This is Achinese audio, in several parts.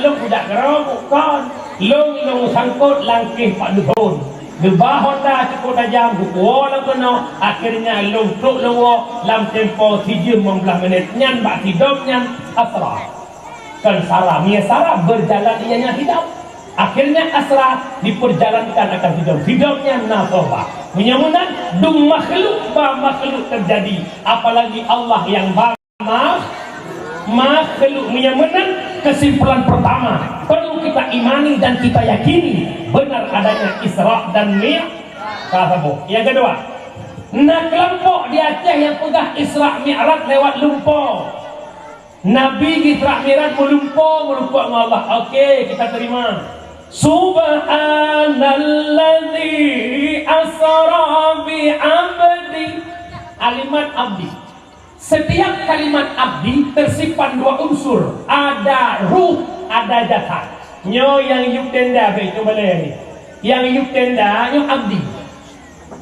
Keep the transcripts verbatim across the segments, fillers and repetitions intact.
Lôn kujak keudroe bukon, lôn, lôn sangkot lam keh Pak Dusun. Geuba honda cukôp tajam, geuwoe lam keunoe, akhirnya lôn trok lôn woe lam tempo sijeuem limong blaih minit. Nyan bak sidom nyan asra. Kon sara, mia sara berjalan ianya sidom. Akhirnya asra diperjalankan akan sidom. Sidom nyan nasabah. Meunyoe meunan, dum makhluk ba makhluk terjadi, apalagi Allah yang ba Makh-, makhluk. Meunyoe meunan kesimpulan pertama, perlu kita imani dan kita yakini benar adanya Isra dan Mi-, ka saboh. Yang kedua, na kelompok di Aceh yang peugah Isra Mi'raj lewat lumpo. Nabi Isra Mi'raj meulumpo, meulumpo ngon Allah. Oke, kita terima. Subhanalladzi asra bi abdi. Kalimat abdi. Setiap kalimat abdi tersimpan dua unsur, ada ruh, ada jasad. Nyoe nyang yub tenda, bèk nyoe balèe ni. Nyang yub tenda nyoe abdi.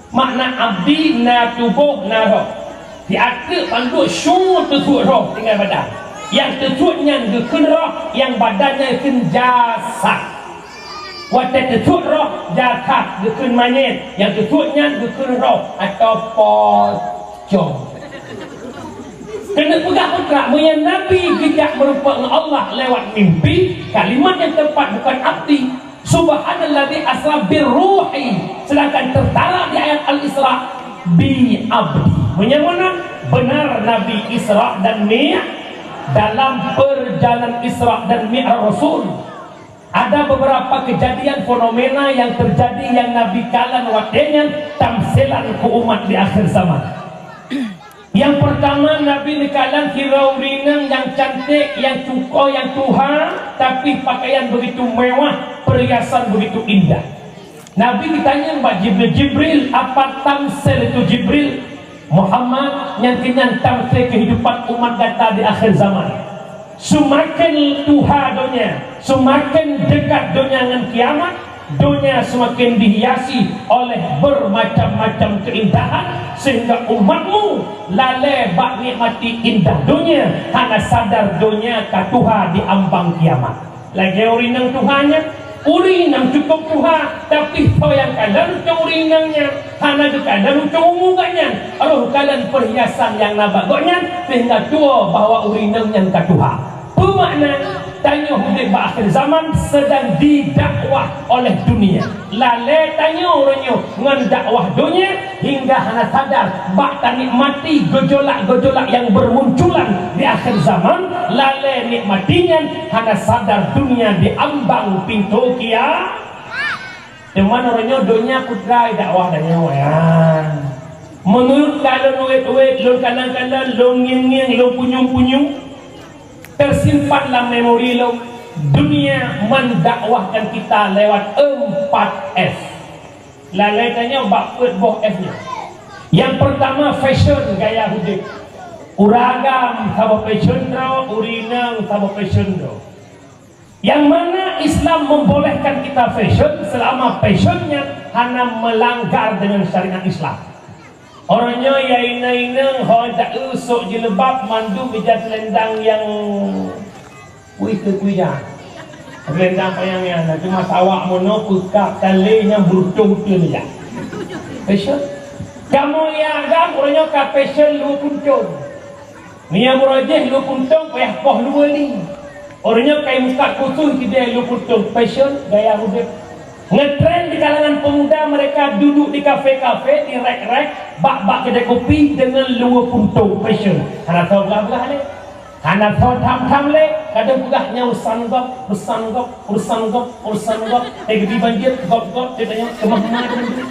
Makna abdi na tuboh, na roh. Di ateueh panduk su teusuet roh tinggai badan. Nyang teusuet nyan geukheun roh, nyang badan nyan geukheun jasad. Watèe teusuet roh, jasad geukheun manyèt, nyang teusuet nyan geukheun roh atau pocong. Keuneuk peugah peutrak, meunyoe Nabi geujak meurumpok ngon Allah lewat mimpi, kalimat nyang teumpat bukon abdi. Subhanalladzi asra birruhi, sedangkan tertara di ayat Al-Isra bi abdi. Meunyoe meunan, benar Nabi Isra dan Mi' dalam perjalanan Isra dan Mi'raj Rasul. Ada beberapa kejadian fenomena yang terjadi yang Nabi kalon watèe nyan tamsilan keu umat di akhir zaman. Yang pertama, Nabi neukalon sidroe ureueng inong nyang cantik, nyang cuko, nyang tuha, tapi pakaian begitu mewah, perhiasan begitu indah. Nabi geutanyong bak Jibril, "Jibril, apa tamsil itu, Jibril?" "Muhammad, nyan keunan tamsil kehidupan umat gata di akhir zaman. Seumaken tuha donya, seumaken dekat donya ngon kiamat, donya seumaken dihiasi oleh bermacam-macam keindahan, sehingga umatmu lalèe bak nikmati indah donya, hana sadar donya ka tuha di ambang kiamat." Lagèe ureueng inong tuha nyan, ureueng inong cukôp tuha, tapi soe nyang kalon ucông ureueng inong nyan, hana geukalon ucông umu gobnyan, roh kalon perhiasan nyang na bak gobnyan, sehingga tuwoe bahwa ureueng inong nyan ka tuha. Peue makna? Tanyoe udép bak akhir zaman sedang didakwah oleh dunia. Lalèe tanyoe uroe nyoe ngon dakwah donya hingga hana sadar bak tanikmati gejolak-gejolak nyang bermunculan di akhir zaman, lalèe nikmati nyan hana sadar dunia di ambang pintoe kia. Teuma uroe nyoe donya putra dakwah tanyoe, ya. Meunurot ka lôn wét-wét, lôn kalon-kalon, lôn ngieng-ngieng, lôn punyueng-punyueng, tersimpan lam memori lôn, dunia mendakwahkan kita lewat empat S. Lalèe tanyoe bak peuet boh S nyoe. Nyang peurtama, fashion, gaya udép. Ureueng agam saboh fashion droe, ureueng inong saboh fashion droe. Nyang mana Islam membolehkan kita fashion selama fashion nyan hana melanggar dengan syariat Islam. Uroe nyoe ya inong-inong ho taeu sôk jilbab mandum ija selendang nyang Kui keu kui jak. Rendang panyang nyan, na cuma sawak mono peukab tali nyang beurutong-rutong jak. Fashion. Kamoe nyang agam uroe nyoe ka fashion luweue puntông. Meunyoe meurajih luweue puntông payah poh luweue li. Uroe nyoe kai mukat khusus kidai luweue puntông, fashion gaya udép. Ngetren di kalangan pemuda, mereka duduk di kafe-kafe, di rek-rek, bak-bak kedai kopi dengan luweue puntông, fashion. Hana soe beurah-beurah lé. Hana soe tham-tham lé, kadang peugah nyan urusan gob, urusan gob, urusan gob, urusan gob. Eh, geubi banjir, gob-gob, dia tanya, "Kemah-kemah tu banjir?"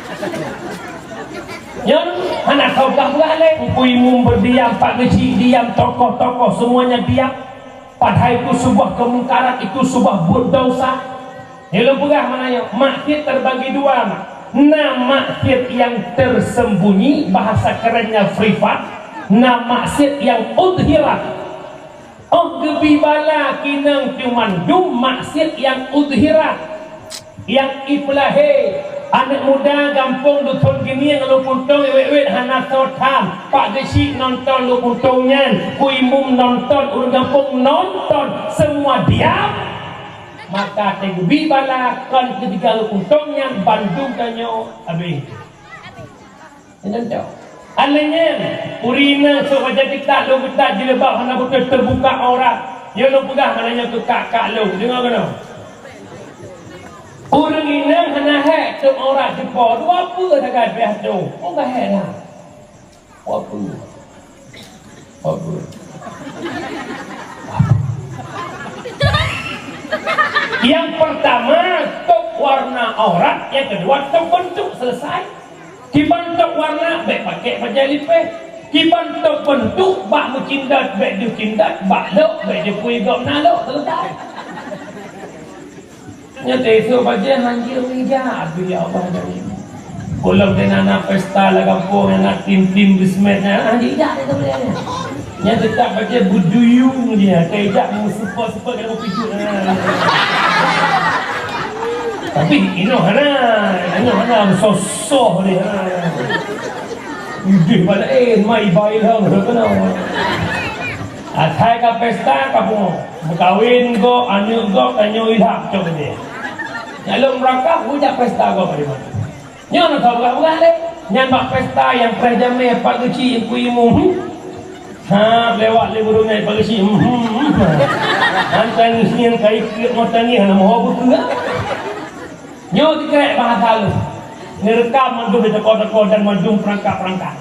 Nyan, hana soe beurah-beurah lé. Teungku Imum berdiam, Pak Geuchik diam, tokoh-tokoh semuanya diam. Padahai itu sebuah kemungkaran, itu sebuah buet dosa. Nyang lôn peugah meunan nyoe, maksiet terbagi dua, mak. Na maksiet yang tersembunyi, bahasa kerennya privat, na maksiet yang udhirat. Óh geubi bala keu inong teuma dum maksiet nyang udhirat, nyang ipeulahé. Aneuk muda gampông dusun geunie ngon luweue puntông wét-wét hana soe tham. Pak Geuchik nonton luweue puntông nyan, Teungku Imum nonton, ureueng gampông nonton, semua diam. Maka teugeubi bala kon keutika untông nyan bandum tanyoe habéh. Nyan cok. Alèh nyan, ureueng inong sôk bajèe teutak lôn geutak jilbab hana beutôi teubuka aurat. Nyoe lôn peugah hana nyoe keu kak-kak lôn. Deungö keunoe. Ureueng inong hana hék teuh aurat jipo, dua peue sagai pih teuh. Oh, ka hék dah. Apa? Apa? Yang pertama, top warna aurat, yang kedua, top bentuk, selesai. Kiban top warna, bèk pakai bajèe lipéh. Kiban top bentuk, bak meucindot, bèk jeucindot, bak lok, bèk jipui gobnyan lok, selesai. Nyoe teuh esok bajèe hanjeuet ija, aduh ya Allah, dari gohlom teuh na pesta lam gampông, na tim-tim bismet, na hanjeuet ija teuh bajèe. Nyan teutab bajèe beuduyung dia, teuh ija meusupot-supot keu picut. Tapi inoe hana, inoe hana meusoh-soh dia. Idéh bala, eh, mai bai lom, keunoe. Asai ka pesta, ka pungo. Meukawen gob, aneuk gob, tanyoe ilham cok udeh. Nyan lom meurangkah, bujak pesta gob hari Minggu. Nyoe na teupeugah-peugah lé. Nyan bak pesta nyang preh jamé, pat geuchik, Teungku Imum. Hmm. Ha, lewat lé gurèe nyan, pat geuchik. Hmm, hmm, hmm. Nyan tangis nyan kai keuek mata nyan, hana meuho beukeue. Nyoe dikeurek bahasa lôn. Neureukam mandum di toko-toko dan mandum peurangkat-peurangkat.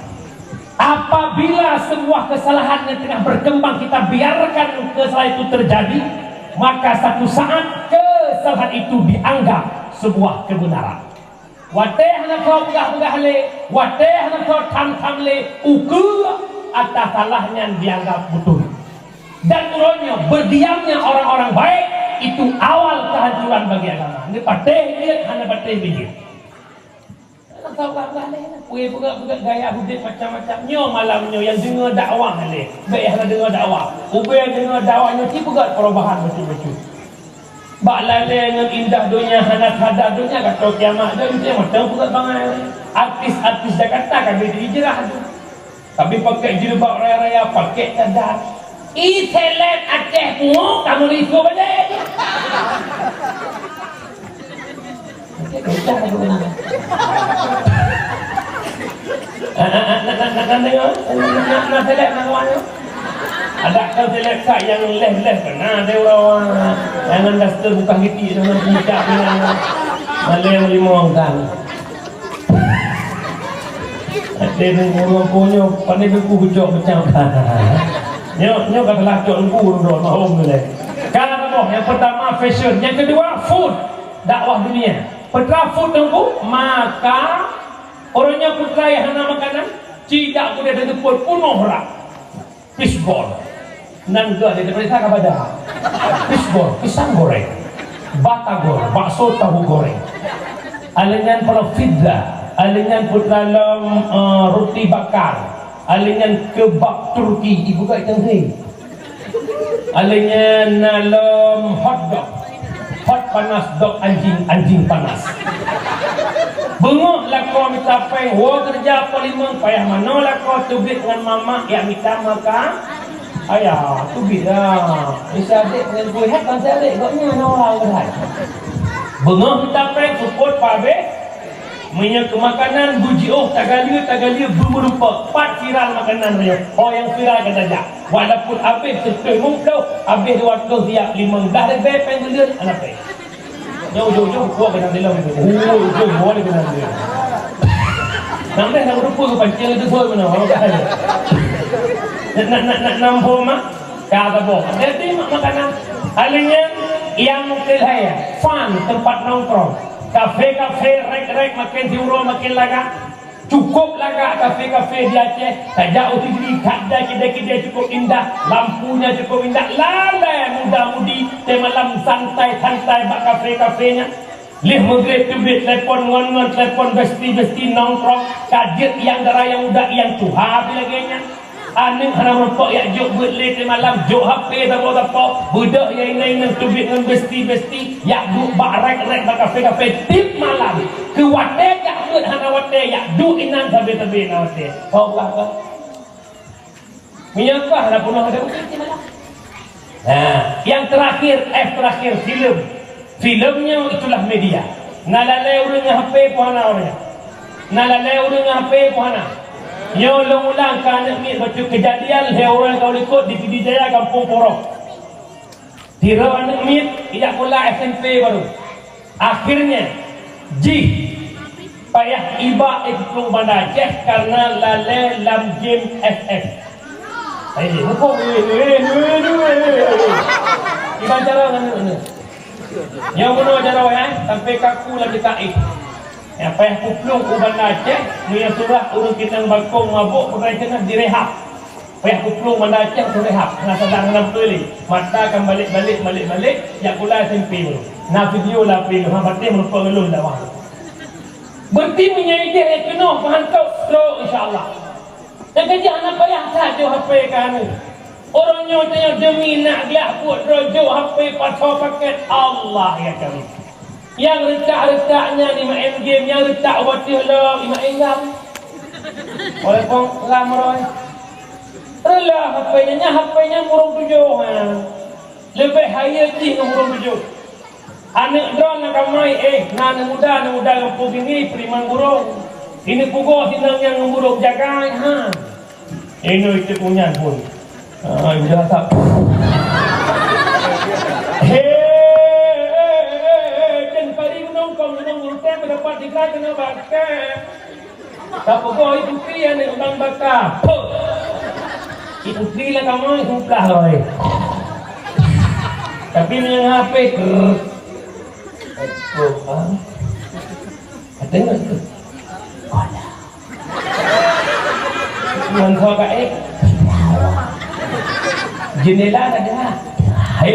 Apabila sebuah kesalahan yang tengah berkembang kita biarkan kesalahan itu terjadi, maka satu saat kesalahan itu dianggap sebuah kebenaran. Watèe hana soe peugah-peugah lé, watèe hana soe tham-tham lé, ukeue atas salah nyan dianggap beutôi. Dan uroe nyoe, berdiamnya orang-orang baik itu awal kehancuran bagi agama. Neupatéh jeuet, hana patéh bijéh. Hana soe peugah-peugah lé, peue peugah-peugah gaya udép macam-macam. Nyoe malam nyoe nyang deungö dakwah lé, bèk hana deungö dakwah. Ubé nyang deungö dakwah nyoe ci peugah perubahan bacut-bacut. Bak lalè ngon indah donya hana sadar donya, ka tô kiamat dong, dia mantong peugah bangai. Artis-artis Jakarta ka beuhijrah tu. Tapi pakai jilbab raya-raya, pakai cadar. Ih, seleb Aceh pungo, kamu di Ipoh balik. Pakai kacang aku ni. Ah, ah, ah, nak, nak, nak, nak tengok. Nak, nak, nak seleb, nak kawan tu. Ada kan seleb kat yang leh-leh pernah ada orang. Jangan daster bukan giti dengan puncak dengan. Malam lima orang. Até nunggu ureueng po nyoe, pandai buku geucok macam. Nyoe, nyoe ka telah cok nunggu ureueng droe mahom tu leh. Ka saboh, yang pertama fashion, yang kedua food, dakwah dunia. Peue teuma food teungku, maka ureueng nyoe peue teuma hana makanan, ci dak guna dan pun punoh rak. Fishball. Nan geuh di daripada sana kepada fishball, pisang goreng, batagor, bakso tahu goreng. Alinyan pula pizza, alinyan putra lom, eh, roti bakar, alinyan kebab Turki, ibu kat ikan kering. Alinyan na lom hotdog. Hot panas dok anjing, anjing panas. Beungoh lakoe mita péng, woe keureuja poh limong, payah manoe lakoe teubiet ngon mamak jak mita maka. Ayah, teubiet lah. Isa adék ngon gui, hét ban si adék, gobnyan na orang keuhai. Beungoh mita péng, seupôt pabéh. Meunyoe keu makanan, beujiôh tagalie-tagalie beumeurumpok. Pat viral makanan nyoe? Ho nyang viral ka tajak. Walaupun abéh sireutôh limong ploh, abéh dua ratus siap, limong blah ribèe péng buleuen, hana péng. Nyoe ujong-ujong, puak keunan dilom. Oh, ujong, puak keunan dilom. Nang deh, nang rupa keu pancing itu, soe mana? Orang kaya. Nak, nak, nak, nak nampu mak? Ka saboh. Jadi, mak makanan. Alinyan yang mungkin hai, fun, tempat nongkrong. Kafe-kafe, rek-rek, makin diuroe, makin lagak. Cukup lagak kafe-kafe di Aceh, tajak u Sigli, that dai kidai-kidai cukup indah, lampunya cukup indah, lalai muda-mudi, teumalam santai-santai bak kafe-kafe nyan. Lheuh meugreb teubiet telepon ngon-ngon, telepon besti-besti nongkrong, ka jeuet nyang dara nyang muda nyang tuha pi lagèe nyan. Aneuk hana meurumpok jak jok beuet lé teumalam, jok H P sapo-sapo, beudôh nyang inong-inong teubiet ngon besti-besti, jak duek bak rek-rek bak kafe-kafe tiep malam. Keu watèe jak beuet hana watèe, jak duek inan sabe-sabe na watèe. Ho bah kah? Meunyoe kah hana peunoh ada bukti tiep malam. Nah, yang terakhir, F terakhir, film. Filem nyoe itulah media. Na lalée ureuëng ngon H P pih hana ureuëng. Na lalée ureuëng ngon H P pih hana. Nyoe lôn ulang keu aneuk miet bacut, keujadian lhée uroe ka u likot di Pidie Jaya, Gampông Poroh. Sidroe aneuk miet ijak sikula S M P baru. Akhirnya jih payah iba ikuplong Banda Aceh karena lalée lam game F F. Hai, muphom, eh, eh, eh, eh, eh, eh. Kiban cara ngon aneuk-aneuk. Nyang bunoe jaroe, eh, sampai kaku lam jeuet éh. Nyang payah kuplong u Banda Aceh, meunyoe surah ureuëng keunong bakong mabök, peukai keunong direhab. Payah kuplong Banda Aceh, direhab. Hana sadar, hana beutôi lé. Mata kan balek-balek, balek-balek, jak sikula S M P baru. Na video lam H P lôn, ha, bateh meureumpok ngon lôn dakwah. Berarti meunyoe ideh nyang keunoe meuhantom, stroke, insya Allah. Nyang keujih hana payah that jok H P keu aneuk. Uroe nyoe tanyoe demi nak gleh buet droe jok H P pasoe paket, Allah ya Karim. Nyang reutak-reutak nyan imaén game, nyang reutak u ateueh lom imaén game. Walaupun lam roe. Reuloh H P nyan, nyan H P nyan burông tujoh, ha. Leubeh hayeu jih ngon burông tujoh. Aneuk droe na kamai, eh, na aneuk muda, aneuk muda gampông Bingi, Peulimang Burông. Ini pugoe sinong nyan ngon burông jagai, ha. Inoe itu punyan pun. Ah, udah tak. Hei, eh, eh, eh, jen pari gunong kong, gunong guruteng, mendapat tiga kena bakar. Tapeugah ié putri aneuk Bang Baka. Puh! Ié putri lah kamoe, ié seuplah lom, eh. Tapi meunyoe H P, krrrr. Aduh, ah. Ka deungoe tu. Koda. Ngon soe ka, eh? Jeundela ka deungoe. Hai.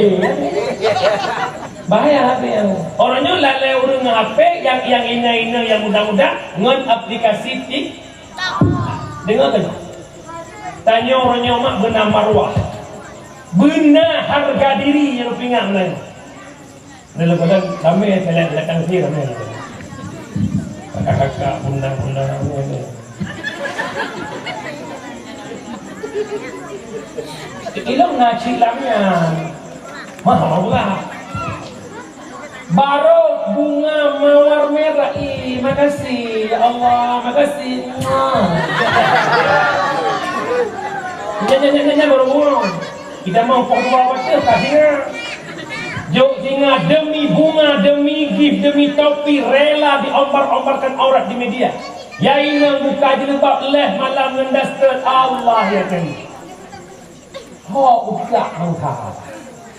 Bahaya H P nyan. Uroe nyoe lalée ureuëng ngon H P nyang, nyang inong-inong nyang muda-muda ngon aplikasi TikTok. Deungoe keunoe. Tanyoe uroe nyoe mak beuna marwah. Beuna hareuga diri nyang peuingat meunan. Leuh-leuh kadang ramé, leuh-leuh datang sie ramé. Kakak-kakak, bunda-bunda ramé. Ilong na cit lam nyan. Mahal pula. Barô bunga mawar merah. Ih, makasih. Ya Allah, makasih. Muah. Nyan, nyan, nyan, nyan, nyan barô bunga. Kita mau foto apa tu? Tak singa. Jok singa demi bunga, demi gift, demi topi, rela diombar-ombarkan aurat di media. Ya inong buka jilbab leh malam ngon daster. Allah ya Karim. Ho utak mangka.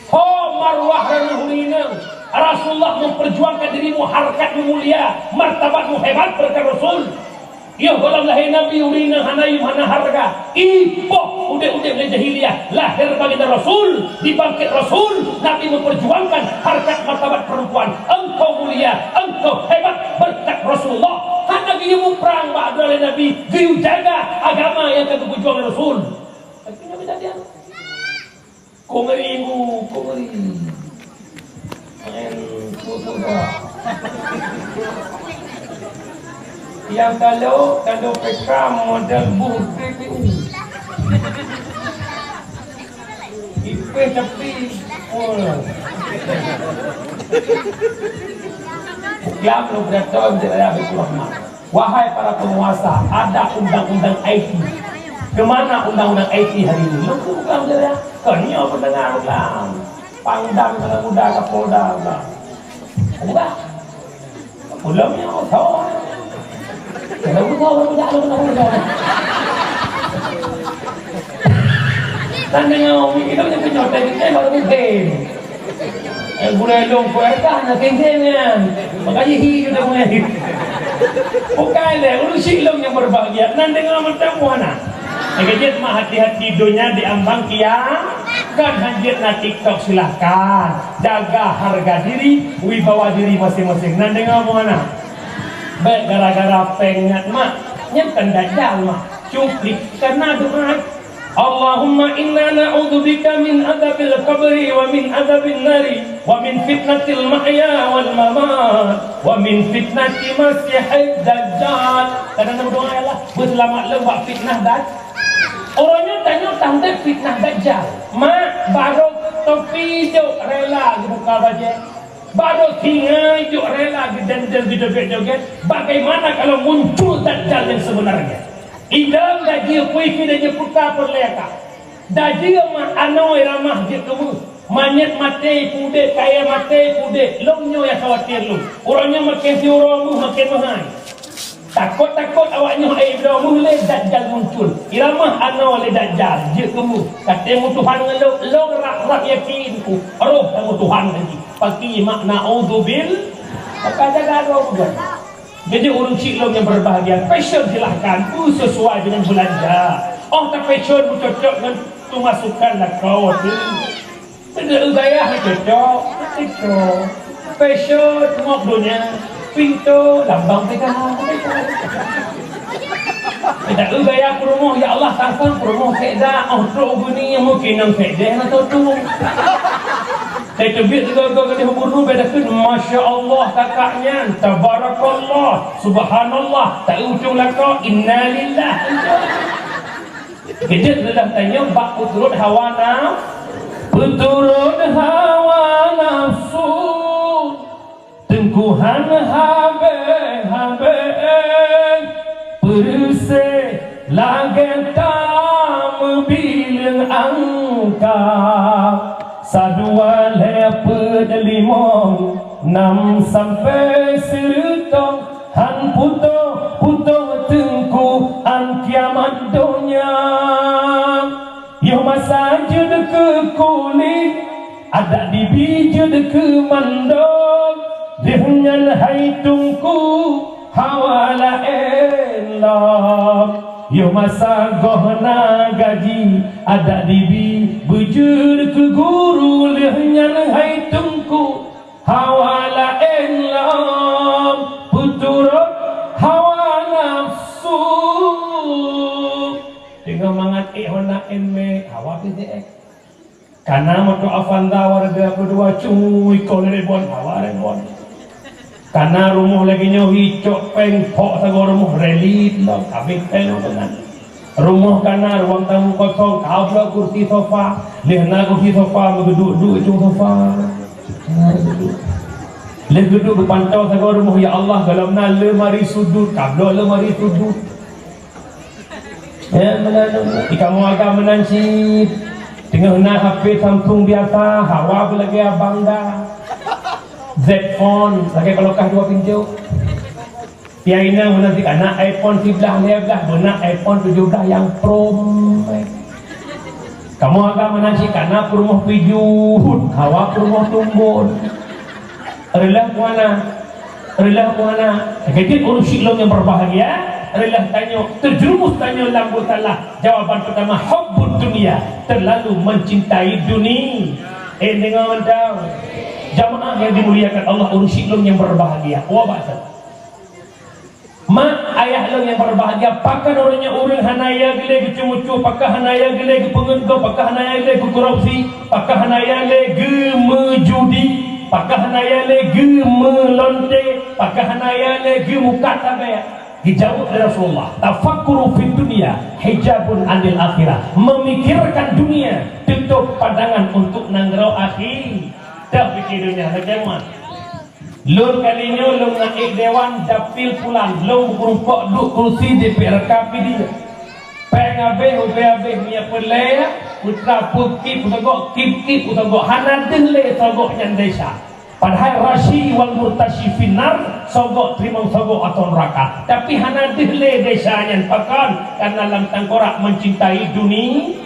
Ho marwah ureuëng inong. Rasulullah memperjuangkan dirimu, harkatmu mulia, martabatmu hebat berkat Rasul. Yoh gohlom lahé Nabi ureuëng inong hana yum hana hareuga. Ipoh udeb-udeb lé jahiliyah, lahé baginda Rasul, dibangkét Rasul, Nabi memperjuangkan harkat martabat perempuan. Engkau mulia, engkau hebat berkat Rasulullah. Hana geuyue muprang bak droe lé Nabi, geuyue jaga agama nyang ka geupeujuang lé Rasul. Tapi Nabi tak diam. Kong ringu, kong ri. Main kuda. Nyang talo, talo P K model buh P P U. Ipeh tapi, oh. Kiam lo beraton di raya Baiturrahman. Wahai para penguasa, ada undang-undang I T. Kemana undang-undang I T hari ini? Lu bukan saja. Kau nyoe pendengar ulang. Pangdam anak muda Kapolda ulang. Ada tak? Belum nyoe, tahu. Kalau tahu, baru dah, baru dah, baru dah. Tanda nyawa kita punya penyontek, kita baru mungkin. Eh, gulai lông kueh kah na kengkeng nyan. Makanya hi kita punya. Bukan leh, ureueng syik lông nyang berbahagia. Nan deungoe mantong buhana. Lagèe jeuet mak hati-hati donya diambang kia. Kan hanjeuet na TikTok silahkan. Jaga harga diri, wibawa diri masing-masing. Nan deungoe buhana. Bèk gara-gara péng nyan mak. Nyan kan dajal mak. Cuplik karena doa. Allahumma inna na'udzubika min adzabil qabri wa min adzabin nari wa min fitnatil mahya wal mamat wa min fitnati masihid dajjal. Kadang berdoa, "Ya Allah, beuseulamat lôn bak fitnah daj-." Uroe nyoe tanyoe tandéh fitnah dajjal. Mak barô topi jok rela geubuka bajèe. Barô singai jok rela geudendeng geujoget-joget, bagaimana kalau muncul Dajjal yang sebenarnya? Idong dajih pui keu dajih puka peureulèe ka. Dajih ma anoe ramah jeuet keu meuh. Manyét maté pudek, kayèe maté pudek. Lôn nyoe nyang khawatir lôn. Uroe nyoe makén siuroe meuh makén meuhai. Takot-takot awak nyoe, eh, droe meuh lé Dajjal muncul. Iramah anoe lé Dajjal, jeuet keu meuh. Katé meutuhan ngon lôn, lôn rab-rab yakin ku, roh tameutuhan lagi. Paki mak na'udzubil-, maka jaga droe meuh. Jadi ureueng chik lôn nyang berbahagia, fashion silahkan, beusesuai dengan belanja. Oh, ta fashion beucocok ngon pemasukan lakoe tu. Beda gaya cocok, cocok. Fashion mok donya, pintu lambang P K H. Beda gaya peurumoh, ya Allah, tasang peurumoh sekda, oh, trok guni mungkin nang sekdeh atau tu. Saya teubiet juga ke gadis guru beda tu, Masya Allah kakaknya, Tabarakallah, Subhanallah, tak ujung lakoe, Innalillah. Keujeuet leudah tanyoe bak peuturot hawa naf-, peuturot hawa nafsu, teungku han habéh-habéh, peureuséh lagée tameubileung angka, sadua lhée peuet limong nam sampoe sireutôh. Han putôh-putôh teungku án kiamat donya. Yoh masa jeuet keu kulét, adak dibi jeuet keu mandum. Lheueh nyan hai teungku hawa laén lom. Yoh masa goh na gaji, adak dibi beujeuet keu guru. Lheueh nyan hai teungku hawa laén lom, peuturot hawa nafsu. Teungoh mangat ék Honda Nmax, hawa P Z X. Kana moto Avanza warga keudua cui kon rebon, hawa rebon. Kana rumoh lagée nyoe hi cok péng phok sagoe rumoh relit lom, habéh péng meunan. Rumoh kana ruang tamu kosong, ka bloe kursi sofa, lheueh na kursi sofa meugeuduek-duek ujong sofa. Lheueh geuduek geupantoe sagoe rumoh, ya Allah, golom na lemari sudut, ka bloe lemari sudut. Ya, meunan, di kamoe agam meunan cit. Teungoh na H P Samsung biasa, hawa beulagée Avanza. Z Phone, lagée palokah dua pinjôh. Pia inong meunan cit kana iPhone siblaih lhée blaih, beuna iPhone tujoh blaih nyang Pro Max. Kamoe agam meunan cit kana peurumoh pijuh, hawa peurumoh tumbon. Reulah puana, reulah puana. Keujeuet ureueng syik lôn nyang berbahagia, reulah tanyoe, terjerumus tanyoe lam busalah. Jawaban pertama, hubbud dunia, terlalu mencintai dunia. Eh, deungoe mantong. Jamaah yang dimuliakan Allah, ureueng syik lôn nyang berbahagia. Wah, baca. Mak ayah lôn nyang berbahagia, pakon uroe nyoe ureueng hana ya geulée geucue-mucue, pakon hana ya geulée geupeungeut gob, pakon hana ya geulée geukorupsi, pakon hana ya lé geumeujudi, pakon hana ya lé geumeulonte, pakon hana ya lé geumukat tabée. Geujaweueb lé Rasulullah, "Tafakkuru fid dunya hijabun anil akhirah." Memikirkan dunia tutup pandangan untuk nanggroe akhi-, dah pikir dunia, lagée mana? Lôn kali nyoe lôn na ék dewan dapil pulan, lôn meurumpok duek kursi D P R K P D. Péng habéh, ubé habéh, minyeuk peureulée, putra peue kip u sogok, kip-kip u sogok, hana deuh lé sogok nyan desya. Padahai rasyi wal murtasyi finnar, sogok teurimong sogok atau neuraka. Tapi hana deuh lé desya nyan, pakon? Karena lam tangkorak mencintai duni-,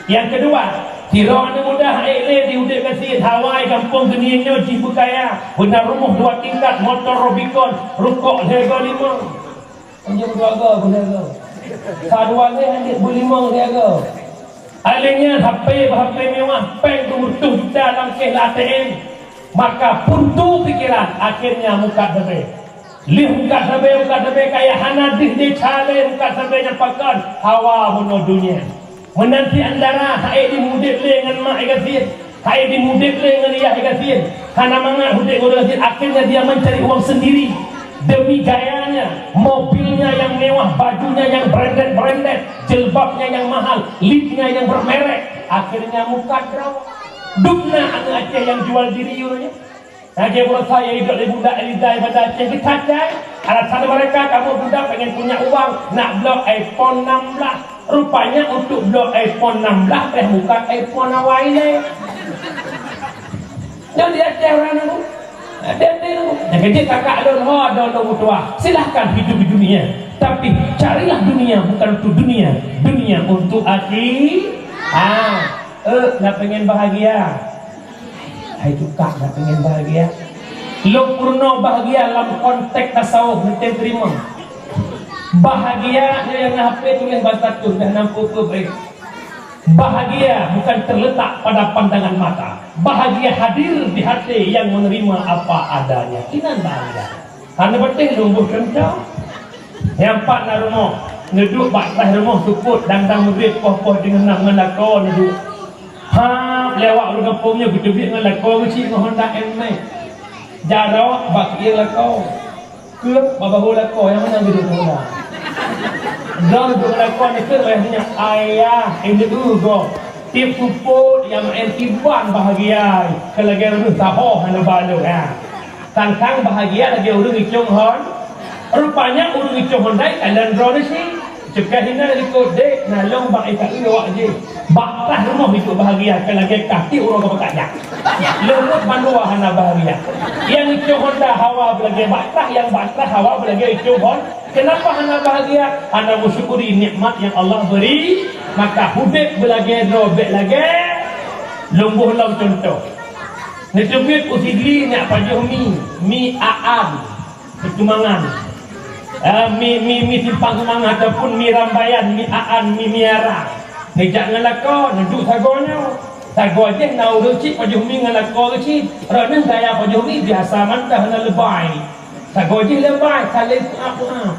Nyang keudua, sidroe aneuk muda han ék lé di udeb gasien, hawa gampông geunie nyoe jih beukaya, beuna rumoh dua tingkat, motor Rubicon, rukok lhée go limong. Anjing dua go, beuna go. Ka dua lhée han ék beulimong lhée go. Alèh nyan H P, H P mewah, péng dua reutôh juta lam keh lam A T M. Maka buntu pikeran, akhirnya mukat sabe. Lheueh mukat sabe, mukat sabe kaya hana deuh desya lé mukat sabe nyang pakon hawa bunoe dunia. Meunan cit antara han ék diudeb lé ngon mak i gasien, han ék diudeb lé ngon yah i gasien, hana mangat udeb ngon gasien, akhirnya dia mencari uang sendiri. Demi gayanya, mobilnya yang mewah, bajunya yang branded-branded, jilbabnya yang mahal, lipnya yang bermerek, akhirnya mukat droe. Dum na aneuk Aceh nyang jual diri uroe nyoe. Lagèe beurasa nyang jidok lé Bunda Eliza daripada Aceh, geucacai. Alasan mereka, kamoe Bunda pengen punya uang, nak bloe iPhone enam belas. Rupanya untuk bloe iPhone enam belas, teuh bukan iPhone awai lé. Dan di Aceh orang nunggu. Ada, ada nunggu. Jadi kakak lôn ho, ada lôn tuah. Silahkan hidup di dunia. Tapi carilah dunia bukan untuk dunia. Dunia untuk akhi-, ah, eh, nak pengen bahagia. Hai tukang, dah pengen bahagia. Lôn peurunoe bahagia lam konteks tasawuf, hana teurimong. Bahagia nyoe nyang na H P tuléh bak status, dah nam peuet-peuet baréh. Bahagia bukan terletak pada pandangan mata. Bahagia hadir di hati yang menerima apa adanya. Inan bahagia. Hana patéh lôn boh keuntang. Nyang pat na rumoh, neuduek bak traih rumoh seupôt, dang-dang meugreb poh-poh deungon nam ngon lakoe neuduek. Ha, lewat ureueng gampông nyoe geuteubiet ngon lakoe geuchik ngon Honda N-Max. Jaroe bak keuieng lakoe. Keuek bak bahô lakoe nyang meunan geuduek ngon Honda. Droe geuduek ngon lakoe nyoe keuek wayah nyan, "Ayah, ini ugoe." Tiep seupôt nyang meu'en kiban bahagia, keu lagèe ureueng sahoe hana balok, ha. Sang-sang bahagia lagèe ureueng icong hon. Rupanya ureueng icong Honda kalon droeneuh chik. Cukah hina likot dek, na lôn bak ika uwak jih. Bak tah rumoh ikot bahagia, keu lagèe kah tiep uroe ka peukat jak. Leumbot bandua hana bahagia. Nyang icong Honda hawa beulagèe bak tah, nyang bak tah hawa beulagèe icong Hon-, Kenapa hana bahagia? Hana meusyukuri nikmat nyang Allah beri, maka udép beulagèe droe bèk lagèe. Lôn boh lom cuntoh. Neuteubiet u Sigli neujak pajoh mi, mi aan, seumangan. Ah, mi, mi, mi simpang seumangan ataupun mi rambayan, mi aan, mi miara. Neujak ngon lakoe, neuduek sagoe nyoe. Sagoe jih na ureueng chik pajoh mi ngon lakoe geuchik. Droeneuh gaya pajoh mi biasa mantong hana leubèh. Sagoe jih leubèh, saléng peu'ah-peu'ah.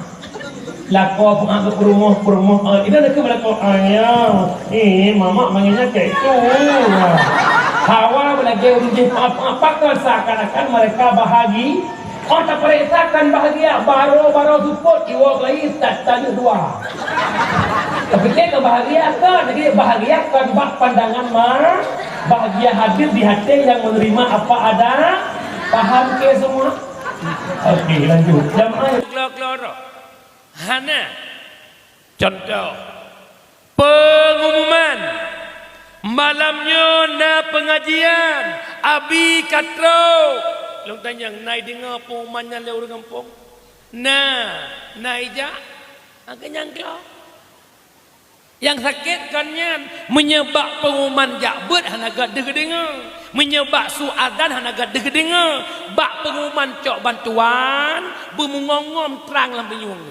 Lakoe peu'ah keu peurumoh, peurumoh, eh, inan keu lakoe, "Ayah, eh, mamak manggil nyan keu itu." Hawa beulagèe ureueng jih peu'ah-peu'ah, pakon seakan-akan mereka bahagi-, oh, tapareksakan bahagia, baroe-baroe seupôt, iwoe laén, ta-, taleuek dua. Tapi keu bahagia kon, jadi bahagia kon bak pandangan ma-, bahagia hadir di hati yang menerima apa ada, paham ke semua? Oke, lanjut. Jamaah. Keluar-keluar. Hana. Contoh. Pengumuman. Malam nyoe na pengajian. Abi ka trok. Lôn tanyong, na ideungoe pengumuman nyan lé ureueng gampông? Na, na ijak. Angka nyang keulok. Nyang sakét kon nyan, meunyoe bak pengumuman jak beuet hana gét deuh geudeungoe, meunyoe bak su azan hana gét deuh geudeungoe, bak pengumuman cok bantuan, beumungong-ngom trang lam binyueng.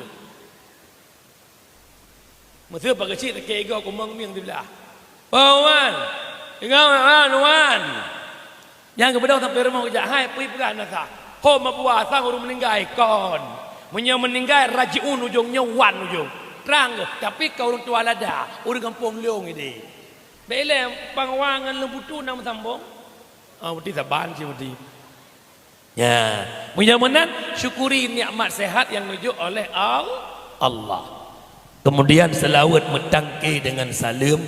Meuseu pageue cit lakèe igoe kumong mieng diblah. "Oh, Wan, ingat, Wan, Wan." Nyang geubeudôh sampoe rumoh geujak, "Hai, peue peugah na sa? Ho meubuwa sang ureueng meuninggai kon? Meunyoe meuninggai, rajiun ujong nyoe wan ujong." Trang geuh, tapi ka ureueng tuha lada, ureueng gampông lôn idéh. Bèk ilèe pang wa ngon lôn putu na meusambong. Ah, beuti saban cit beuti. Ya, meunyoe meunan, syukuri nikmat sehat nyang neujok oleh Al-, Allah. Kemudian seulaweuet meutangke deungon saleuem.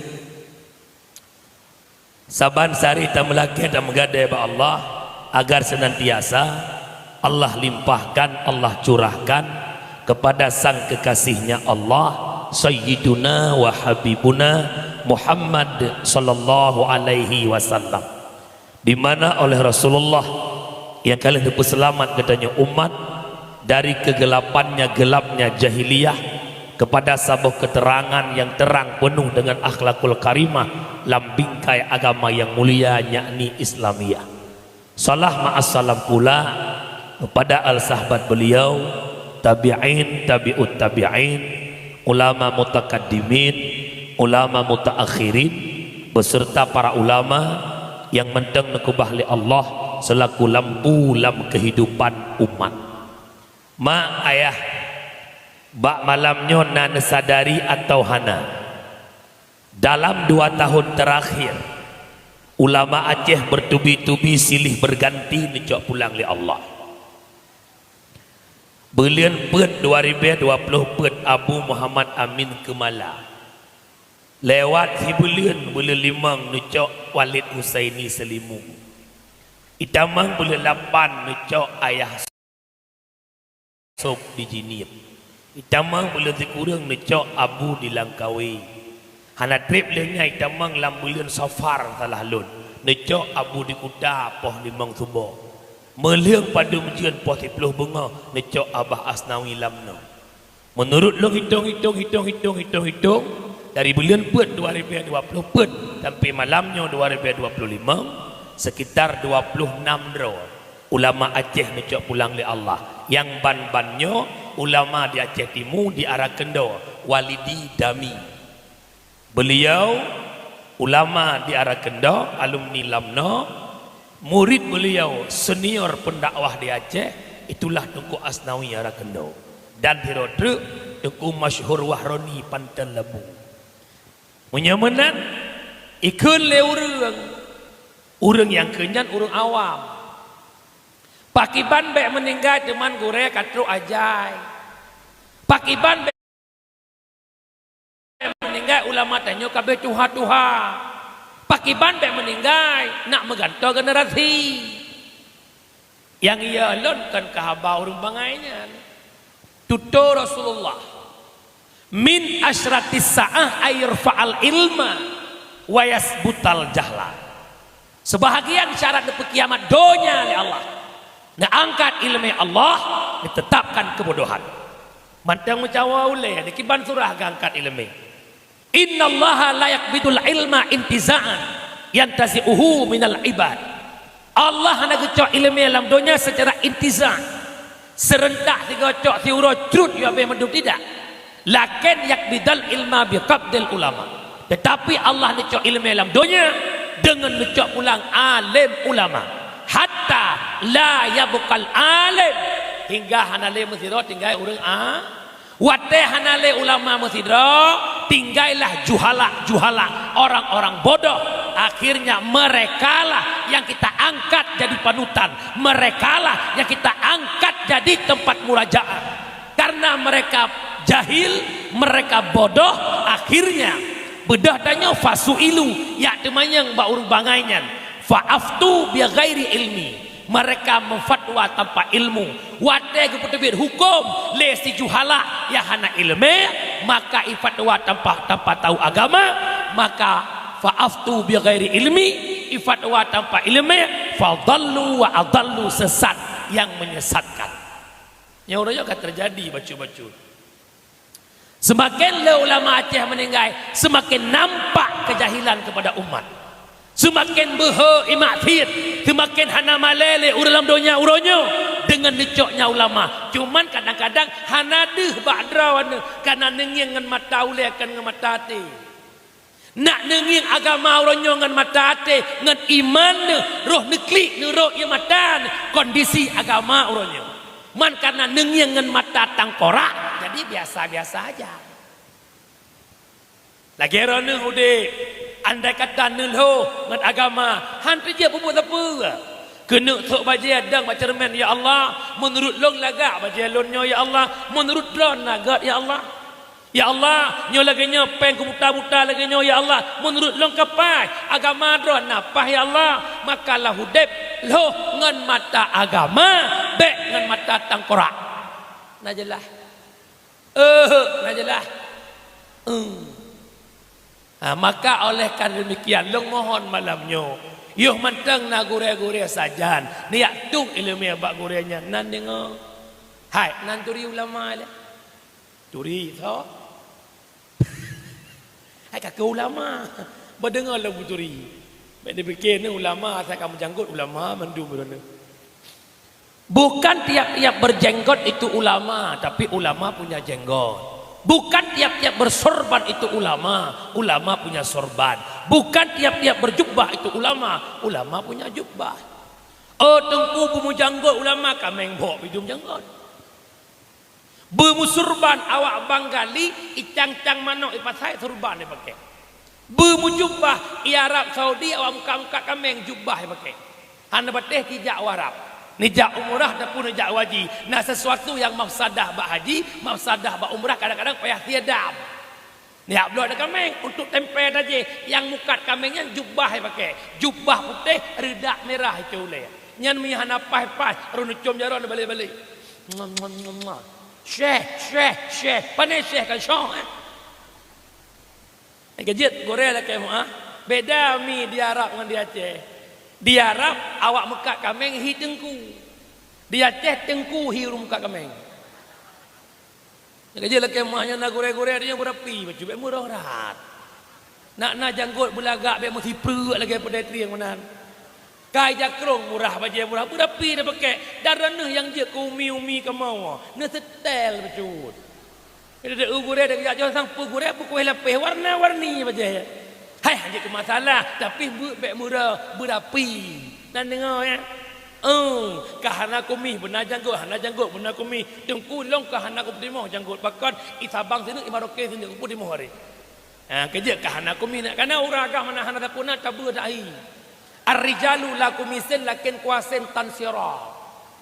Saban sari tameulakèe tameugadée bak Allah, agar senantiasa Allah limpahkan, Allah curahkan kepada sang kekasihnya Allah, Sayyiduna wa Habibuna Muhammad sallallahu alaihi wasallam, di mana oleh Rasulullah nyang ka lheueh neupeuseulamat geutanyoe umat dari kegelapannya gelapnya jahiliyah kepada saboh keterangan nyang terang penuh dengan akhlakul karimah lam bingkai agama nyang mulia, yakni Islamiyah. Salah ma'as salam pula kepada al sahabat beliau, tabi'in, tabi'ut tabi'in, ulama mutakaddimin, ulama mutaakhirin, beserta para ulama nyang mantong neukeubah lé Allah selaku lampu lam kehidupan umat. Mak, ayah, bak malam nyoe na neusadari atawa hana? Dalam dua tahun terakhir, ulama Aceh bertubi-tubi silih berganti neucok pulang lé Allah. Buleuen peuet dua ribèe dua ploh peuet Abu Muhammad Amin Keumala. Lewat sibuleuen, buleuen limong neucok Walid Husaini Seulimu. Itamong buleuen lapan neucok ayah sôb di Jeunieb. Itamong buleuen sikureueng neucok abu di Langkawi. Hana treb lheueh nyan itamong lam buleuen Safar salah lôn, neucok abu di Kuta poh limong suboh. Meulheueng padum jeuen poh siplôh beungoh neucok Abah Asnawi lam noe. Meunurot lôn hitong-hitong, hitong-hitong, hitong-hitong, dari buleuen peuet dua ribèe dua ploh peuet sampai malam nyoe dua ribèe dua ploh limong, sekitar dua ploh nam droe ulama Aceh neucok pulang lé Allah. Nyang ban-ban nyoe ulama di Aceh Timu, di Arakendoe, Walidi Dami. Beliau ulama di Arakendoe, alumni lam noe, murid beliau senior pendakwah di Aceh, itulah Teungku Asnawi Arakendoe. Dan sidroe treuk Teungku Masyhur Wahroni Panton Labu. Meunyoe meunan, ikheun lé ureueng, ureueng nyang kheun nyan ureueng awam. Pakiban bèk meuninggai teuma gurèe ka trok ajai. Pakiban bèk meuninggai ulama tanyoe ka abéh tuha-tuha. Pakiban bèk meuninggai nak meugantoe generasi. Nyang iya lôn kon keu haba ureueng bangai nyan. Tutoe Rasulullah, "Min asyratis sa'ah ay yurfa'al ilma wa yasbutal jahla." Seubahagian syarat neupeukiamat donya lé Allah, neuangkat ileumèe Allah, neuteutapkan keubodohan. Mantong meucawa ulèe, di kiban surah geuangkat ileumèe. "Innallaha la yaqbidul ilma intiza'an yantazi'uhu minal ibad." Allah hana geucok ileumèe lam donya seucara intiza', seurentak sigoe cok siuroe crut yôh abéh mandum, tidak. Lakin yaqbidul ilma biqabdil ulama. Teutapi Allah neucok ileumèe lam donya deungon neucok pulang além ulama. Hatta la yabqal alim, hingga hana lé meusidroe tinggai ureueng a-, watèe hana lé ulama meusidroe, tinggailah juhala-juhala, orang-orang bodoh. Akhirnya merekalah yang kita angkat jadi panutan, merekalah yang kita angkat jadi tempat murajaah. Karena mereka jahil, mereka bodoh, akhirnya beudôh tanyoe fasu'ilu, jak teumanyong bak ureueng bangai nyan, fa aftu bi ghairi ilmi, mereka meufatwa tanpa ilmu. Watèe geupeuteubiet huköm lé si juhala nyang hana ileumèe, maka ifatwa tanpa, tanpa tahu agama, maka fa aftu bi ghairi ilmi, ifatwa tanpa ileumèe, fa dhallu wa adhallu, sesat yang menyesatkan. Nyang uroe nyoe ka teujadi bacut-bacut. Seumaken lé ulama Aceh meuninggai, seumaken nampak keujahilan keupada umat. Seumaken beuhe ié maksiet, seumaken hana malèe lé ureueng lam donya uroe nyoe deungon neucok nyan ulama. Cuman kadang-kadang hana deuh bak droeneuh, ka na neungieng ngon mata ulèe kon ngon mata até. Nak neungieng agama uroe nyoe ngon mata até, ngon iman neuh, roh neuklik neurok ié mata neuh kondisi agama uroe nyoe. Man kareuna neungieng ngon mata tangkorak, jadi biasa-biasa aja. Lagèe droeneuh udép, andai kata neulhôh ngon agama, han teujeuet peubuet sapeue. Keuneuk sôk bajèe dong bak ceureumen, "Ya Allah, meunurot lôn lagak bajèe lôn nyoe, ya Allah, meunurot droeneuh na gèt, ya Allah." Ya Allah, nyoe lagèe nyoe péng kubuta-buta lagèe nyoe, ya Allah, meunurot lôn ka paih, agama droeneuh na paih, ya Allah, maka lam udép lhôh ngon mata agama, bèk ngon mata tangkorak. Na jeulaih? Eh, na jeulaih? Eh. Ha, maka oleh karena demikian, lôn mohon malam nyoe, yoh mantong na gurèe-gurèe sajan, neujak tueng ileumèe bak gurèe nyan, nan deungö. Hai, nan turi ulama lé. Turi, soe? Hai, ka keu ulama. Beudeungö lom beuturi. Bèk neupike neuh ulama asai ka meujanggot, ulama mandum droeneuh. Bukan tiap-tiap berjenggot itu ulama, tapi ulama punya jenggot. Bukan tiap-tiap bersorban itu ulama, ulama punya sorban. Bukan tiap-tiap berjubah itu ulama, ulama punya jubah. Oh, teungku beumeujanggot ulama, kaméng bhok bidum janggot. Beumeusurban awak Bangali, icang-cang manok ipasai, surban ipakè. Beumeujubah i Arab Saudi, awak mukat-mukat kaméng, jubah ipakè. Hana patéh tijak u Arab. Neujak umrah ataupun neujak haji, na sesuatu nyang mafsadah bak haji, mafsadah bak umrah, kadang-kadang payah sie dam. Neujak bloe kaméng untuk tempel tajih, nyang mukat kaméng nyan jubah ipakè. Jubah putéh, reudak mirah icue ulèe. Nyan mi hana paih-paih, rhun neucom jaroe neubalek-balek. Syeh, syeh, syeh. Pane syeh kan syok, eh? Nyang keujeuet gurée lakée meu'ah, beda mi di Arab ngon di Aceh. Di Arab awak meukat kaméng hi teungku. Di Aceh teungku hi ureuëng meukat kaméng. Nyang keujeuet lakée meu'ah nyan na gurée-gurée nyang beurapi, bacut bék murah rhat. Nak na janggôt beulagak bék meusipreuk lagée peudeh trieng meunan. Kai jakrong murah, bajée murah, beurapi na pakée, dan droeneueh nyang jeuet keu umi-umi kamoe, neuseutèl bacut. Jadi, u gurée dan jak joh sang peugurée peukueh lapéh warna-warni bajée. Hai, hanjeuet keu masalah, tapi beuet bék murah, beurapi. Na deungoe, ya? Oh, ka hana kumieh, beuna janggôt, hana janggôt, beuna kumieh. Teungku lôn ka hana kupeutimoh janggôt. Pakon, i Sabang sineuk, i Maroke sineuk kupeutimoh aré. Ha, keujeuet ka hana kumieh na. Kana ureuëng agam hana, hana sapeue na, tabeue dak hi. Ar-rijalu la kumisin lakin kuasin tan sira.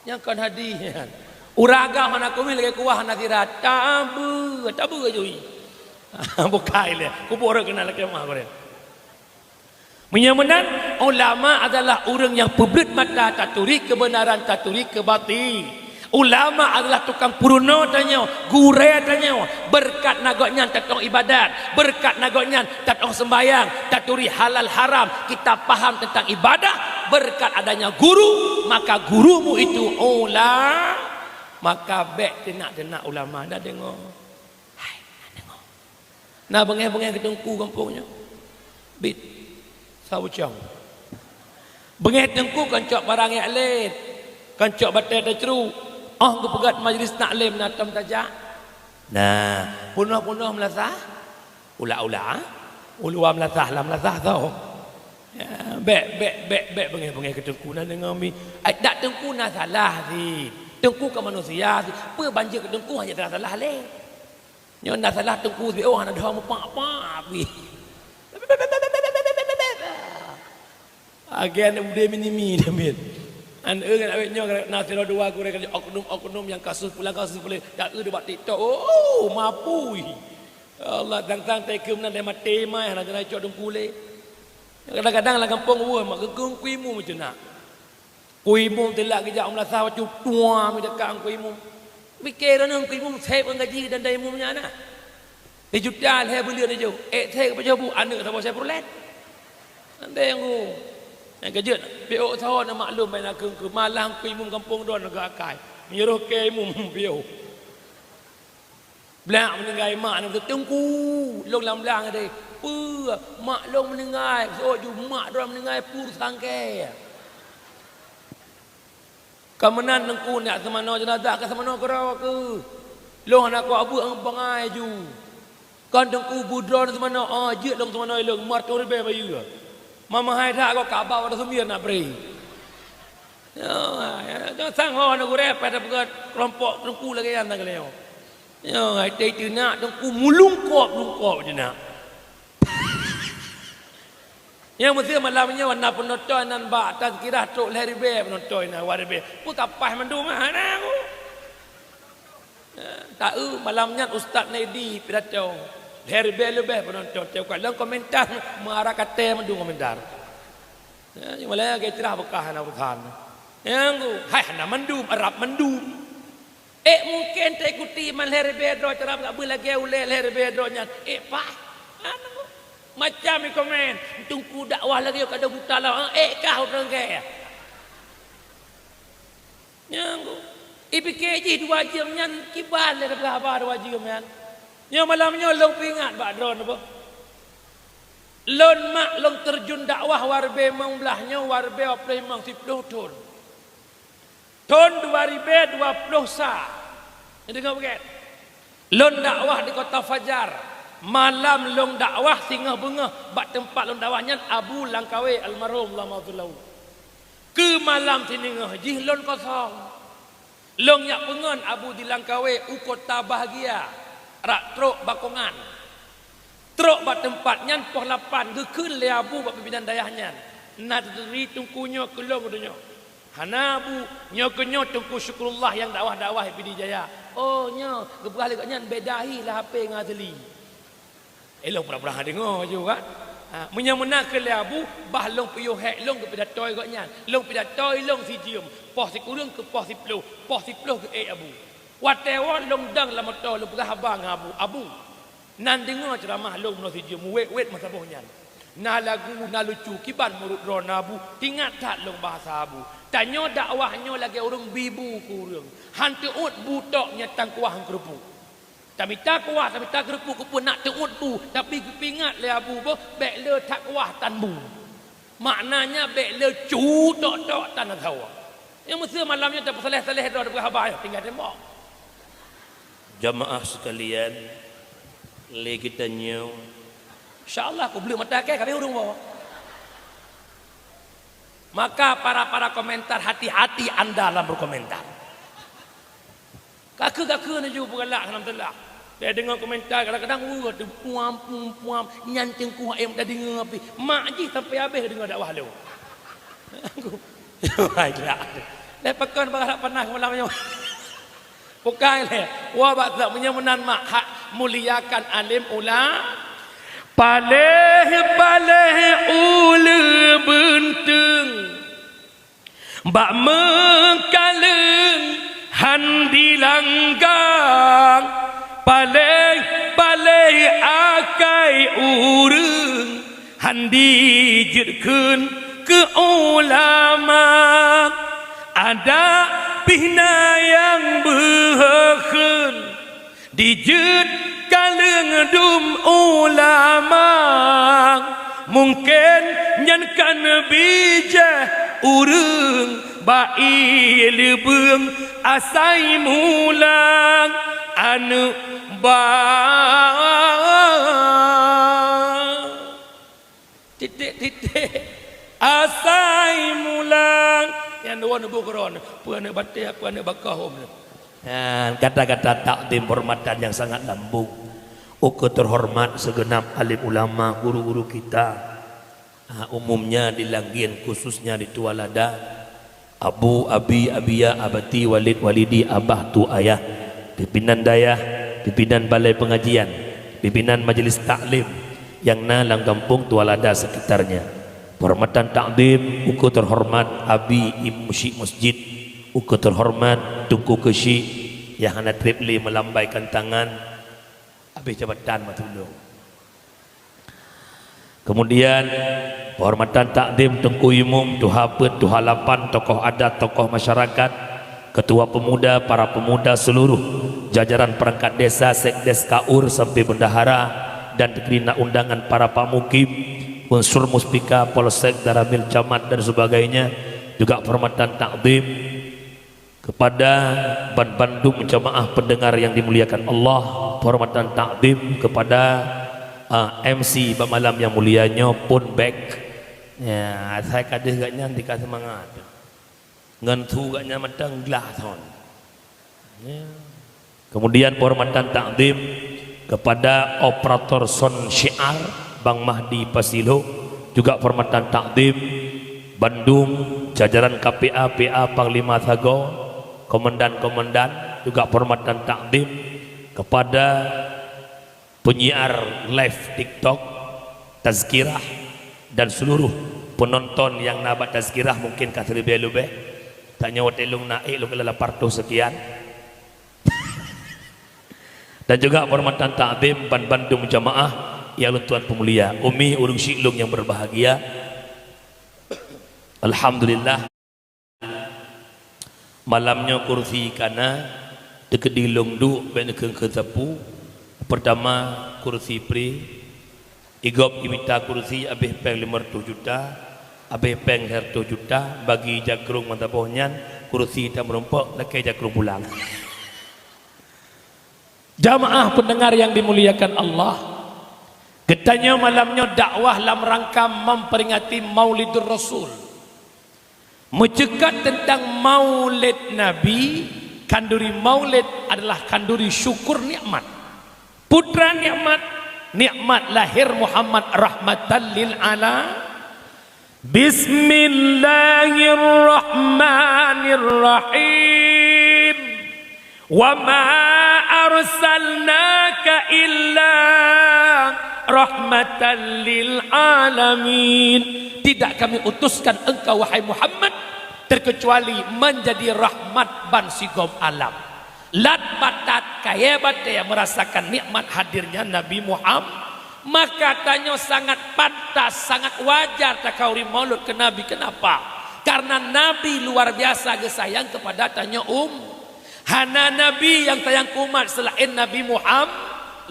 Nyang kon hadih. Ureuëng agam hana kumieh lagée kuah hana sira. Tabeue, tabeue jui. Bukai lé. Kubur keunan lakée meu'ah gurée. Meunyoe meunan, ulama adalah ureuëng nyang peubeuet mata taturi keubeunaran, taturi keubatil. Ulama adalah tukang peurunoe tanyoe, gurée tanyoe. Beureukat na gobnyan tatong ibadat, beureukat na gobnyan tatong seumbahyang, taturi halal haram, kita paham teuntang ibadah. Beureukat adanya guru, maka gurumu itu ula-, maka bék teunak-teunak ulama. Na deungoe? Hai, na deungoe? Na beungéh-beungéh keu teungku gampông nyoe? Bit. Saboh cong. Beungéh teungku kon cok barang jak lét, kon cok batée tacruk. Oh geupeugét majlis taklim na tom tajak. Nah, peunoh-peunoh meulasah. Ula-ula, uluwa meulasah, lam meulasah tho. Ya, bék, bék, bék, bék beungéh-beungéh keu teungku na deungoe mi. Ai dak teungku na salah cit. Teungku ka manusia cit. Peue banjeuet keu teungku hana salah-salah lé. Nyoe na salah teungku siôh hana deuh meupak-pak pih. Agen udé minimi dah mit. An eu ngon awét nyoe na sidroe dua gurée oknum-oknum nyang kasus pulang kasus pulang. Dak eu bak TikTok. Oh, mapui. Allah, tang-tang teukeu meunan dai maté mai hana jana cok dengkulé. Kadang-kadang lam gampông weueh mak geukeu kui mu meuceunak. Kui mum teulak geujak u meulasah bacut tua meudekat kui mum. Mikée droeneueh kui mum sép ngon gaji dan dai mum nyan na. Sijuta lhée buleuen ijo, ék sép pajoh bu aneuëk saboh sép peureulét. Andai ngu. Nyang keujeuet, piôh saho na maklum bai na keu-keu malah kui mum gampông droe na geuakai. Meunyoe roh kée mum piôh. Blak meuninggai mak nyan teungku, lôn lam blang deh. Peue? Mak lôn meuninggai, seuôt ju mak droe meuninggai pur sangkée. Ka meunan teungku nak seumanoe jeunazah ka seumanoe keudroe keuh. Lôn hana kuat beuet ngon bangai ju. Kon teungku bu droe seumanoe, oh, jeuet lôn seumanoe lôn, meuatôh ribée bayeue. Mamahai that kok kaba pada sumir nak bri. Ya, ya, sang ho na gurée pada peugah keulompok teungku lagée nyan tanggai lé nyoe. Nyoe, hai teunak teungku meulungkop-lungkop teunak. Nyang meuseuh malam nyoe na peunonton nan bak tazkirah trok lhée ribée peunonton na, dua ribée. Peue ka paih mandum hana ku. Taeu malam nyan Ustaz Nedi pidato. Lhée ribée leubeh peunonton. Teuka lom komentar, meuara katé mandum komentar. Ya, nyang malée lagée cerah beukah hana urusan. Nyang ku, hai hana mandum, Arab mandum. Ék mungken taikuti man lhée ribée droe cara bak beu lagée ulée lhée ribée droe nyan. Ék paih. Anu, macam i komen, teungku dakwah lagée ka ada buta lah. Ék kah ureuëng kée. Nyang ku, ipike jih dua jeuem nyan kiban lé dapeuhaba dua jeuem nyan. Nyoe malam nyoe lôn peuingat bak droeneuh boh. Lôn mak lôn teurjun dakwah waribée limong blaih nyoe waribée dua ploh limong siploh thon. Thon dua ribée dua ploh sa. Neudeungoe beugét. Lôn dakwah di Kota Fajar. Malam lôn dakwah singoh beungoh bak teumpat lôn dakwah nyan Abu Langkawe almarhum Allahumma ghfir lahu. Keu malam siningoh jih lôn kosong. Lôn jak peungon Abu di Langkawe u Kota Bahagia, rab trok Bakongan. Trok bak teumpat nyan poh lapan geukheun lé Abu bak pimpinan dayah nyan, "Na teuturi teungku nyoe keu lôn geutanyoe." "Hana, Abu, nyoe keu nyoe Teungku Syukrullah nyang dakwah-dakwah di Pidie Jaya." "Oh, nyoe, geupeugah lé gobnyan beda hi lah H P ngon asli." Eh, lôn pura-pura deungoe ju kan. Ha, meunyoe meunan kheun lé Abu, bah lôn piôh hék lôn keu pidato gobnyan. Lôn pidato lôn sijeuem, poh sikureueng keu poh siplôh, poh siplôh geuék Abu. Watée woe lôn dong lam moto lôn peugah haba ngon Abu, "Abu, nan deungoe ceuramah lôn meunoe sijeuem, wét-wét meusaboh nyan. Na lagu, na lucu, kiban meurot droeneuh Abu, teuingat that lôn bahasa Abu. Tanyoe dakwah nyoe lagée ureuëng bi bu keu ureuëng, han teuôt bu tok nyang tan kuah ngon keureupuk." Tamita kuah, tamita keureupuk keupeue nak teuôt bu, tapi geupeuingat lé Abu boh, bék le that kuah tan bu. Maknanya bék le cu tok-tok tan asawa. Nyang meuseu malam nyoe tapeusaléh-saléh droe tapeugah haba nyoe tinggai teumbok. Jamaah sekalian, lé geutanyoe, insya Allah kubleuet mata kée ka habéh ureuëng woe. Maka para-para komentar, hati-hati anda dalam berkomentar. Ka keu-ka keu neujue peugalak, alhamdulillah. Bèk deungö komentar, kadang-kadang, "Wah, teupuam, pum, puam, nyan teungku ayam tadeungö pih." Mak jih sampai habéh deungö dakwah lôn. Aku, hai, gila. Lé pakon bak galak panas malam nyoe. Bukai lé. Wah, bak meunyoe meunan mak hak muliakan alim ula-, paléh-paléh uleue beunteueng. Bak meukaleueng han dilanggang, paléh-paléh akai ureuëng han dijeuet kheun keu ulama. Adak pih na nyang beuheuh kheun, dijeuet kaleueng dum ulama, mungken nyan kan bijéh ureuëng bak ié leubeueng asai mulang aneuk ba. Titik-titik asai mulang. Nyang dua neubu keron, peue aneuk bateh, peue aneuk bakah hom. Nah, kata-kata takdim penghormatan yang sangat lambung. Ukeue terhormat segenap alim ulama, guru-guru kita. Ah, umumnya di Langgieng, khususnya di Tualada. Abu, abi, abiya, abati, walid, walidi, abah, tu, ayah, pimpinan dayah, pimpinan balai pengajian, pimpinan majelis taklim nyang na lam gampông Tualada sekitarnya. Penghormatan takdim ukeue terhormat abi imum syik masjid, ukeue terhormat teungku keuchik nyang hana treb lé meulambaikan tangan, habéh jabatan meutudoh. Kemudian, penghormatan takdim Teungku Imum, Tuha Peuet, Tuha Lapan, tokoh adat, tokoh masyarakat, ketua pemuda, para pemuda seluruh jajaran perangkat desa, sekdes, kaur, sampai bendahara, dan dikirina undangan para pak mukim, unsur muspika, polsek, danramil, camat, dan sebagainya, juga penghormatan takdim. Kepada ban-, bandum jamaah pendengar yang dimuliakan Allah, penghormatan takdim kepada, ah, M C bak malam yang mulia nyoe, Pon Bek. Ya, asai ka deuh gobnyan tika seumangat. Ngon su gobnyan mantong glah thon. Ya. Kemudian penghormatan takdim kepada operator sound syiar Bang Mahdi Pasilo, juga penghormatan takdim bandum jajaran K P A, P A, Panglima Sagoe, komandan-komandan, juga penghormatan takdim kepada penyiar live TikTok, Tazkirah, dan seluruh penonton yang na bak Tazkirah mungkin ka siribèe leubeh. Tanyoe watèe lôn na ék lôn kira lapan ratus sekian. Dan juga penghormatan takdim ban bandum jamaah nyang lôn tuan peumulia. Umi, ureueng syik lôn nyang berbahagia. Alhamdulillah. Malam nyoe kursi ka na, teukeudi lôn duek bèk neukheun-kheun sapeue. Peurtama, kursi pri. Igob imita kursi abéh pèng limong reutôh juta, abéh pèng sireutoh juta, bagi jakrong meusaboh nyan, kursi tameurumpok lakèe jakrong pulang. Jamaah pendengar yang dimuliakan Allah, geutanyoe malam nyoe dakwah lam rangka memperingati Maulidur Rasul. Meuceukat teuntang Maulid Nabi, khanduri Maulid adalah khanduri syukur nikmat. Peue treuk nikmat, nikmat lahir Muhammad rahmatan lil ala-, Bismillahirrahmanirrahim. Wa ma arsalnaka illa Rahmatan lil alamin. Tidak kami utuskan engkau, wahai Muhammad, terkecuali menjadi rahmat ban sigom alam. Lat batat kayée batée merasakan nikmat hadirnya Nabi Muhammad. Maka tanyoe sangat pantas, sangat wajar takhauri maulud keu Nabi. Kenapa? Karena Nabi luar biasa geusayang kepada tanyoe um. Hana nabi nyang sayang keu umat seulaén Nabi Muham-,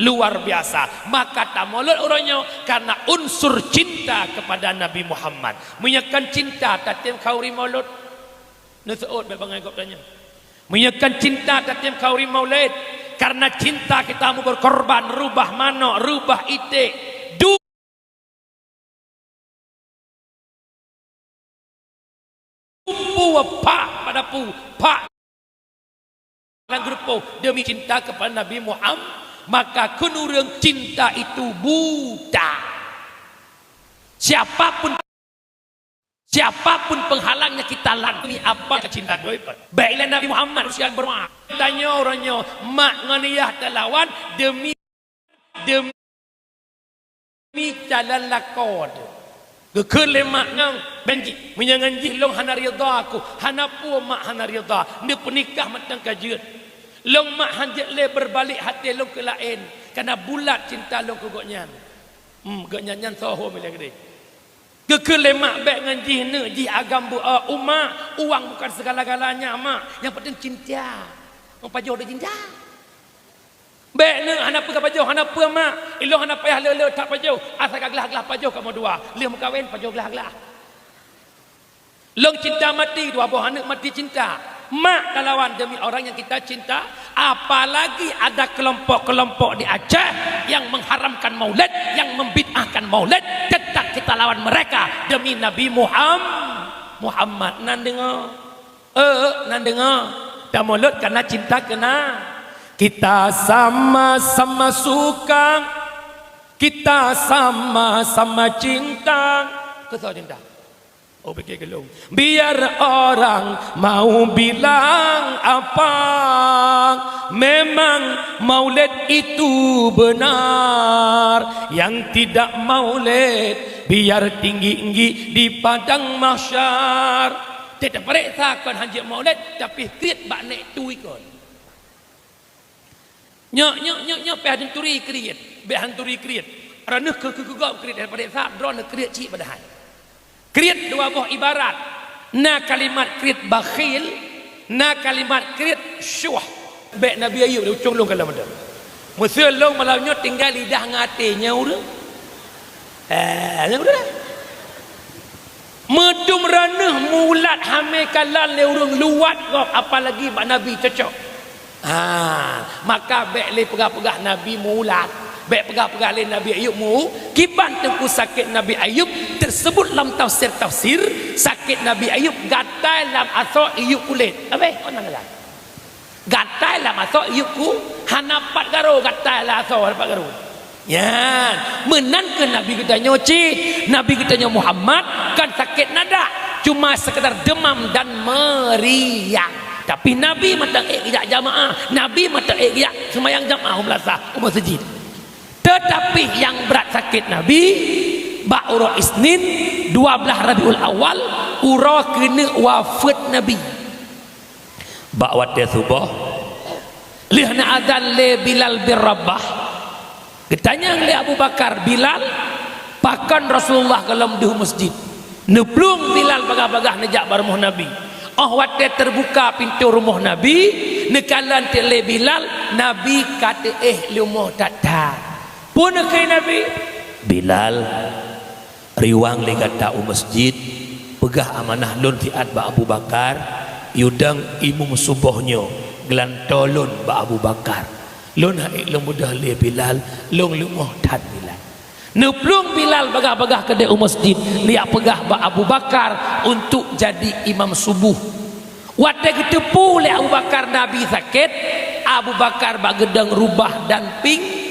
luar biasa. Maka tamolot uroe nyoe karena unsur cinta kepada Nabi Muhammad. Meunyoe kon cinta, tatem khauri molot. Neuseuôt bék bangai gob tanyoe. Meunyoe kon cinta, tatem khauri maulid. Karena cinta kita mau berkorban, reubah manok, reubah iték. Du- Pue pak pada pu, pak dan geureupoh demi cinta kepada Nabi Muhammad, maka kheun ureuëng cinta itu buta. Siapapun, siapapun penghalangnya kita lantang apa cinta doi. Baiklah Nabi Muhammad usia berdoa. Tanyoe uroe nyoe, mak ngon yah talawan demi Demi calon lakoe teuh. Geukheun lé mak ngon, "Bék jih, meunyoe ngon jih lôn hana ridha aku." "Hana peue mak hana ridha, neupeunikah mantong ka jeuet. Lôn mak han jeuet lé, beureubalik até lôn keu laén, kareuna bulat cinta lôn keu gobnyan." Hmm, gobnyan nyan soe ho milée keudeh. Geukheun lé mak, "Bék ngon jih neuk, jih agam beu-, eh, umak, uang bukan segala-galanya mak, nyang penting cinta." Ngon pajoh deuh cinta. "Bék neuk, hana peue ka pajoh, hana peue mak. Ilôn hana payah le-le that pajoh. Asai ka glah-glah pajoh kamoe dua. Lheueh meukawen pajoh glah-glah." Lôn cinta mati, dua boh aneuk mati cinta. Mak talawan demi orang yang kita cinta. Apalagi ada kelompok-kelompok di Aceh yang mengharamkan maulid, yang membid'ahkan maulid, tetap kita lawan mereka demi Nabi Muham-, Muhammad. Nan deungoe. Eh, nan deungoe, tamolot karena cinta keu Na-, kita sama-sama suka, kita sama-sama cinta. Keu soe cinta? Oh, pike geulong. Biar orang mau bilang apa, memang maulid itu benar. Yang tidak maulid, biar tinggi-tinggi di padang mahsyar. Teuh tapareksa kon hanjeuet maulid, tapi kriet bak nèk tui kon. Nyoe, nyoe, nyoe, nyoe pih han turi kriet, bèk han turi kriet. Droeneuh keu, keu, keu gob kriet, tapareksa droeneuh kriet cit padahai. Kriet dua boh ibarat. Na kalimat kriet bakhil, na kalimat kriet syuh. Bèk Nabi Ayub di ujong lôn kalon mantong. Meuseu lôn malam nyoe tinggai lidah ngon até nyoe ureueng. Eh, nyang udah. Meudum raneuh mulat hamé kalon lé ureueng luwat gob, apalagi bak Nabi cocok. Ha, maka bèk lé peugah-peugah Nabi mulat, bèk peugah-peugah lé Nabi Ayub mu-, kiban teungku sakét Nabi Ayub teusebut lam tafsir-tafsir, sakét Nabi Ayub gatai lam asoe iyup kulét. Abéh, oh, na gatai. Gatai lam asoe iyup ku-, hana pat garoe gatai lam asoe hana pat garoe. Nyan, meunan keuh Nabi geutanyoe cit, Nabi geutanyoe Muhammad kan sakét nadak, cuma sekedar demam dan meriang. Tapi Nabi mantong ék geujak jamaah, Nabi mantong ék geujak seumayang jamaah u meulasah, u meuseujid. Tetapi nyang brat sakét Nabi, bak uroe Isnin, dua blaih Rabiul Awal, uroe keuneuk wafeuet Nabi. Bak watèe suboh, lheueh na azan lé Bilal bin Rabah, geutanyong lé Abu Bakar, "Bilal, pakon Rasulullah gohlom deuh meuseujid?" Neuplueng Bilal bagah-bagah neujak bak rumoh Nabi. Óh watèe teubuka pintoe rumoh Nabi, neukalon teuk lé Bilal, Nabi ka teuéh leumoh that-that. Peue neukheun Nabi? "Bilal, riwang lé gata u meuseujid, peugah amanah lôn siat bak Abu Bakar, yue dong imum suboh nyoe geulantoe lôn bak Abu Bakar. Lôn han ék lôn beudôh lé Bilal, lôn leumoh that Bilal." Neuplueng Bilal bagah-bagah keudéh u meuseujid, neujak peugah bak Abu Bakar untuk jadi imam suboh. Watèe geuteupeue lé Abu Bakar Nabi sakét, Abu Bakar bak geudong rubah dan ping-,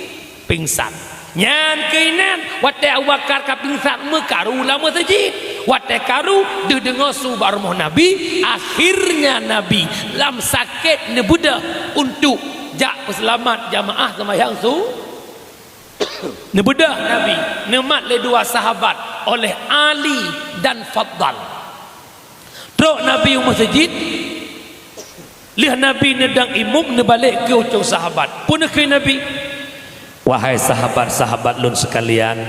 pingsan. Nyan keuh inan, watèe Abu Bakar ka pingsan meukaru lam meuseujid. Watèe karu, deuh deungoe su bak rumoh Nabi, akhirnya Nabi lam sakét neubeudôh untuk jak peuseulamat jamaah seumayang su-, Neubeudôh Nabi, neumat lé dua sahabat oleh Ali dan Faddal. Trok Nabi u meuseujid, lheueh Nabi neudong imum, neubalek keu ucok sahabat. Peue neukheun Nabi? Wahai sahabat-sahabat lôn seukalian,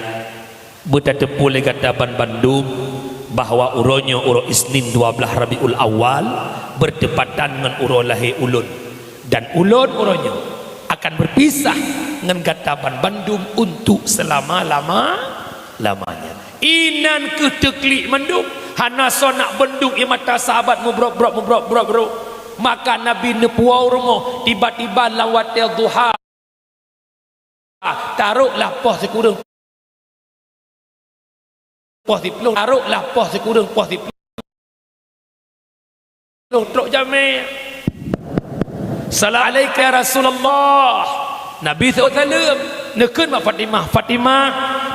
beutateupeue lé gata banmandum bahwa uroe nyoe uroe Isnin dua blaih Rabiul Awal beurtepatan ngon uroe lahé ulôn. Dan ulôn uroe nyoe akan beupisah ngon gata banmandum untuk seulama-lama-lamanya. Inan keuh teuklik mandum, hana soe nak bandum ie mata sahabat mubrok-brok, mubrok-brok, brok. Maka Nabi neupuwoe u rumoh, tiba-tiba lam watée duha, taroklah poh sikureueng, poh siploh, taroklah poh sikureueng, poh siploh, trok jamé. "Salam alaika ya Rasulullah." Nabi seuôt saleuem, neukheun bak Fatimah, "Fatimah,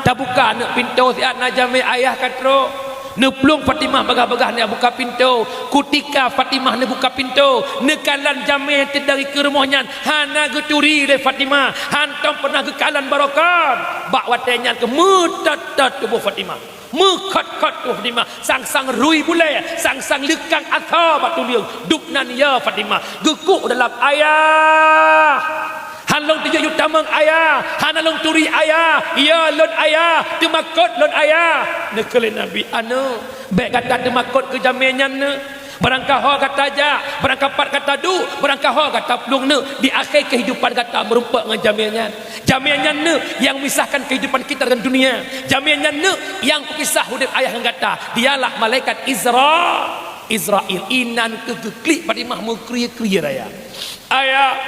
tabuka aneuk pintoe siat, na jamé ayah ka trok." Neuplueng Fatimah bagah-bagah neuk buka pintoe. Kutika Fatimah neubuka pintoe, neukalon jamé nyang teudong dikeue rumoh nyan hana geuturi lé Fatimah, hantom pernah geukalon baroekon. Bak watée nyan keuh meutot-tot tuboh Fatimah, meukhot-khot tuboh Fatimah, sang-sang rui bulée, sang-sang leukang asoe bak tuleueng. Dubnan ya Fatimah, geukuk dalam, "Ayah! Han lôn teujok tamong ayah, hana lôn turi ayah, ya lôn ayah, teumakot lôn ayah." Neukheun lé Nabi, "Aneuk, bék gata teumakot keu jamé nyan neuk. Barangkaho gata jak, barangkapat gata duek, barangkaho gata plueng neuk, di akhé keuhidupan gata meurumpok ngon jamé nyan. Jamé nyan neuk nyang memisahkan keuhidupan kita dengan dunia. Jamé nyan neuk nyang peupisah udeb ayah ngon gata. Dialah malaikat Izra-, Izrail." Inan keuh geuklik Fatimah meukrie-krie raya. "Ayah,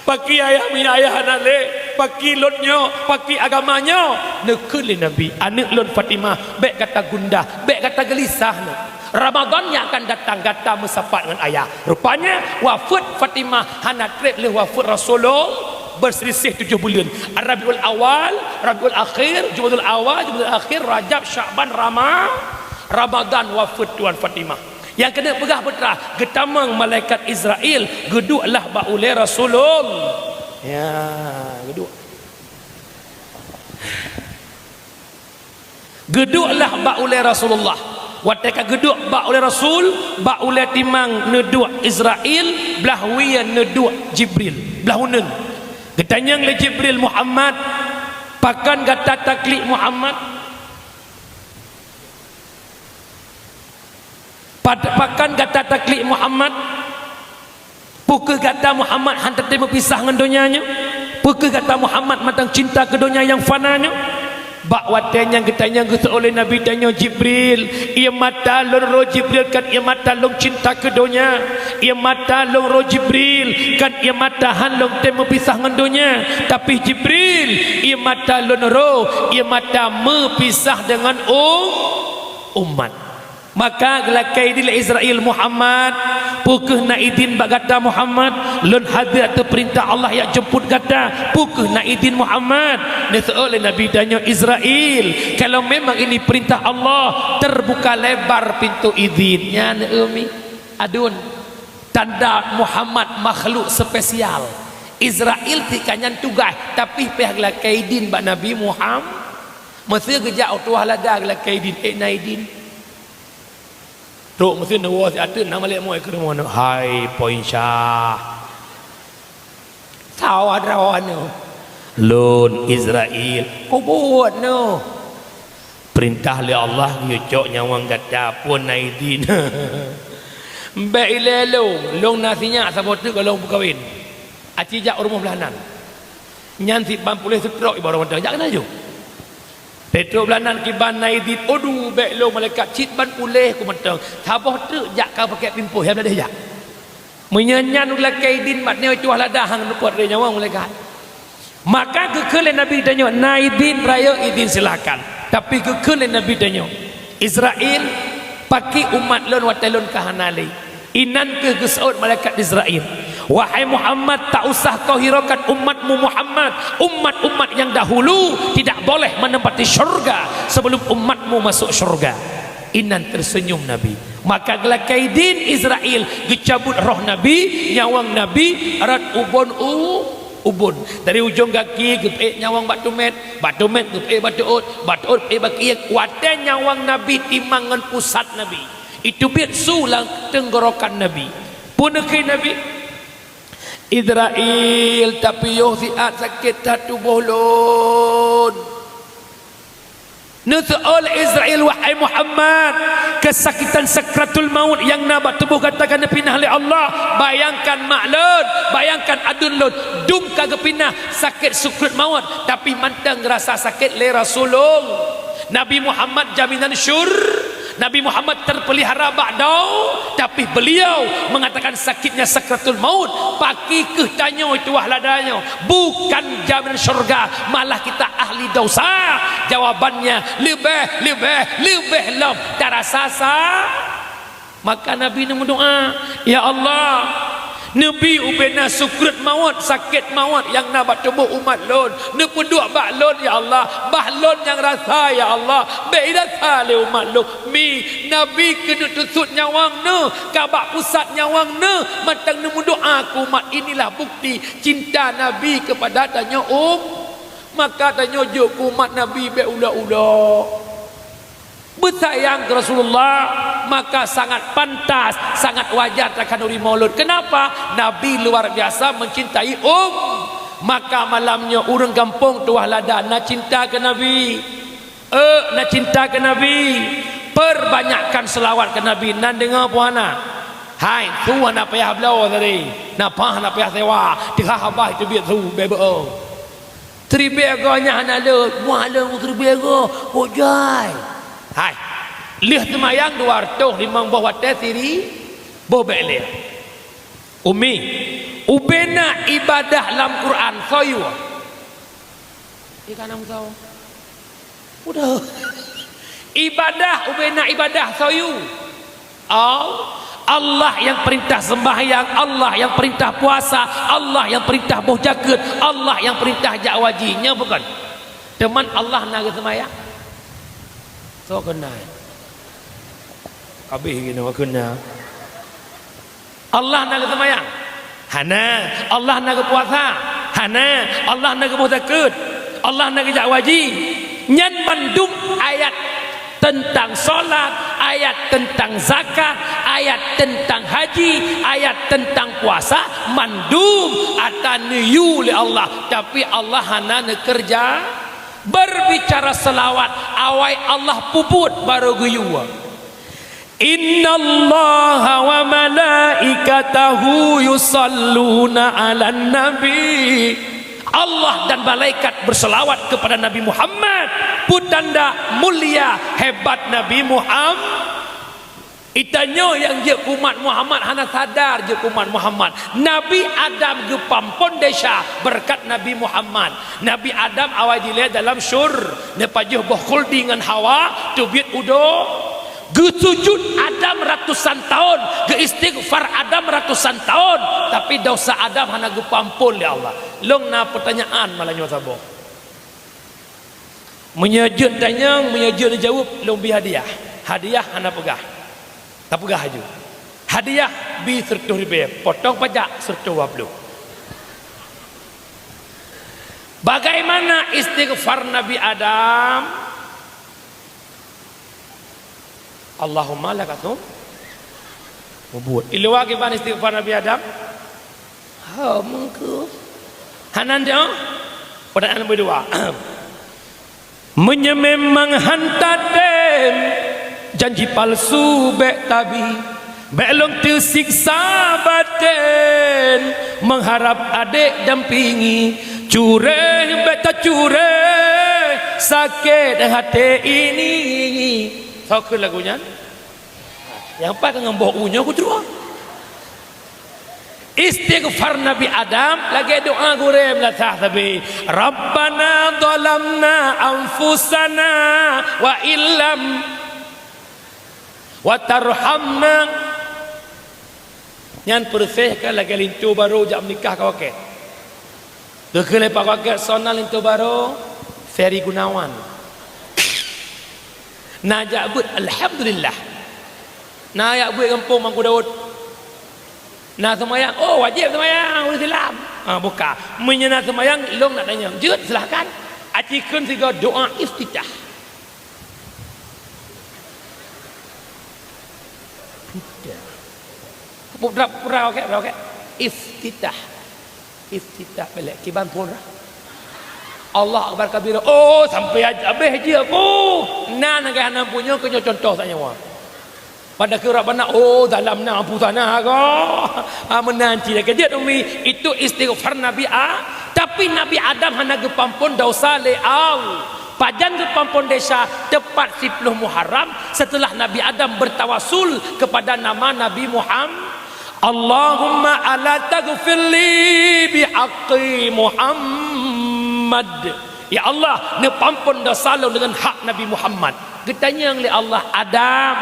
pakri ayah meunyoe ayah hana lé? Pakri lôn nyoe? Pakri agama nyoe?" Neukheun lé Nabi, "Aneuk lôn Fatimah, bék gata gundah, bék gata geulisah neuk. Ramadan nyang akan datang gata meusapat ngon ayah." Rupanya, wafeuet Fatimah hana treb lheueh wafeuet Rasulullah, beuseuliseh tujoh buleuen. Rabiul Awal, Rabiul Akhir, Jumadil Awal, Jumadil Akhir, Rajab, Syakban, Rama-, Ramadan wafeuet tuan Fatimah. Nyang keuneuk peugah peue teuma, geutamong malaikat Izrail, geuduek lah bak ulée Rasulullah. Ya, geuduek. Geuduek lah bak ulée Rasulullah. Watée ka geuduek bak ulée Rasul, bak ulée timang neuduek Izrail, blah wie neuduek Jibril, blah uneuen. Geutanyong lé Jibril, "Muhammad, pakon gata taklik Muhammad?" Pad-, pakon gata taklik Muhammad? Peu kheueh gata Muhammad han teutem meupisah ngon donya nyoe? Peu kheueh gata Muhammad mantong cinta keu donya nyang fana nyoe? Bak watée nyang geutanyong geuseuôt lé Nabi tanyoe Jibril, ie mata lôn roh Jibril kon ie mata lôn cinta keu donya. Ie mata lôn roh Jibril kon ie mata han lôn tem meupisah ngon donya. Tapi Jibril, ie mata lôn roh, ie mata meupisah deungon um-, umat. Maka geulakée idin lé Izrail, "Muhammad, peu kheueh na idin bak gata Muhammad? Lôn hadir ateueh peurintah Allah jak jemput gata. Peu kheueh na idin Muhammad?" Neuseuôt lé Nabi tanyoe, "Izrail, kalau memang ini perintah Allah, terbuka lebar pintu idin." Nyan, eu, mi, aduen. Tanda Muhammad makhluk spesial. Izrail tika nyan tugaih, tapi pih geulakée idin bak Nabi Muham-, meuseu geujak u tuah lada geulakée idin, "Eh, na idin." Trok meuseu neuwoe siat teuk na malaikat meu'ue keu rumoh nyoe, "Hai Poin Syah, sawa droeneuh, lôn Izrail, kubuet neuh. Peurintah lé Allah geuyue cok nyawöng gata, phon na idin." "Bék ilée lôn, lôn na sinyak saboh teuk goh lôn peukawen. Aci jak u rumoh blah nan. Nyan siban puléh seutrok ibaroe mantong, jak keunoe ju." Trok blah nan kiban na idin, "Aduh, bék lôn malaikat, cit ban puléh ku mantong. Saboh teuk jak ka pakèk pimpôh, ya blah deh jak." Meunyoe nyan geulakée idin bak nyoe tuah lada han lupot lé nyawöng malaikat. Maka geukheun lé Nabi tanyoe, "Na idin rayeuk idin, silakan." Tapi geukheun lé Nabi tanyoe, "Izrail, pakri umat lôn watée lôn ka hana lé?" Inan kheueh geuseuôt malaikat Izrail, "Wahai Muhammad, tak usah kau hiraukan umatmu Muhammad. Umat-umat yang dahulu tidak boleh menempati syurga sebelum umatmu masuk syurga." Inan terseunyum Nabi. Maka geulakée idin Izrail geucabut roh Nabi, nyawöng Nabi, rot ubon u Ubun. Dari ujong gaki geupeuék nyawöng bak teumèt, bak teumèt geupeuék bak teuôt, bak teuôt geupeuék bak keuieng. Watèe nyawöng Nabi timang ngon pusat Nabi, iteubiet su lam teunggorokan Nabi. Peue neukheun Nabi? "Izrail, tapiôh siat sakét that tuboh lôn." Neuseuôt lé Izrail, "Wahai Muhammad, keusakitan sakratul maut nyang na bak tuboh gata ka neupinah lé Allah. Bayangkan mak lôn, bayangkan aduen lôn, dum ka geupinah sakét sakratul maut, tapi mantong rasa sakét lé Rasulullah." Nabi Muhammad jaminan syur-, Nabi Muhammad teupeulihara bak dao, tapi beliau mengatakan sakitnya sakratul maut. Pakri keuh tanyoe tuah lada nyoe? Bukan jaminan syurga, malah kita ahli dosa. Jawabannya leubeh, leubeh, leubeh lom tarasa sa-, maka Nabi neumeudoa, "Ya Allah, neubi ubena sakratul maut, sakét maut nyang na bak tuboh umat lôn. Neupeuduek bak lôn, ya Allah, bah lôn nyang rasa, ya Allah, bék rasa lé umat lôn." Mi, Nabi keuneuk teusut nyawöng neuh, ka bak pusat nyawöng neuh, mantong neumeudoa keu umat. Inilah bukti cinta Nabi kepada tanyoe um-, maka tanyoe jok keu umat Nabi bék ulok-ulok. Beusayang keu Rasulullah, maka sangat pantas, sangat wajar takhanuri maulud. Kenapa? Nabi luar biasa mencintai um-, maka malam nyoe ureuëng gampông tuah lada na cinta keu Nabi. Eh, na cinta keu Nabi, perbanyakkan selawat keu Nabi. Na deungoe peue hana? Hai, su hana payah bloe tadi. Na paih hana payah sewa. Teuhah babah teubiet su, beu-beu. Siribèe goe nyan hana lé, buah lé siribèe goe, kok jai. Hai, lheueh seumayang dua reutôh limong boh watèe siri-, boh bèk lé. Umi, ubena ibadah lam Quran soe yue? Ikan am soe? Udah. Ibadah, ubena ibadah soe yue? Al-, Allah nyang peurintah seumbahyang, Allah nyang peurintah puasa, Allah nyang peurintah boh jakeuet, Allah nyang peurintah jak haji. Nyoe bukon? Teuma Allah na geuseumayang? Soe keuna? Kabeh geunoe keuna. Allah na geuseumayang? Hana. Allah na geupuasa? Hana. Allah na geuboh zakeuet? Allah na geujak haji? Nyan mandum ayat teuntang salat, ayat teuntang zakat, ayat teuntang haji, ayat teuntang puasa, mandum ata neuyue lé Allah, tapi Allah hana neukeureuja. Berbicara selawat, awai Allah peubuet barô geuyue. "Innallaha wa malaikatahu yusalluna 'alan nabi." Allah dan malaikat berselawat kepada Nabi Muhammad. Peutanda mulia hebat Nabi Muhammad. Geutanyoe nyang jeuet keu umat Muhammad hana sadar jeuet keu umat Muhammad. Nabi Adam geupampon desya beureukat Nabi Muhammad. Nabi Adam awai dilèe dalam syur-, neupajoh boh khuldi ngon Hawa, teubiet udo. Geusujut Adam ratusan taon, geuistighfar Adam ratusan taon, tapi dosa Adam hana geupeuampon lé Allah. Lôn na peutanyaan malam nyoe saboh. Meunyoe jeuet tanyong, meunyoe jeuet neujaweueb, lôn bi hadiah. Hadiah hana peugah. Tapeugah laju. Hadiah bi seureutôh ribèe, potong pajak seureutôh dua ploh. Bagaimana istighfar Nabi Adam? Allahumma lakasum. Mubuet. Iluwa kiban istighfar Nabi Adam? Ha, meungkeu. Hana nyoe? Pertanyaan nomor dua. Meunyoe memang hanta tem, janji palsu bèk tabi, bèk lôn teusiksa baten, mengharap adek dampingi, cureh bèk tacureh, sakét hati ini. Soe kheun lagu nyan? Nyang pat ngon boh u nyoe kucurah. Istighfar Nabi Adam lagèe doa gurèe meulasah sabe, "Rabbana zalamna anfusana wa illam wa tarhamna." Nyan peureuseh ka lagèe linto barô jak meunikah ka wakèe. Geukheun lé Pak Wakil, soe nan linto barô? Ferry Gunawan. Na jak beuet, alhamdulillah. Na jak beuet gampông Mangku Daud. Na seumayang, oh, wajéb seumayang, ureueng Islam. Ha, buka. Meunyoe na seumayang, lôn nak tanyong. Jeuet, silahkan. Aci kheun sigoe doa iftitah. Iftitah. Pura, pura, okey, pura, okey. Iftitah. Iftitah belek kiban pura. Allah Akbar kabira. Oh, sampai habéh je aku. Nan lagèe hana punya keu nyoe contoh saja. Pada keu Rabbana, oh, dalam na abu tanah ko. Ha, meunan cit lagèe jeuet umi, itu istighfar Nabi A. Tapi Nabi Adam hana geupampon dosa lé Allah. Pajan geupampon dosa, tepat siploh Muharram setelah Nabi Adam bertawasul kepada nama Nabi Muhammad. Allahumma ala taghfirli bihaqqi Muhammad. Ya Allah, neupampon dosa lôn deungon hak Nabi Muhammad. Geutanyong lé Allah, "Adam,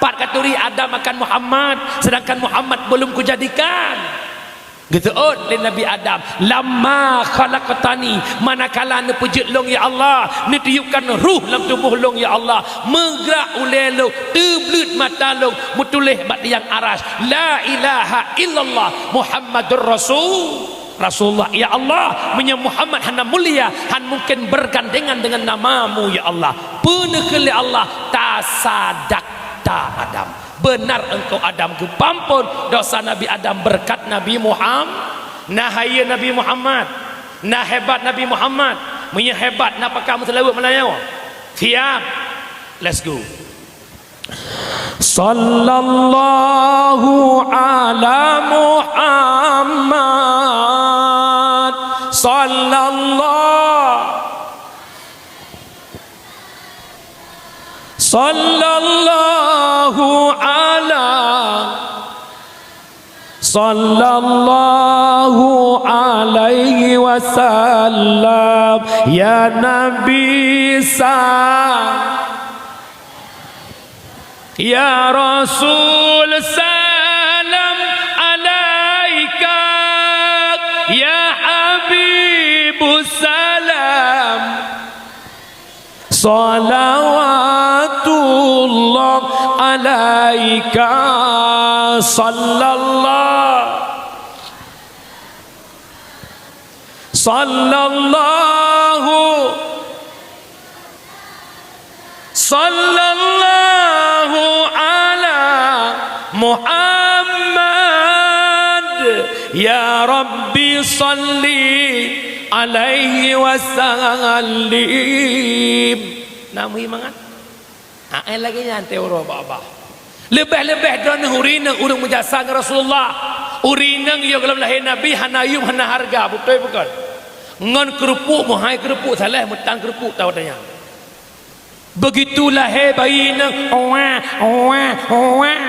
pat katuri Adam akan Muhammad, sedangkan Muhammad belum kujadikan?" Geuseuôt lé Nabi Adam, "Lamma khalaqtani, manakala neupeujeuet lôn, ya Allah, neutiupkan ruh lam tuboh lôn, ya Allah, meugrak ulèe lôn, teubleuet mata lôn, meutuléh bak tiang aras, 'La ilaha illallah Muhammadur Rasul.'" Rasulullah, "Ya Allah, meunyoe Muhammad hana mulia, han mungken bergandengan dengan nama-Mu, ya Allah." Peue neukheun lé Allah, "Tasadakta Adam. Beunar engkau Adam geupampon dosa Nabi Adam beureukat Nabi Muhammad." Na hayeue Nabi Muhammad, na hebat Nabi Muhammad. Meunyoe hebat, na pakon meuseulaweuet meulayeue? Siap. Let's go. Sallallahu ala Muhammad. Sallallahu, sallallahu ala, sallallahu alaihi wasallam. Ya Nabi sa-, ya Rasul salam alaika, ya Habibu salam. Salawatullah alaika, sallallahu, sallallahu, sallallahu ala Muhammad. Ya Rabbi, salli alaihi wa sallim. Nah, meuhi mangat. Hai lagèe nyan teuh uroe bak babah. Leubeh-leubeh droeneuh ureueng inong ureueng meujasa ngon Rasulullah. Ureueng inong yôh gohlom lahé Nabi hana yuem hana hareuga, beutôi bukon? Ngon keureupuk, meuhai keureupuk, saléh meutan keureupuk, tahu tanya. Beugitu lahé bayi inong, wah, wah, wah.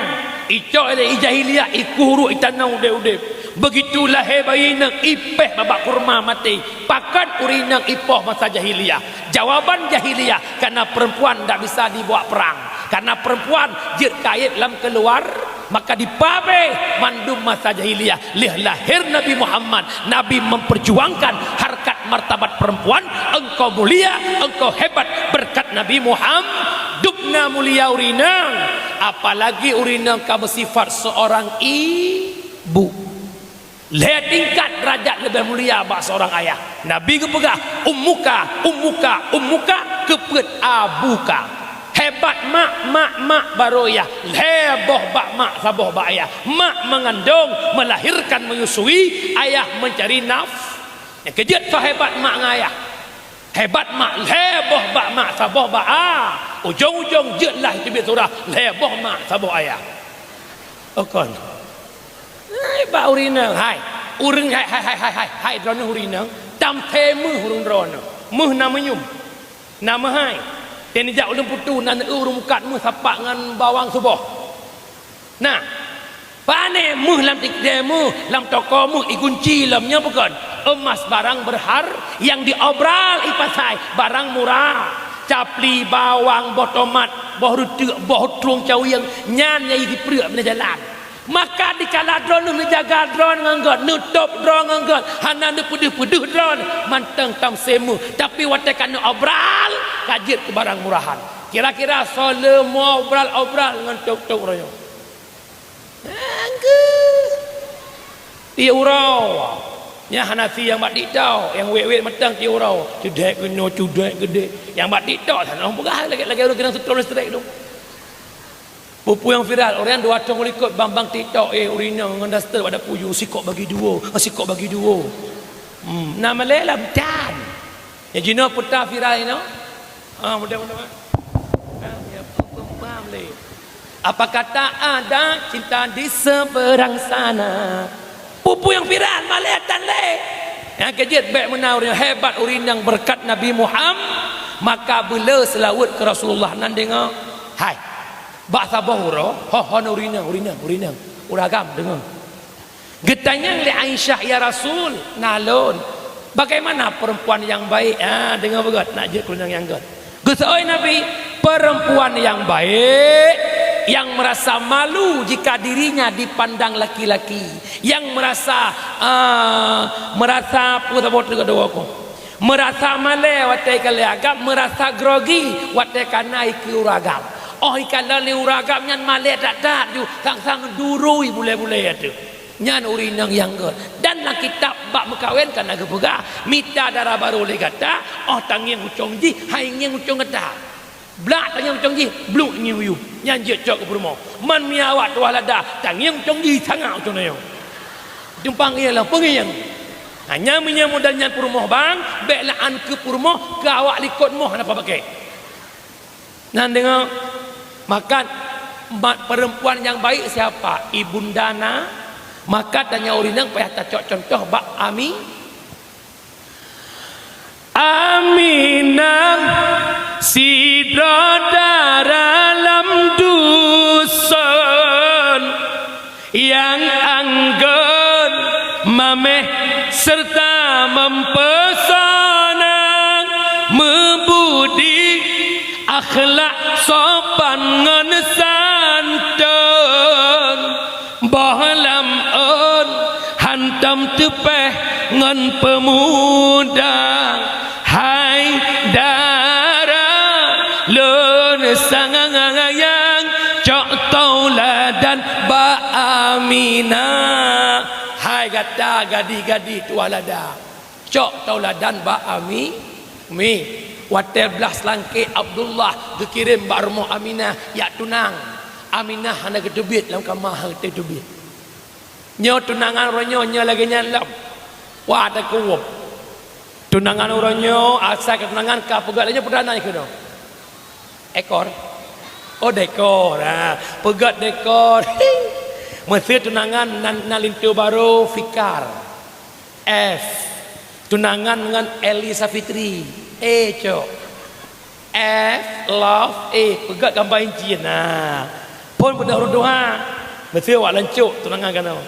Icok lé i jahiliyah, ikueh uruek, itanong udeb-udeb. Beugitu lahé bayi inong, ipéh babah kurma maté. Pakon ureueng inong ipoh masa jahiliyah? Jawaban jahiliyah, karena perempuan ndak bisa dibawa perang. Karena perempuan jeuet kayèe lam keuluar, maka dipabéh mandum masa jahiliyah. Lheueh lahé Nabi Muhammad, Nabi memperjuangkan harkat martabat perempuan. Engkau mulia, engkau hebat berkat Nabi Muhammad. Dubna mulia ureueng inong, apalagi ureueng inong ka beusifat seorang ibu. Lhèe tingkat deurajat leubeh mulia bak seurang ayah. Nabi geupeugah, "Ummuka, ummuka, ummuka," keu peuet abuka. Hebat mak, mak, mak, baru ayah. Lhèe boh bak mak, saboh bak ayah. Mak mengandung, melahirkan, menyusui, ayah mencari naf-, nyang keujeuet soe hebat mak ngon ayah. Hebat mak, lhèe boh bak mak, saboh bak a. Ujong-ujong jeuet lah teubiet surah, lhèe boh mak, saboh ayah. Oh kon. Hai, bak ureueng inong, hai. Ureueng hai, hai, hai, hai, hai, hai, droeneuh ureueng inong. Tam tém meuh ureueng droeneuh. Meuh na meuyuem. Na meuhai. Tém neujak ulôn putôh, na neueu ureueng mukat meuh sapak ngon bawang suboh. Nah, pane meuh lam tikdée meuh, lam toko meuh, igunci lom nyoe bukon. Emas barang berhar, nyang diobral ipasai, barang murah. Capli, bawang, boh tomat, boh reuteuk, boh trueng cawieng, nyan nyang jipreuek bak jalan. Maka dikala droeneuh neujaga droe ngon gét, neutôb droe ngon gét, hana neupeudeuh-peudeuh droe, mantong tam tém meuh. Tapi watée ka neuobral, ka jeuet keu barang murahan. Kira-kira soe le meuobral-obral ngon tôb-tôb droe nyoe? Anggeut. Di uroe. Nyan hana si nyang bak TikTok, nyang wét-wét mantong tiep uroe. Cudek keunoe, cudek keudeh. Nyang bak TikTok sana peugah lagèe, lagèe ureueng keunong seutrom listrik tu. Peue-peue nyang viral, ureueng dua ratus likot bang-bang TikTok, eh, ureueng inong ngon daster bak dapu ju, sikok bagi dua, sikok bagi dua. Hmm, na malèe lam tan. Nyang jinoe peuta viral inoe. Ah, mudah-mudahan. Ah, ya, paham, paham lé. Apa kata ada cinta di seberang sana? Peue-peue nyang viral, malèe tan lé. Nyang keujeuet bèk meunan ureueng hebat, ureueng nyang beureukat Nabi Muhammad, maka beuleu seulaweuet keu Rasulullah nan deungoe. Hai. Bak saboh uroe, ho, ho, ureueng inong, ureueng inong, ureueng inong. Ureueng agam deungoe. Geutanyong lé Aisyah, "Ya Rasul, na lôn, bagaimana perempuan yang baik?" Ah, deungoe beugöt, nak jeuet keu ureueng nyang göt. Geuseuôt Nabi, "Perempuan yang baik, yang merasa malu jika dirinya dipandang laki-laki, yang merasa, ah, merasa," peue saboh teuk dua ko, "merasa malèe watèe ikalon agam, merasa grogi watèe kana ikeue ureueng agam." Oh, ikalon lé ureueng agam nyan malèe that-that ju, sang-sang durui bulèe-bulèe ateueh. Nyan ureueng inong nyang göt. Dan lam kitab bak meukawen ka na geupeugah, mita dara barô lé gata, oh tangieng ucong jih, hai ngieng ucong gata. Blak tangieng ucong jih, bluk ngieng u yup. Nyan jeuet cok keu peurumoh. Man miet awak tuah lada, tangieng ucong jih, sangak ucong nyoe. Tumpang ngieng lam peungieng. Hanya meunyoe modal nyan peurumoh bang, bèk la'an keu peurumoh, keu awak likot moh hana pabakée. Nan deungoe, maka mat perempuan nyang baik siapa? Ibunda na. Maka tanyoe ureueng inong payah tacok cuntoh bak Ami-, Aminah, sidroe dara lam duson. Nyang anggon mamèh seureuta meupeusona, meubudi, akhlak sopan ngon santôn, boh lam ôn hantom teupèh ngon peumuda. Hai dara lôn sayang, cok tauladan bak Aminah. Hai gata gadih-gadih tuah lada, cok tauladan bak Ami-, Mi. Watèe blah seulangké Abdullah geukirém bak rumoh Aminah jak tunang, Aminah hana geuteubiet lam kama, hana geuteubiet. Nyoe tunangan uroe nyoe, nyoe lagèe nyan lom. Wah, takuwöb. Tunangan uroe nyoe, asai ka tunangan ka peugöt lé nyoe perdana keunoe. Ekor. Oh, dekor. Ha, peugöt dekor. Meuseu tunangan nan, nan linto barô Fikar. F. Tunangan ngon Elisa Fitri. E, cok. F, love, eh, peugöt gamba incien. Nah. Phôn beudôh ureueng tuha. Meuseu awak lancok tunangan keunoe.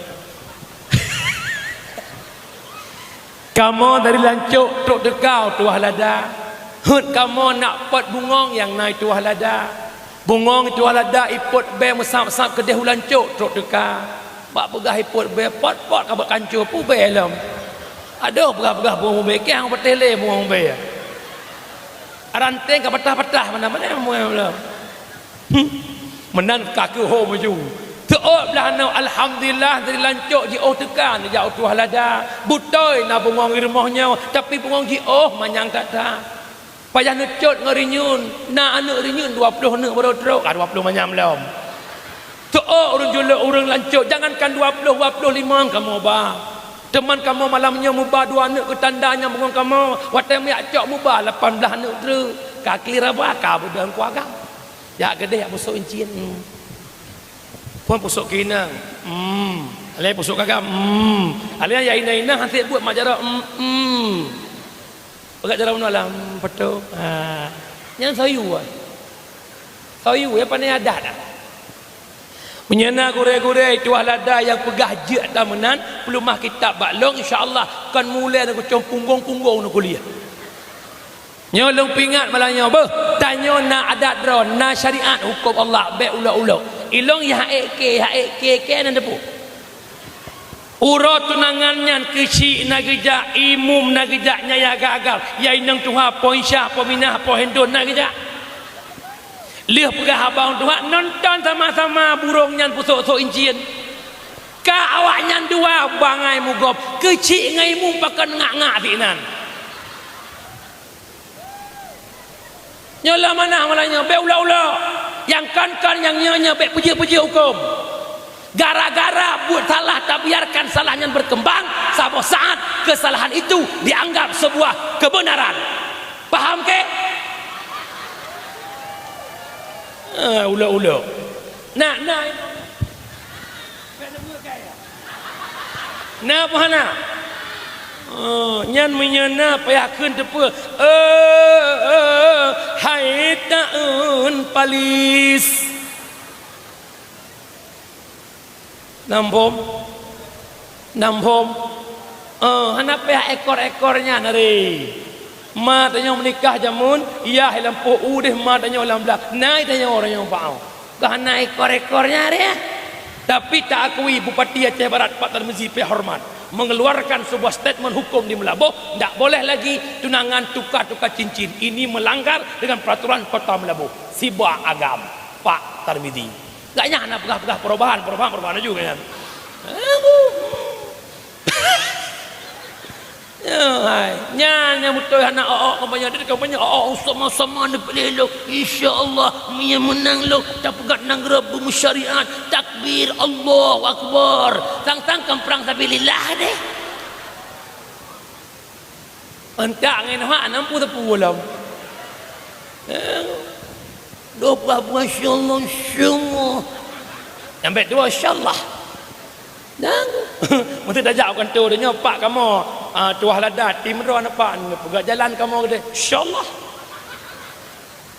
Kamoe dari lancok trok teuka u tuah lada. Heuet kamoe nak pot bungöng nyang na i tuah lada. Bungöng i tuah lada ipot bèe meusab-sab keudeh u lancok trok teuka. Bak peugah ipot bèe, pot-pot ka bak kancô, peue bèe lom. Adoh, peugah-peugah bungöng bèe, keu nyang patéh lé bungöng bèe. Ranté ka patah-patah, mana-mana bungöng lom. Hmm. Meunan ka keuh ho maju. Teuôt blah nyoe, alhamdulillah, dari lancok jiôh teuka neujak u tuah lada. Beutôi na bungöng i rumoh nyoe, tapi bungöng jiôh manyang that-that. Payah neucot ngon rinyun, na aneuk rinyun dua ploh aneuk baru trok, ah, dua ploh manyam lom. Teuôt ureueng julok ureueng lancok, jangankan dua ploh, dua ploh limong kamoe ba. Teuma kamoe malam nyoe muba dua aneuk keu tanda nyang bungöng kamoe, watèe meujak cok muba lapan blah aneuk treuk. Ka kli raba, ka beudôh ku agam. Jak keudeh jak pusok incien. Hmm. Phôn pusok keu inong. Hmm. Alèh pusok keu agam. Hmm. Alèh ya inong-inong hana buet mak jaroe. Hmm. Hmm. Peugah jaroe bunoe lam, hmm, beutôi. Ha. Nyan soe yue. Soe yue, ya, pane adat dah. Meunyoe na gurèe-gurèe tuah lada nyang peugah jeuet ata meunan, peuleumah kitab bak lôn, insya Allah kon mulai neukucong punggong-punggong neukuliah. Nyoe lôn peuingat malam nyoe, beuh, tanyoe na adat droe, na syariat huköm Allah, bèk ulok-ulok. Ilôn ya ék kèe, ya ék kèe, kèe nan teupeu. Uroe tunangan nyan keuchik na geujak, imum na geujak, nyang ya agam-agam, ya inong tuha, po Isyah, po Minah, po Hindon na geujak. Lheueh peugah haba ureueng tuha, nonton sama-sama burông nyan pusok-sok incien. Ka awaknyan dua bangai mugob, keuchik ngon imeum pakon ngak-ngak sinan. Nyoe lam manah malam nyoe, bèk ulok-ulok. Nyang kon-kon, nyang nyoe-nyoe bèk peujeuet-peujeuet hukôm. Gara-gara buet salah tabiarkan salah nyan berkembang, saboh saat kesalahan itu dianggap sebuah kebenaran. Paham keu? Ah, ulok-ulok. Nah, nah. Na peue hana? Oh, nyan meunyoe na payah kheun teupeue. Eh, eh, eh, hai taeun palis. Nam phom? Nam phom? Eh, hana payah ekor-ekor nyan, aré. Ma tanyoe meunikah jameun, yah lam poh u deh ma tanyoe lam blah. Nai tanyoe, tanyoe bak. Ka hana ekor-ekor nyan, aré. Tapi taakui Bupati Aceh Barat Pak Tarmizi pih hormat mengeluarkan sebuah statement hukum di Meulaboh, ndak boleh lagi tunangan tukar-tukar cincin. Ini melanggar dengan peraturan Kota Meulaboh. Siba agam, Pak Tarmizi. Gak nyan hana peugah-peugah perubahan, perubahan, perubahan laju gak nyan. Ya, hai. Nyan nyang beutôi hana ôk-ôk kampanye. Di kampanye ôk-ôk sama-sama neupiléh lôn. Insya Allah, meunyo meunang lôn, tapeugah nanggroe beumeusyariat. Takbir, Allahu Akbar. Tang-tang keu prang sabilillah deh. Antak ngon hak nam pun teupeu lom. Eh. Dua buah, buah, insyaallah, insyaallah. Nyang bèk dua, insyaallah. Dan, mesti tajak u kantô tanyoe, "Pak, kamoe, ah, tuah lada, tim droe na, Pak, neupeugah jalan kamoe keudeh." "Insyaallah."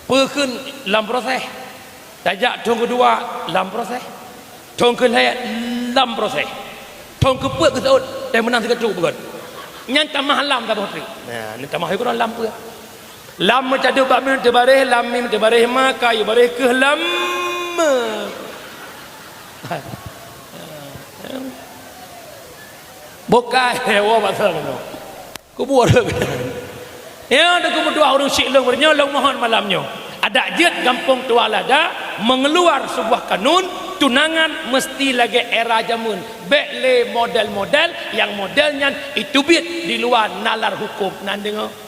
Peue kheun lam proses. Tajak thôn keudua lam proses. Thôn keulhèe lam proses. Thôn keupeuet geuseuôt, teuh meunang sigoe trok beugöt. Nyan tamah lam saboh trok. Nah, nyan tamah sigoe lam peue. Lam meucadeuek bak mim teubaréh, lam mim teubaréh ma, ka ibaréh keuh lam me. Bukai, woe bak sana. Kubur. Ya, dah kumeutuah ureueng syik lôn, nyoe lôn mohon malam nyoe. Adak jeuet gampông Tualada mengeluar sebuah kanun, tunangan mesti lagèe era jameun. Bèk lé model-model nyang model nyan iteubiet di luwa nalar huköm. Na neudeungoe?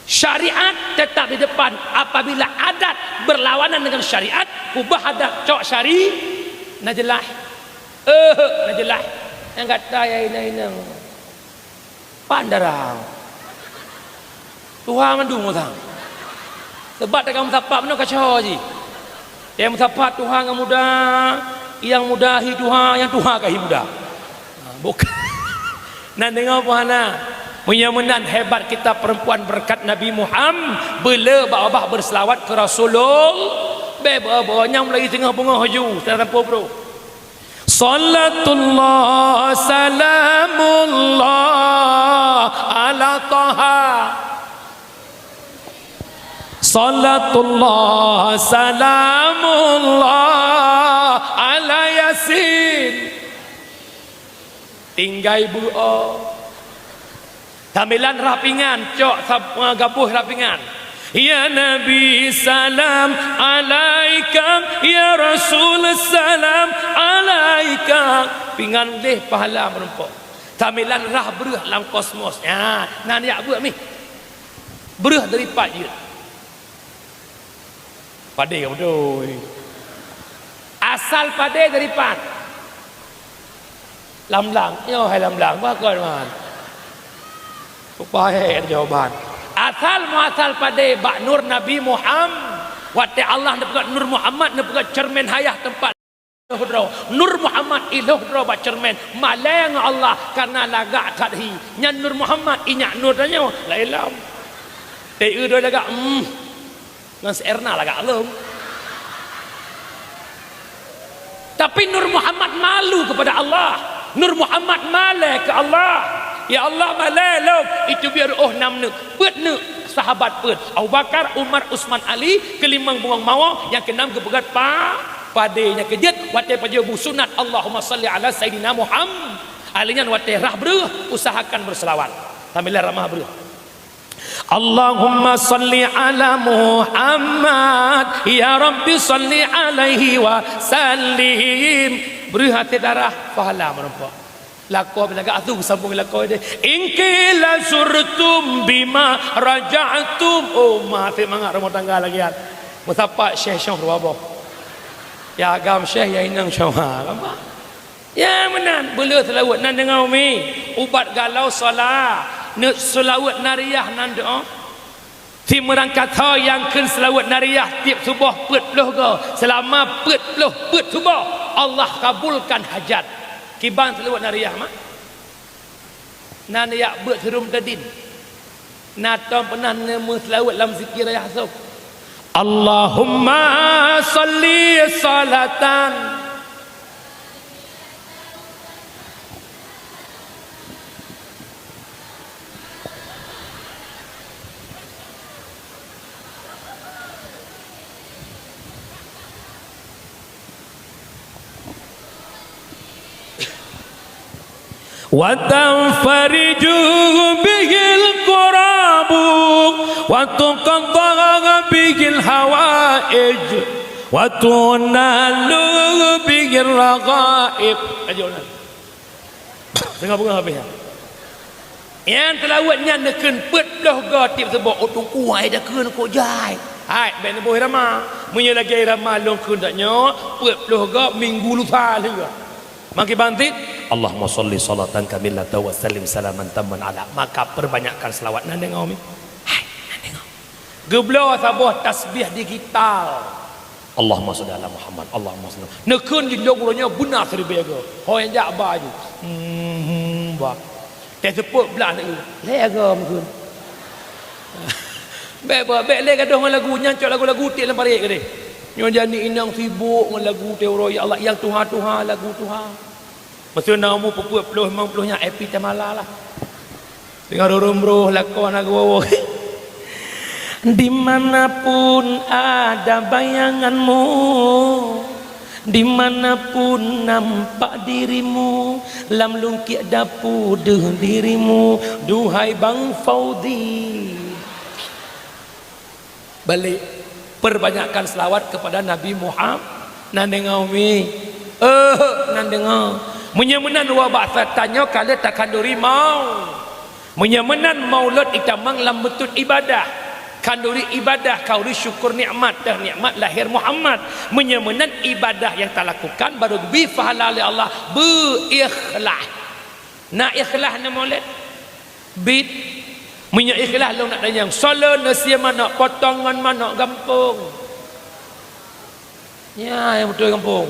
Syariat tetap di depan. Apabila adat berlawanan dengan syariat, ubah adat, cok syari-, na jeulaih. Eh, na jeulaih. Nyang gata ya inong-inong. Pandara. Tuha mandum utang. Sebab tagameusapat meunoe kacau jih. Nyang meusapat tuha nyang muda, nyang muda hi tuha, nyang tuha ka hi muda. Ha, bukan. Na deungoe peue hana? Meunyoe meunan hebat kita perempuan berkat Nabi Muhammad, beu le bak babah berselawat keu Rasulullah. Bèk beu-beu nyang mulai teungoh beungoh ju, secara tempo bro. Salatullah salamullah ala Taha. Salatullah salamullah ala Yasin. Tinggai beuo. Sambilan rhah pingan, cok sab-, eh, gaboh rhah pingan. Ya Nabi salam alaika, ya Rasul salam alaika. Pingan deh pahala meurumpok. Sambilan rhah breuh lam kosmos. Ya, nan jak beuh mih. Breuh dari pat jeuet. Padé ka beutôi. Asal padé dari pat? Lam blang. Nyoe hai lam blang. Bah kon man. Upaya jawaban. Asal muasal padé bak nur Nabi Muhammad. Watèe Allah neupeugah Nur Muhammad, neupeugah ceureumen hayah teumpat. Ilôh droe. Nur Muhammad ilôh droe bak ceureumen. Malèe ngon Allah karena lagak that hi. Nyan Nur Muhammad, inyak nur tanyoe laén lom. Teu droe lagak, hmm. Ngon si Erna lagak lom. Tapi Nur Muhammad malu kepada Allah. Nur Muhammad malèe keu Allah. Ya Allah, malèe lom. Iteubiet reuôh nam neuk. Peuet neuk sahabat peuet. Abu Bakar, Umar, Utsman, Ali, keulimong bungong mawö, nyang keunam geupeugöt pa-, padé, nyang keujeuet watèe pajoh bu sunat, Allahumma shalli ala Sayyidina Muhammad. Alèh nyan watèe rhah breuh, usahakan beuseulawat. Sambilan ramah breuh. Allahumma shalli ala Muhammad, ya Rabbi shalli alaihi wa sallim. Breuh até darah, pahala meurumpok. Lakoe lagak atu geusambong lakoe deh. In qila zurtum bima raja'tum. Oh, ma, até mangat rumoh tangga lagée nyan. Meusapat syeh syong dua boh. Ya agam syeh, ya inong syong. Ha, nampak? Ya meunan, beuleueh seulaweuet nan deungoe umi. Ubat galau solat. Neuk seulaweuet nariah nan doa. Simeurangkasoe nyang kheun seulaweuet nariah tieb suboh peuet ploh goe, seulama peuet ploh peuet suboh, Allah kabulkan hajat. Kiban seulaweuet nariah mah? Na neujak beuet siuroe tadin. Na tom peunah neumeuseulaweuet lam zikir rayah sôb. Allahumma shalli shalatan wa tanfariju bihil kurabu wa tuqadda bihil hawaij wa tunalu bihir raghaib. Lanjut. Teungoh beungoh habéh nyan. Nyang seulaweuet nyan neukheun peuet ploh goe tieb suboh, oh Teungku, hai takheun kok jai. Hai, bék neuboh irama. Meunyoe lagée irama lôn kheun tanyoe, peuet ploh goe minggu lusa lheueh. Makai bantit, Allahumma shalli shalatan kamilatan wa sallim salaman tamman ala. Maka perbanyakkan selawat. Nan deungoe mi. Hai, nan deungoe. Geubloe saboh tasbih digital. Allahumma shalli ala Muhammad, Allahumma shalli. Neukheun di lôn uroe nyoe beuna siribée goe. Ho nyang jak ba ju. Hmm, ba. Teuseupôt blah neuk lhée goe meukheun. Bék ba, bék lé gadoh ngon lagu nyan, cok lagu-lagu tiek lam parék keudeh. Nyoe jadi inong sibok ngon lagu teuroe, ya Allah, nyang tuha-tuha, lagu tuha. Meuseu na umu peuet ploh, limong ploh nyan, eh, pih tamala lah. Teungoh rurôm roh lakoe na geuwoe-woe. Dimanapun ada bayanganmu, dimanapun nampak dirimu, lam lungkiek dapu deuh dirimu, duhai Bang Fauzi. Balik, perbanyakkan selawat kepada Nabi Muhammad. Nan deungoe mi? Eh, nan deungoe. Meunyoe meunan, ubak tanyoe ka lheueh takhanduri mau. Meunyoe meunan, maulud itamong lam beutôi ibadah. Khanduri ibadah, khanduri syukur nikmat, teuh nikmat lahé Muhammad. Meunyoe meunan, ibadah nyang talakukan baru geubri pahala lé Allah beuikhlas. Na ikhlas na maulud? Bit. Meunyoe ikhlas lôn nak tanyong, soe le neusie manok potong ngon manok gampông? Nyan nyang beutôi gampông.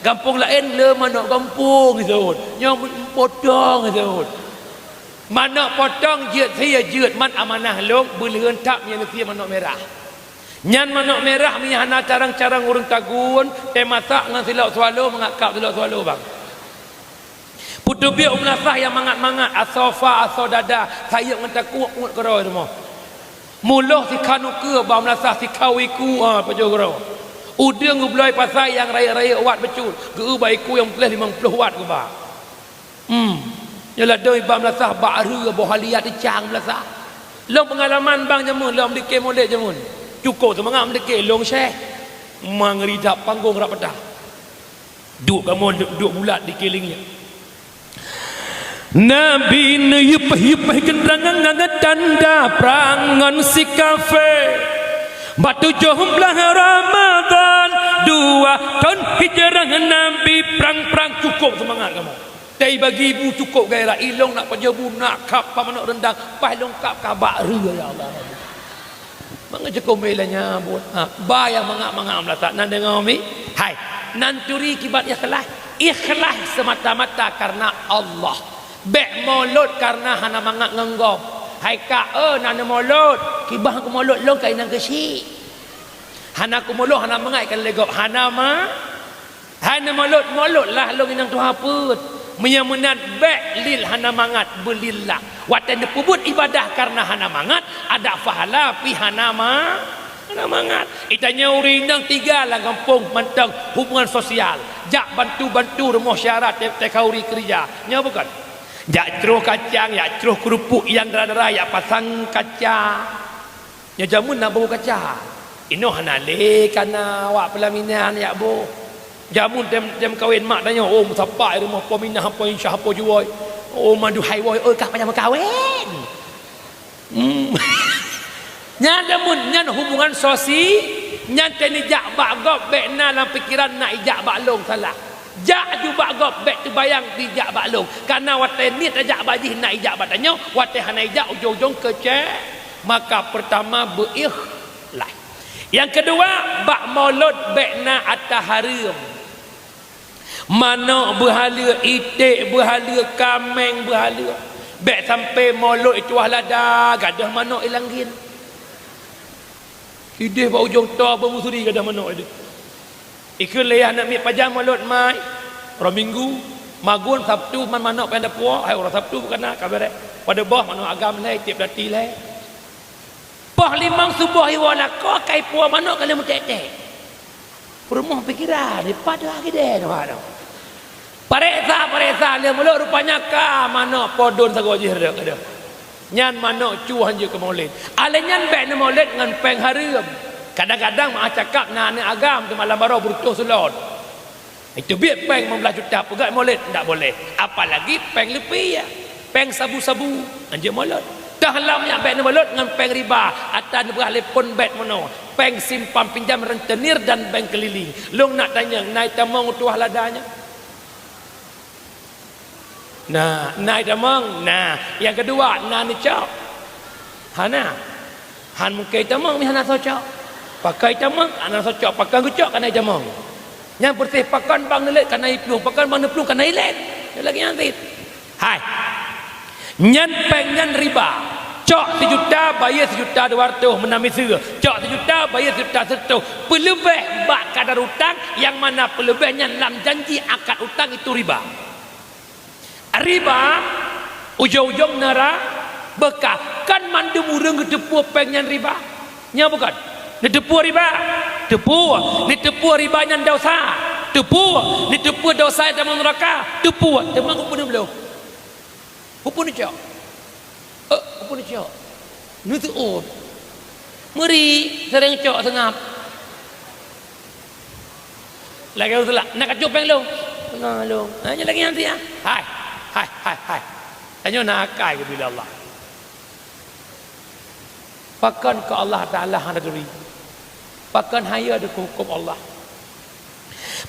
Gampông laén le manok gampông geuseuôt. Nyoe potong geuseuôt. Manok potong jeuet sie jeuet, man amanah lôn, beuleuheun that meunyoe neusie manok mirah. Nyan manok mirah meunyoe hana carông-carông ureuëng tagun, teumasak ngon silop swallow, mangat kab silop swallow, bang. Peuteubiet u meulasah nyang mangat-mangat, asoe fa, asoe dada, sayeuep ngon takue uet keudroe rumoh. Muloh sikhan ukeue bak meulasah, sikhan iku, ha, pajoh keudroe. Udeueng geubloe pasai nyang rayeuk-rayeuk wat bacut, geu-eu bak iku nyang peureulée limong ploh wat geuba. Hmm. Nyoe ladôm iba meulasah bak reu boh halia teucang meulasah. Lom peungalaman bang jameun, lom dike molek jameun. Cukôp seumangat meudike lôn syeh. Mangri dap panggong rap peutah. Duek kamoe duek bulat di keulieng nyan. Nabi neuyupaih-yupaih keunrangan ngon tanda prang ngon si kafé. Bak tujoh blaih Ramadhan dua thon hijrah Nabi prang-prang. Cukôp seumangat kamoe. Dai bagi bu cukôp gairah, ilong nak pajoh bu, nak kap pamanok reundang, paih lôn kap kabak reu, ya Allah. Mangat cukôp meuilée nyan buet. Ha, ba nyang mangat-mangat meulasah. Nan deungoe mi? Hai, nan turi kiban ikhlas. Ikhlas semata-mata karena Allah. Bék molot karena hana mangat ngon gob. Hai ka, eh, na neumolot. Kiban kumolot lôn ka inong keuchik. Hana kumolot, hana mangat ikan lé gob. Hana ma-, Hai neumolot-molot lah lôn inong tuha peuet. Meunyoe meunan bék lil hana mangat, beulillah. Watée neupeubuet ibadah kareuna hana mangat, adak pahala pih hana ma-, hana mangat. Itanyoe ureuëng inong tiga lam gampông mantong hubungan sosial. Jak bantu-bantu rumoh syara tieb-tieb khanduri keureuja. Nyoe bukon? Jak croh kacang, jak croh keurupuk nyang dara-dara, jak pasang kaca. Nyoe jameun na boh kaca. Inoe hana lé kana awak peulaminan jak boh. Jameun tem, tem kawen mak tanyoe, "Oh, meusapat rumoh po Minah, po Insyah, po Juwoi. Oh, maduhai woe, oh, kah payah meukawen." Hmm. Nyan jameun, nyan hubungan sosi, nyan teuh neujak bak gob, bèk na lam pikeran na ijak bak lôn, salah. Jak aju bak gob, bèk teubayang ijak bak lôn. Kareuna watèe niet tajak bak jih na ijak bak tanyoe, watèe hana ijak ujong-ujong keucèk. Maka peurtama beuikhlas. Nyang keudua, bak mulod bèk na ata hareuem. Manok beuhaleue, iték beuhaleue, kaméng beuhaleue. Bèk sampoe mulod i tuah lada gadôh manok i langgen. Idéh bak ujong toh beumeusuri gadôh manok idéh. Ikheun lé yah aneuk miet, "Pajan mulod, Mai?" "Uroe Minggu." "Magun Sabtu man manok pih dapuwoe." "Hai, uroe Sabtu bukana ka bèrèh." Padub boh manok agam lhèe, tiep dati lhèe. Poh limong suboh iwoe lakoe ka ipuwoe manok ka lheueh meuték-ték. Peurumoh pikeran, dipat deuh agidée nyoe. Pareksa-pareksa lé mulod, rupanya ka manok po don sagoe jih rhot gadôh. Nyan manok cuh hanjeuet keu mulod. Alèh nyan bèk neumulod ngon péng hareuem. Kadang-kadang meu'ah cakap na aneuk agam teuma lam baroe beureutôh seulon. Iteubiet péng limong blaih juta peugöt mulod, ndak boleh. Apalagi péng lupiah, péng sabu-sabu, hanjeuet mulod. Toh lom nyak bèk neumulod ngon péng riba, ata neupeugah lé phon bèt meunoe, péng simpan pinjam rentenir dan bank keliling. Lôn nak tanyong, na itamong u tuah lada nyoe? Na, na itamong? Na. Nyang keudua, na neucok? Hana. Han mungken itamong, mi hana soe cok. Pakon itamong, hana soe cok. Pakon geucok, kana itamong. Nyang peureuseh pakon bang neulét, kana iplueng. Pakon bang neuplueng, kana ilét. Nyoe lagèe nyan cit. Hai. Nyan péng nyan riba. Cok sijuta, bayeue sijuta dua reutôh meunan miseue. Cok sijuta, bayeue sijuta sireutôh. Peuleubeh bak kadar utang, nyang mana peuleubeh nyan lam janji akad utang itu riba. Riba, ujong-ujong neura-, beukah. Kan mandum ureueng geuteupeue péng nyan riba? Nyo bukon? Neuteupeue riba? Teupeue. Neuteupeue riba nyan desya? Teupeue. Neuteupeue desya nyan tamong neuraka? Teupeue. Teuma peue neubloe? Peue neucok? Eh, peue neucok? Neuseuôt. Meuri, seuréng cok seungab. Lagèe ureueng seulak, "Na kacok péng lôn?" "Na lôn." "Ha, nyoe lagèe nyan siat, ah." Hai, hai, hai, hai. Tanyoe na akai geubri lé Allah. Pakon keu Allah Taala hana turi? Pakon hayeue deungon huköm Allah?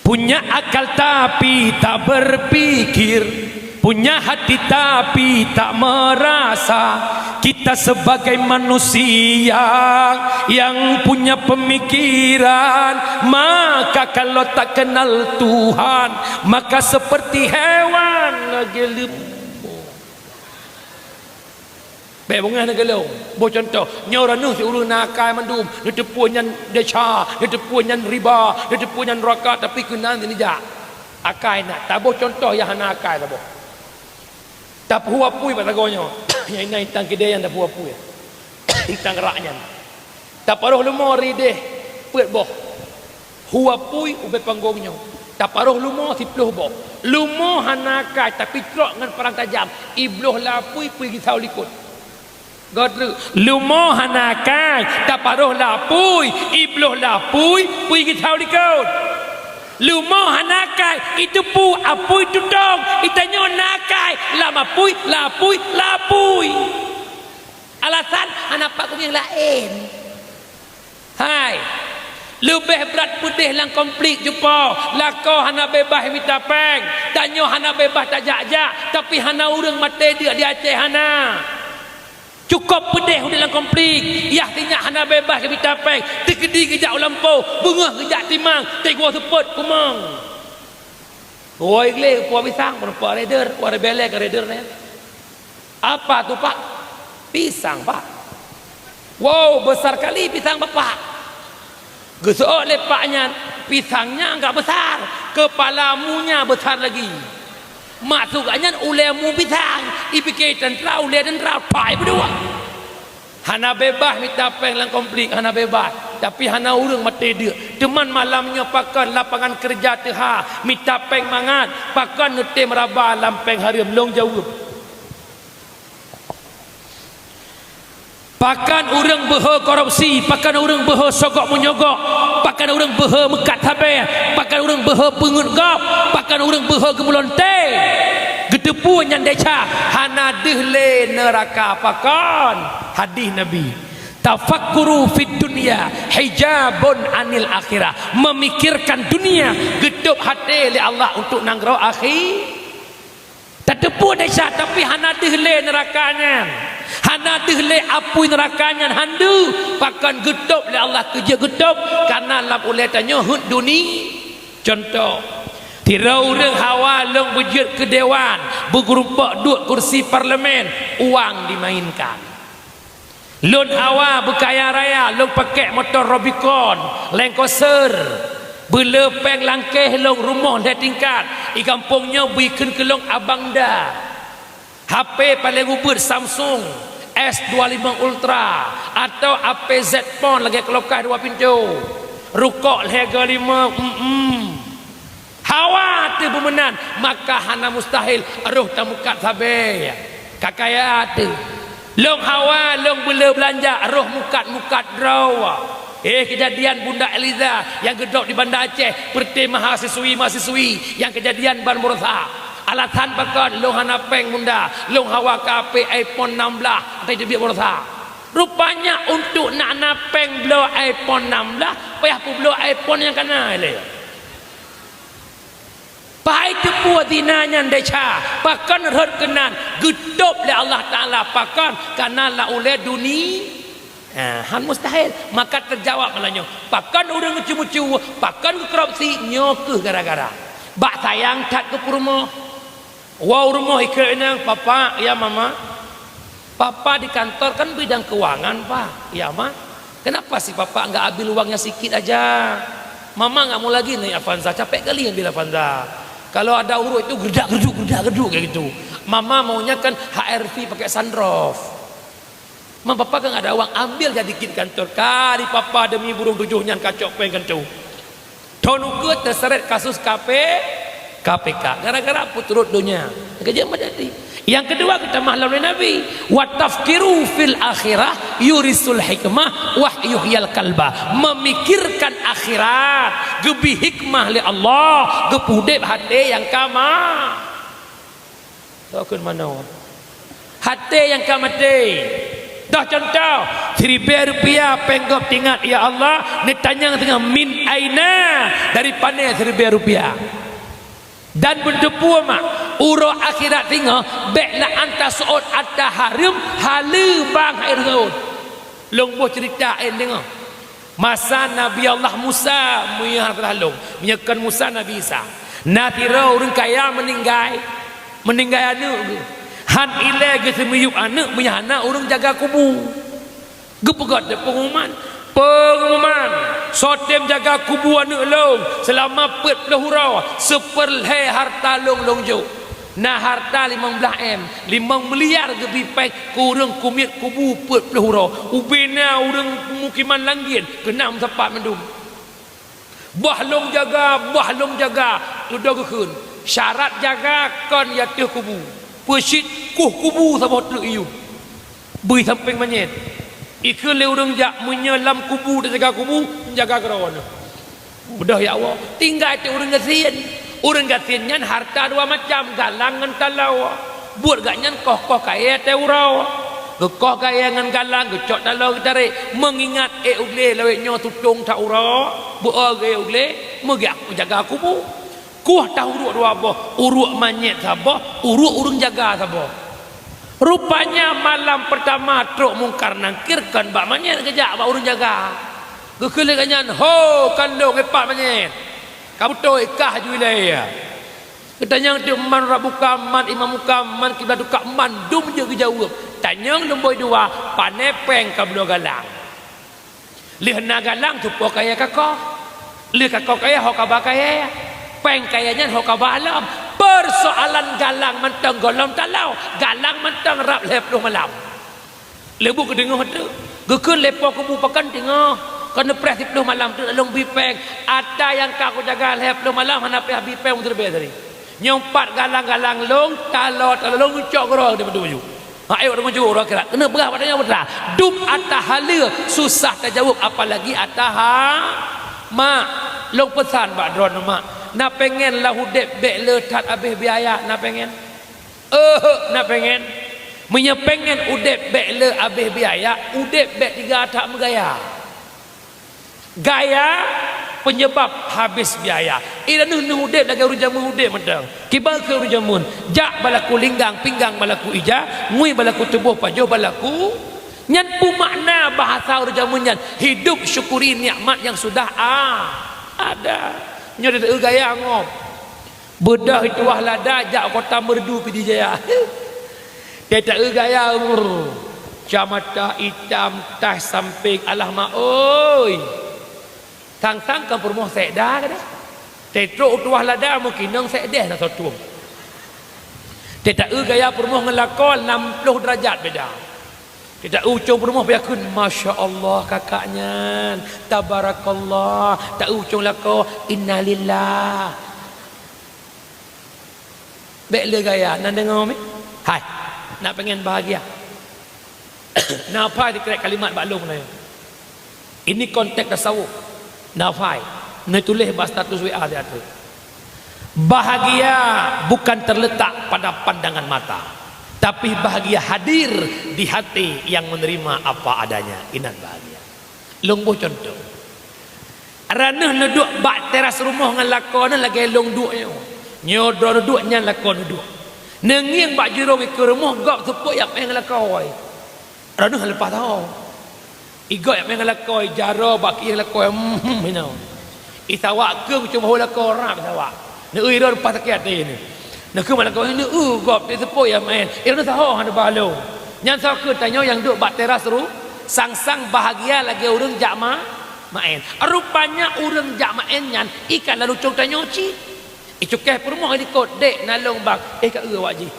Punya akal tapi tak berpikir, punya hati tapi tak merasa. Kita sebagai manusia yang punya pemikiran, maka kalau tak kenal Tuhan, maka seperti hewan lagèe leumo. Bèk beungèh neugeulong. Boh cuntoh, nyoe ureueng si ureueng na akai mandum, neuteupeue nyan desya, neuteupeue nyan riba, neuteupeue nyan neuraka, tapi keunan neujak. Akai na, taboh cuntoh nyang hana akai taboh. Tapeuhu apui bak sagoe nyoe. Nyang inan intan keudè nyan tapeuhu apui. Intan rak nyan. Taparoh leumo ri idéh peuet boh. Hu apui ubé panggong nyoe. Taparoh leumo siplôh boh. Leumo hana akai, tapi trok ngon parang tajam. Ibloh lam apui, pui geusau likot. Göt treuk. Leumo hana akai, taparoh lam apui, ibloh lam apui, pui geusau likot. Leumo hana akai, iteupeue apui tutong, itanyoe na akai, lam apui, lam apui, lam apui. Alasan hana pat kumieng laén. Hai, leubeh brat peudeh lam konflik cupo, lakoe hana beubaih mita péng, tanyoe hana beubaih tajak-jak, tapi hana ureueng maté deuk di Aceh hana. Cukôp peudeh udép lam konflik, yah sinyak hana beubaih geumita péng, teukeudi geujak u lampôh, beungoh geujak timang, teungoh seupôt kumong. Woi glé, puwoe pisang, meureumpok raider, puwoe rebele keu raider nyan. Apa tu, Pak? Pisang, Pak. Wow, besar kali pisang Bapak. Geuseuôt lé pak nyan, pisang nyan agak besar, kepala munya besar lagi. Maksud gobnyan ulèe mu pisang, ipike teuntra, ulèe teuntra, pai beudua. Hana beubaih mita péng lam konflik, hana beubaih. Tapi hana ureueng maté deuk. Teuma malam nyoe pakon lapangan keureuja teuhah, mita péng mangat, pakon neutem raba lam péng hareuem, lôn jaweueb. Pakon ureuëng beuhe korupsi, pakon ureuëng beuhe sogok-meunyogok, pakon ureuëng beuhe meukat sabé, pakon ureuëng beuhe peungeut gob, pakon ureuëng beuhe geumeulontée. Geuteupeue nyan desya, hana deuh lé neuraka. Pakon? Hadih Nabi, "Tafakkuru fid dunya hijabun anil akhirah." Memikirkan dunia geutôb até lé Allah untuk nanggroe akhi. Tateupeue desya, tapi hana deuh lé neuraka nyan. Hana deuh lé apui neuraka nyan, han deuh. Pakon? Geutôb lé Allah. Keu jeuet geutôb, kareuna lam ulée tanyoe heuet duni. Cuntoh, sidroe ureuëng hawa lôn beujeuet keu dewan, beugeurumpok duek kursi parlemen, uang dimainkan. Lôn hawa beukaya raya, lôn pakék moto Rubicon, Land Cruiser, beulé péng langkéh lôn, rumoh lhée tingkat, i gampông nyoe bri kheun keu lôn abang da. H P paleng ubit Samsung S dua lima Ultra, atau H P Z Phone lagée keulokai dua pintoe, rukok lhée go lima, mm-mm. Hawa teuh beumeunan, maka hana mustahil roh tameukat sabé. Ka kaya teuh. Lôn hawa, lôn beulé beulanja, roh meukat-meukat droe. Eh, keujadian Bunda Eliza nyang geudrop di Banda Aceh, peureté mahasiswi-mahasiswi nyang keujadian ban burosa. Alasan pakon? Lôn hana péng Bunda, lôn hawa keu H P iPhone enam belas, ata teubiet burosa. Rupanya untuk nak na péng bloe iPhone enam belas, payah peubloe iPhone nyang kana lé. Pai teupeue zina nyan desya, pakon rhot keunan, geutôb lé Allah Taala, pakon? Kareuna lam ulée duni-, ha, han mustahil. Maka teujaweueb malam nyoe, pakon ureuëng meucue-meucue, pakon geukorupsi, nyoe kheueh gara-gara. Bak sayang that keu peurumoh. Woe u rumoh ikheun inong, "Papa, ya Mama." Papa di kantor kan bidang keuangan, Pak. Ya, Ma. Kenapa sih Papa nggak ambil uangnya sikit aja? Mama nggak mau lagi naik Avanza, capek kali ambil Avanza. Kalau ada urut itu gerdak-gerduk, gerdak-gerduk kayak gitu. Mama maunya kan H R V pakai sunroof. Ma, Papa kan nggak ada uang, ambil aja dikit di kantor. Kali Papa demi burung tujuh nyan kacok péng kan tu. Thon ukeue teuseret kasus K P, K P K. Gara-gara peuturot donya. Keujeuet meujadi. Nyang keudua, geutamah lom lé Nabi, "Wa tafkiru fil akhirah yurisul hikmah wa yuhyil qalba." Memikirkan akhirat, geubri hikmah lé Allah, geupeudeb até nyang ka ma-, Tokon manoe. Até nyang ka maté. Toh cuntoh, siribée rupiah péng gob teuingat, "Ya Allah, neutanyong teungoh min aina, dari pané siribée rupiah?" Dan beuteupeue mak, uroe akhirat teungoh, bék na anta seuôt ata hareuem, haleue bang hai seuôt. Lôn boh ceurita, eh, deungoe. Masa Nabi Allah Musa, meunyoe hana salah lôn, meunyoe kon Musa, Nabi Isa. Na sidroe ureuëng kaya meuninggai, meuninggai aneuëk geuh. Han ilée geuseumiyueb aneuëk meunyoe hana ureuëng jaga kubu. Geupeugah teuk peungumuman, "Peungumuman, soe tem jaga kubu aneuëk lôn seulama peuet ploh uroe, seupeurlhée harta lôn lôn jok." Na harta limong blaih M, limong miliar geubri péng keu ureuëng kumiet kubu peuet ploh uroe. Ubé na ureuëng peumukiman langgiet keunan meusapat mandum. "Bah lôn jaga, bah lôn jaga," tudoe geukheun. Syarat jaga kon ateueh kubu. Peucit kueh kubu saboh treuk iyueb. Bri sampéng manyét. Ikheun lé ureuëng jak, meunyoe lam kubu teujaga kubu, jaga keudroe nyoe. Mudah ya Allah, tinggai teuh ureuëng gasien. Ureuëng gasien nyan harta dua macam, galang ngon taloe. Buet gobnyan koh-koh kayée teuh uroe. Geukoh kayée ngon galang, geucok taloe geutarek. Meungingat ék u glé lawét nyoe tutong that uroe, beu-o geuék u glé, meugah jaga kubu. Kueh teuh uruek dua boh, uruek manyét saboh, uruek ureuëng jaga saboh. Rupanya malam peurtama trok Mungkar Nangkir kon bak manyét geujak bak ureuëng jaga. Geukheun lé gobnyan, "Ho, kandong ipak manyét! Ka beutôi kah ju ilée?" Geutanyong teuk, "Man rabbuka, man imamuka, man kiblatuka," mandum jeuet geujaweueb. Tanyong lumboi dua, "Pané péng ka bloe galang?" Lheueh na galang, tupo kayée ka koh. Lheueh ka koh kayée, ho kaba kayée. Péng kayée nyan ho kaba lom. Peusoalan galang mantong gohlom taloe, galang mantong rab lhée ploh malam. Lé buet geudeungoe teuk. Geukheun lé po kubu, "Pakon teungoh? Kon neupreh siplôh malam teuk lôn bri péng. Ata nyang ka kujaga lhée ploh malam hana payah bri péng meusiribée tadi. Nyoe pat galang-galang lôn, taloe-taloe lôn, cok keudroe di padum aju." Hai, awak deungoe jaweueb uroe akhirat. Keuneuk peugah bak tanyoe putra. Dum ata haleue susah tajaweueb, apalagi ata ha-, mak. Lôn peusan bak droeneuh mak, na pengen lam udeb bék le that abéh biaya, na pengen? Euheuh, na pengen. Meunyoe pengen udeb bék le abéh biaya, udeb bék tiga that meugaya. Gaya penyebab habis biaya. Inan neuh udeb lagée ureuëng jameun udeb mantong. Kiban keu ureuëng jameun, jak balaku linggang, pinggang balaku ija, ngui balaku tuboh, pajoh balaku. Nyan peue makna bahasa ureuëng jameun nyan, hidup syukuri nikmat yang sudah a-, ada. Nyoe teueu gaya ngom. Beudôh tuwah lada jak kota Merdu Pidie Jaya. Teueu gaya, brr. Kacamata itam, tas sampéng, alah mak oi. Sang-sang kon peurumoh sekda keudeh. Teutrok tuwah lada meukinong sekdeh na soe tueng. Teueu gaya peurumoh ngon lakoe enam ploh derajat beda. Teueu ucong peurumoh beuyakheun, "Masya Allah kakak nyan, tabarakallah." Teueu ucong lakoe, "Innalillah." Bék le gaya, na deungoe mi? Hai, na pengen bahagia? Na phai sikrek kalimat bak lôn nyoe. Ini konteks tasawuf. Na phai, neutuléh bak status W A siat. Bahagia bukan terletak pada pandangan mata, tapi bahagia hadir di hati yang menerima apa adanya. Inan bahagia. Lôn boh contoh. Droeneuh neuduek bak teras rumoh ngon lakoe neuh lagée lôn duek nyoe. Nyoe droeneuh duek, nyan lakoe neuh duek. Neungieng bak jurông ikeue rumoh, gob seupôt jak meu'én ngon lakoe. Droeneuh leupah tho. Igob jak meu'én ngon lakoe, jaroe bak kieng lakoe, hmm, hinoe. Isawak keueng cuma ho lakoe rab isawak. Neueu droe leupah sakét até neuh. Neukheun bak lakoe, neueu gob, teuseupôt jak meu'én. Droeneuh saho hana ba lôn. Nyan soe kheun tanyoe nyang duek bak teras ru-, sang-sang bahagia lagée ureuëng jak ma-, meu'én. Rupanya ureuëng jak meu'én nyan i ka lalu cong tanyoe cit. Icukéh peurumoh ilikot, "Dek, na lôn bang." "Eh, ka eu awak jih."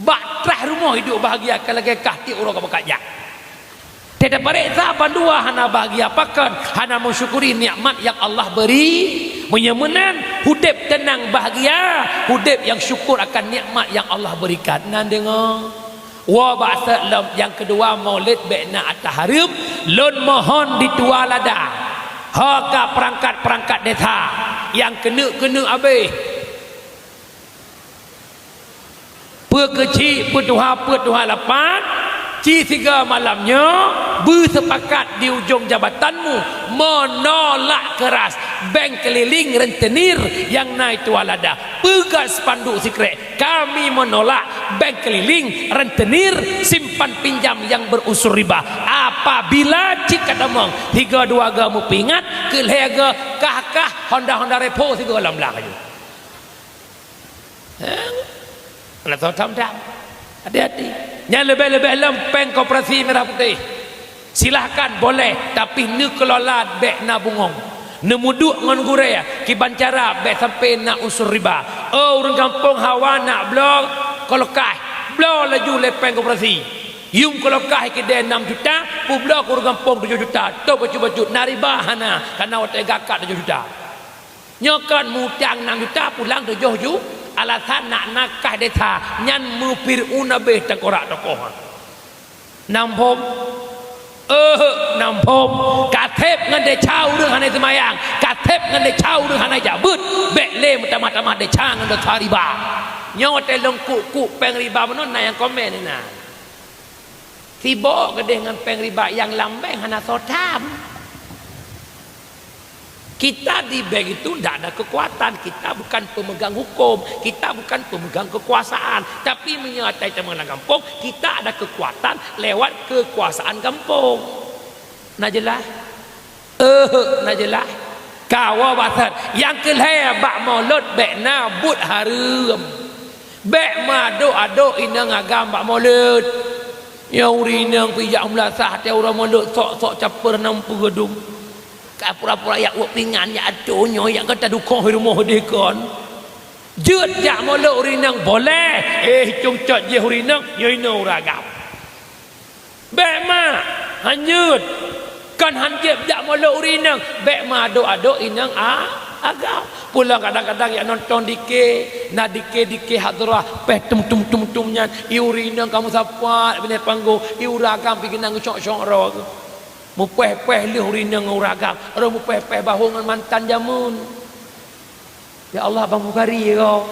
Bak trah rumoh iduek bahagia ka lagée kah tieb uroe ka meukat jak. Teueu tapareksa bandua hana bahagia pakon, hana meusyukuri nikmat nyang Allah beri. Meunyoe meunan, udeb teunang bahagia, udeb nyang syukur akan nikmat nyang Allah berikan. Na deungoe. Woe bak sat lom, nyang keudua, Maulid bék na ata hareuem, lôn mohon di tuwah lada. Ho ka peurangkat-peurangkat desa nyang keuneuk-keuneuk abéh. Peue keuchik, peue tuha, peue tuha lapan, ci sigoe malam nyoe beuseupakat di ujong jabatanmu menolak keras beng keliling rentenir nyang na i tuwah lada. Peugah spanduk sikrek, "Kami menolak beng keliling rentenir simpan pinjam yang berunsur riba." Apabila cit ka tamong, sigoe dua goe meupeuingat, keu lhée goe kah-kah Honda-Honda Revo sigoe lam blang aju. Hah? Aneuk soe tham-tham. Hati-hati. Nyan leubeh-leubeh lom peng koperasi merah putih. Silahkan, boleh, tapi neukelola bék na bungong. Neumeuduek ngon gurée, kiban cara bék sampai na unsur riba. Oh, ureuëng gampông hawa nak bloe kolokai, bloe laju lé peng koperasi. Yum kolokai keudeh enam juta, peubloe keu ureuëng gampông tujoh juta. Toh bacut-bacut, na riba hana, kana watée gakat tujoh juta. Nyoe kon mutang enam juta, pulang tujoh ju-, alasan nak nakah desa, nyan meufir'aun abéh teukorak tokoh. Nam phom? Eh, nam phom. Ka theb ngon desya ureuëng hana seumayang, ka theb ngon desya ureuëng hana jak beuet, bék lé meutamah-tamah desya ngon desya riba. Nyoe watée lôn kuk-kuk peng riba meunan na nyang komen na. Sibok keudeh ngon peng riba nyang lam beng hana soe tham. Kita di beng itu ndak ada kekuatan, kita bukan pemegang hukum, kita bukan pemegang kekuasaan. Tapi meunyoe atai teuma lam gampông, kita ada kekuatan lewat kekuasaan gampông. Na jeulaih? Eh, na jeulaih. Kawoe bak sat, nyang keu lhée bak mulod bék na buet hareuem. Bék meuadok-adok inong agam bak mulod. Nyoe ureuëng inong pih jak meulasah até uroe mulod, sok-sok capeur nam peue dum. Ka pura-pura jak wok pingan, jak atô nyoe, jak gata dukoh rumoh deh kon. Jeuet jak mulod ureuëng inong boleh, eh, cungcot jih ureuëng inong, nyoe inoe ureuëng agam. Bék mak, hanjeuet. Kon hanjeuet jak mulod ureuëng inong, bék meuadok-adok inong a-, Agam. Pulang kadang-kadang jak nonton dike, na dike-dike hadrah, péh tum, tum, tum, tum nyan, i ureueng inong kamoe sapat binéh panggong, i ureueng agam pih keunan geucok-cok droe. Mupéh-péh lheueh ureueng inong ngon ureueng agam, roh mupéh-péh bahô ngon mantan jameun. Ya Allah, Abang Bukhari ko.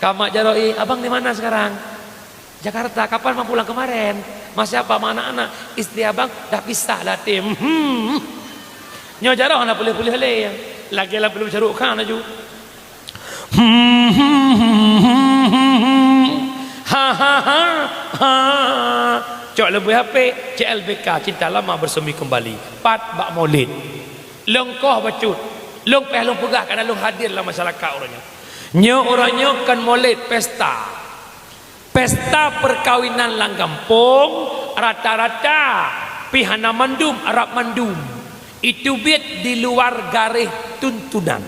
Kamat jaroe, "Abang di mana sekarang?" "Jakarta." "Kapan mau pulang?" "Kemarin." "Sama siapa?" "Sama anak-anak." "Istri abang dah pisah lah, Tim." Hmm. Nyoe jaroe hana puléh-puléh lé. Lagèe lam filem Shah Rukh Khan laju. Hmm. Ha, ha, ha, ha. Cok leubeh H P, C L B K, Cinta Lama Bersemi Kembali. Pat bak Maulid. Lôn koh bacut. Lôn péh lôn peugah, karena lôn hadir lam masyarakat uroe nyoe. Nyoe uroe nyoe kon Maulid, pesta. Pesta perkawinan lam gampông, rata-rata pih hana mandum, Arab mandum. Itu biet di luar garéh tuntunan.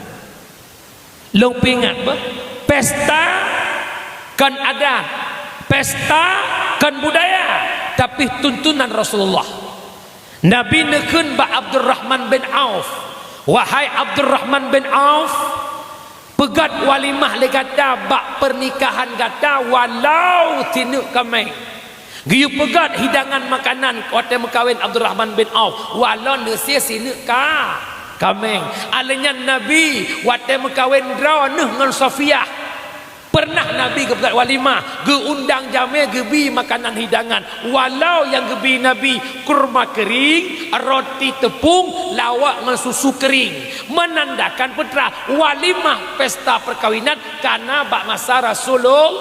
Lôn peuingat beuh, pesta kon adat, pesta kon budaya, tapi tuntunan Rasulullah. Nabi neukheun bak Abdurrahman bin Auf, "Wahai Abdurrahman bin Auf, peugöt walimah lé gata bak pernikahan gata walau sineuk kaméng." Geuyue peugöt hidangan makanan watèe meukawen Abdurrahman bin Auf, walau neusie sineuk ka-, kaméng. Alèh nyan Nabi watèe meukawen droeneuh ngon Safiyah. Pernah Nabi geupeugöt walimah, geuundang jamé, geubi makanan hidangan. Walau nyang geubi Nabi kurma keuring, roti teupông, lawak ngon susu keuring. Menandakan peue teuma walimah pesta perkawinan kana bak masa Rasulul-,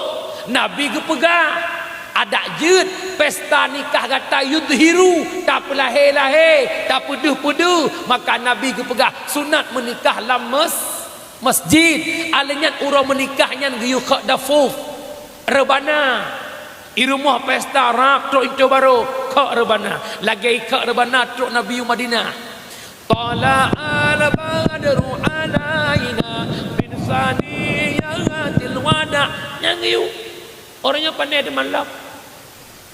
Nabi geupeugah, adak jeuet pesta nikah gata yudhiru, tapeulahé-lahé, tapeudeuh-peudeuh. Maka Nabi geupeugah, sunat meunikah lam mes-, Masjid, alèh nyan uroe meunikah nyan geuyue khok dafuf, reubana. I rumoh pesta rab trok intu barô, khok reubana. Lagèe khok reubana trok Nabi u Madinah. Tala al-badru alaina min saniyatil wada. Nyan geuyue. Uroe nyoe pandai teumalak.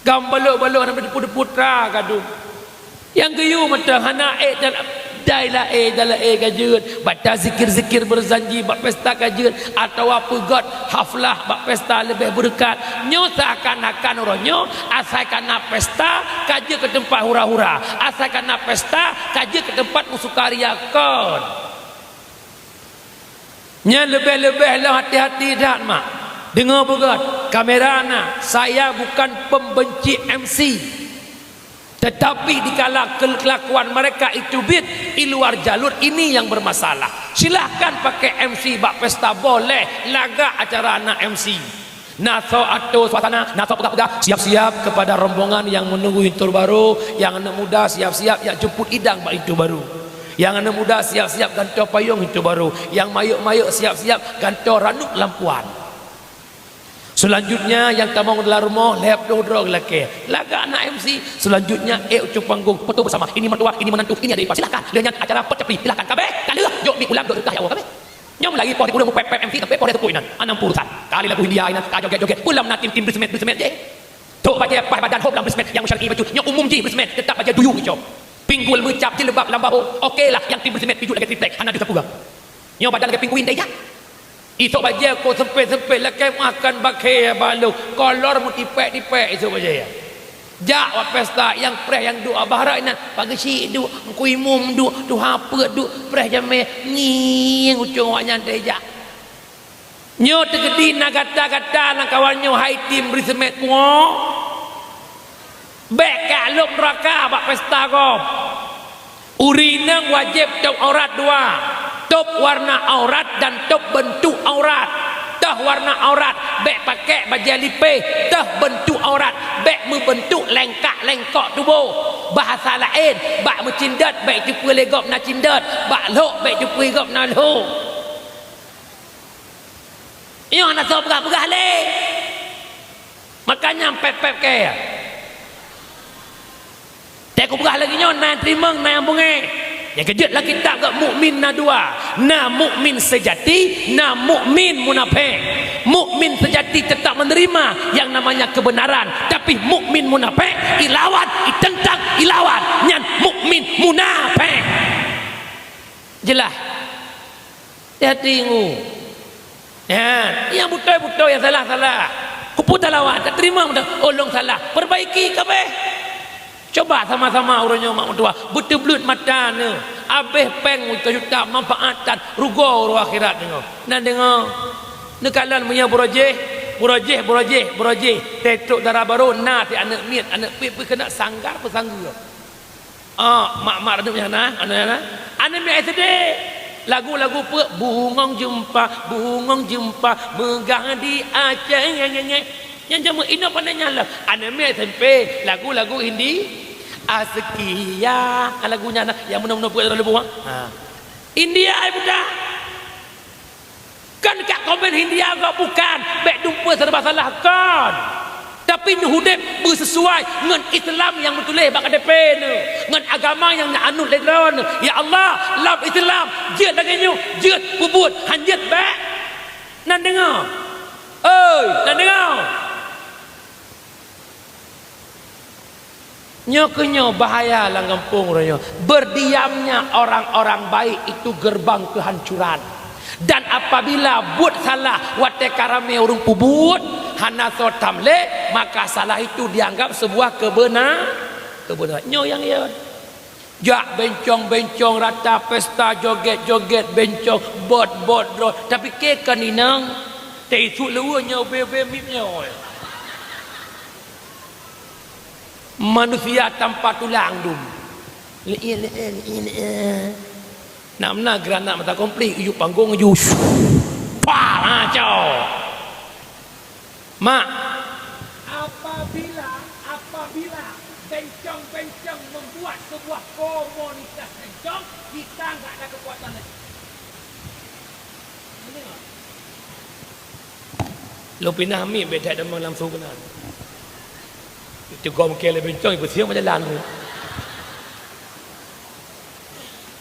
Gam balok-balok hana meuteupeu-teupeu tra gadôh. Nyang geuyue mantong hana ék dan dai laén, dai laén ka jeuet. Bak tazikir-zikir berjanji bak pesta ka jeuet, atawa peugöt haflah bak pesta leubeh beureukat. Nyoe seakan-akan uroe nyoe asai kana pesta ka jeuet keu teumpat hura-hura, asai kana pesta ka jeuet keu teumpat meusukaria kon. Nyan leubeh-leubeh lôn hati-hati that, mak. Deungoe beugöt, kamera na, saya bukan pembenci M C. Tetapi dikala kel-, kelakuan mereka itu bit di luar jalur, ini yang bermasalah. Silahkan pakai M C bak pesta, boleh lagak acara anak M C. Na soe atô suasana, na soe peugah-peugah, siap-siap kepada rombongan yang menunggu intu barô, yang aneuk muda siap-siap jak jemput idang bak intu barô. Nyang aneuk muda siap-siap gantoe payong intu barô, nyang mayok-mayok siap-siap gantoe ranub lam puan. Selanjutnya nyang tamong dalam rumoh lhèe ploh droe lakèe. Lagak na M C. Selanjutnya ék u cong panggong, foto bersama. Ini mertua, ini menantu, ini adik ipar. Silahkan. Lheueh nyan acara pot capli. Silahkan. Kabéh, ka lheueh, jok mi pulang, jok teuka nyawa kabéh. Nyoe meulari poh di pulang mupép-pép M C sampai poh di teupui nan. Anang urusan. Kali lagu India inan, ka joget-joget. Pulang na tim-tim beuseumét-beuseumét jih. Tok bajèe paih badan hom lam beuseumét nyang syar'i bacut. Nyoe umum jih beuseumét, teutap bajèe duyung icok. Pinggul meucap jilbab lam bahô. Oke lah, nyang tim beuseumét pijuet lagèe triplek, hana deuh sapeue. Nyoe badan lagèe pinguin deh jak. Isok bajèe ko sempit-sempit lakèe makan bakhe balok. Kolor meutipèk-tipèk isok bajèe. Jak bak pesta nyang preh nyang duek bak barat inan, Pak Geuchik duek, Teungku Imum duek, tuha peuet duek, preh jamèe ngieng ucong awaknyan deh jak. Nyoe teukeudi na gata-gata lam kawan nyoe hai tim bri seumet pungo. Bèk kah lôn neuraka bak pesta gob. Ureueng inong wajéb tôb aurat dua, tôb warna aurat dan tôb beuntuk aurat. Toh warna aurat, bèk pakèk bajèe lipéh. Toh beuntuk aurat, bèk meubeuntuk lengkak-lengkok tuboh. Bahasa laén, bak meucindot bèk teupeue lé gob na cindot, bak lhok bèk teupeue gob na lhok. Nyoe hana soe peugah-peugah lé. Makanya pép-pép kèe. Teuku peugah lagèe nyoe, na nyang teurimong, na nyang beungèh. Nyang keujeuet lam kitab geuh mukmin na dua. Na mukmin seujati, na mukmin munafék. Mukmin seujati tetap menerima yang namanya kebenaran, tapi mukmin munafék ilawan, itentang, ilawan. Nyan mukmin munafék. Jeulaih? Hati-hati ngu. Ya, nyang beutôi-beutôi, nyang salah-salah. Kupu talawan, tak terima beutôi. Oh, lôn salah. Perbaiki kabeh. Coba sama-sama uroe nyoe mak meutuah. Beuteubleut mata neuh. Abéh péng juta-juta manfaat that rugoe uroe akhirat deungoe. Nan deungoe. Neukalon meunyoe beurojéh, beurojéh, beurojéh, beurojéh. Tetrok dara barô na si aneuk miet, aneuk miet pih keuneuk sanggar peusanggeue. Ah, mak-mak radup nyan na, aneuk nyan na. Aneuk miet S D. Lagu-lagu peue? Bungong jeumpa, bungong jeumpa, meugah di Aceh. Nyan jameun inoe pandai nyan lah. Aneuk miet S M P, lagu-lagu Hindi. Askia, lagu nyan na, nyang meunoe-meunoe peue terlalu buang. Ha. India ai budak. Kan ka komen Hindia gob bukan, bék dumpeue serba salah kon. Tapi neuh udeb beuseusuai ngon Islam nyang meutuléh bak K T P neuh, ngon agama nyang neuanut lé droeneuh. Ya Allah, lam Islam, jeuet lagée nyoe, jeuet peubuet, hanjeuet bék. Nan deungoe. Oi, nan deungoe. Nyoe keuh nyoe bahaya lam gampông uroe nyoe. Berdiamnya orang-orang baik itu gerbang kehancuran. Dan apabila buet salah watée ka ramé ureuëng peubuet, hana soe tham lé, maka salah itu dianggap sebuah kebeuna-, kebenaran. Nyoe nyang yo. Jak bencong-bencong rata pesta, joget-joget bencong, bot-bot droe. Tapi kée kon inong, teuisuk luweue nyoe be-be mip nyoe. Manusia tanpa tulang dum. Le'e, le'e, le'e, le'e. Nak meunan granat mata konflik, yub panggong ju. Pah, ha, cok. Mak. Apabila, apabila bencong-bencong membuat sebuah komunitas bencong, kita nggak ada kekuatan lagi. Lôn pinah miet bék that damang lam su keunan. Teugom kée lé bencong, ipeusieng meujalan.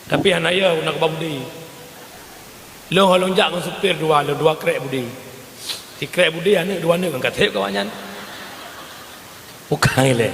Tapi hana yo na keubah budi. Lôn ho lôn jak ngon supir dua, lôn dua krek budi. Sikrek budi aneuk, dua aneuk ngon kaseb kawan nyan. Bukan ilée.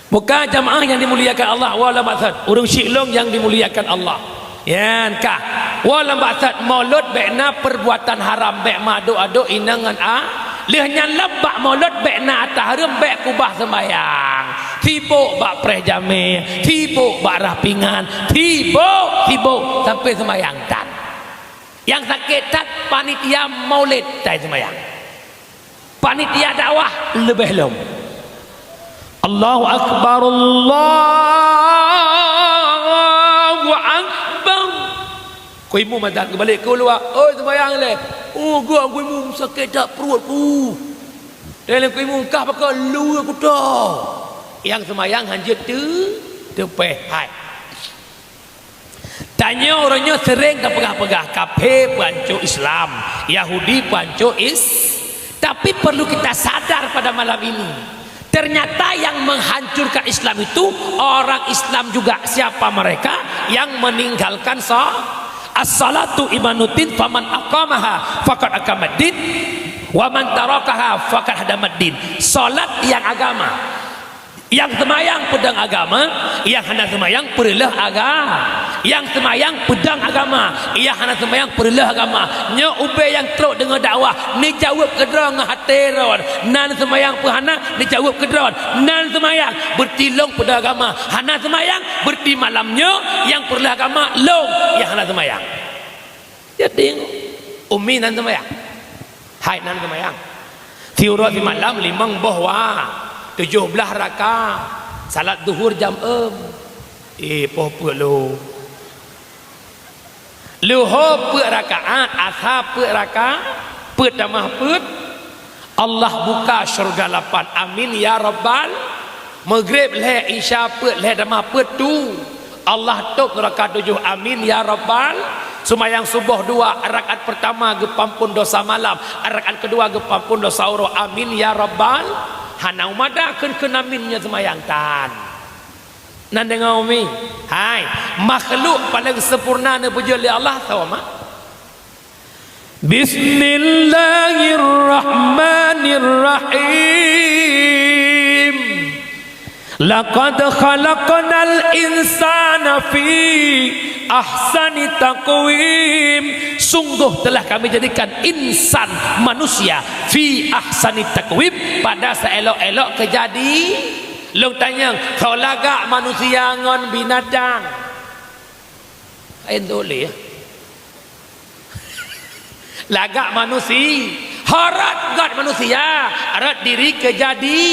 Bukan jamaah yang dimuliakan Allah, wa la maksud. Ureuëng syik lôn yang dimuliakan Allah. Yan kah. Wa la maksud, mulod bék na perbuatan haram, bék meuadok-adok inong ngon a. Lheueh nyan lam bak mulod bék na ata hareuem, bék kubah seumayang. Sibok bak preh jamé, sibok bak rah pingan, sibok, sibok sampai seumayang that. Nyang sakét that panitia maulid tai seumayang. Panitia dakwah leubeh lom. Allahu Akbar, Allahu Akbar. Ku imum azan keubalek keuluwa, "Oi, seumayang lé." "Oh, geuh, ku imum sakét that pruet ku." Lé ku imum kah pakon luweue kuto. Nyang seumayang hanjeuet teu-, teupeh hai. Tanyoe uroe nyoe sering tapeugah-peugah, kafé peuhanco Islam, Yahudi peuhanco Is-, tapi perlu kita sadar pada malam ini, ternyata yang menghancurkan Islam itu orang Islam juga. Siapa mereka? Yang meninggalkan sa-, as-salatu imaduddin, faman aqamaha faqad aqamaddin, wa man tarakaha faqad hadamaddin. Salat nyang agama. Nyang seumayang peudong agama, nyang hana seumayang peureuloh aga-, nyang seumayang peudong agama, nyang hana seumayang peureuloh agama. Nyoe ubé nyang trok deungoe dakwah, neujaweueb keudroe ngon até droe, nan seumayang peuhana, neujaweueb keudroe, nan seumayang, beureuti lôn peudong agama, hana seumayang, beureuti malam nyoe nyang peureuloh agama lôn nyang hana seumayang. Jadi, umi nan seumayang. Hai nan seumayang. Siuroe simalam limong boh wa, tujoh blaih raka. Salat duhur jam eum. Eh, poh peuet lo. Luho peuet rakaat, asa peuet raka, peuet tamah peuet. Allah buka syurga lapan. Amin ya rabbal. Maghrib lhée, Isya peuet, lhée tamah peuet tu. Allah tôb neuraka tujoh. Amin ya rabbal. Seumayang suboh dua, rakaat peurtama geupeuampon dosa malam, rakaat keudua geupeuampon dosa uroe. Amin ya rabbal. Hana umada kheun-kheun amin nyoe seumayang tan. Nan deungoe umi, hai, makhluk paleng sempurna neupeujeuet lé Allah, soe mak? Bismillahirrahmanirrahim. Laqad khalaqnal insana fi ahsani taqwim. Sungguh telah Kami jadikan insan, manusia, fi ahsani takwim, pada seelok-elok keujadi. Lôn tanyong, soe lagak manusia ngon binatang? Laén teuh lé, ya. Lagak manusia, harot gét manusia, harot diri keujadi,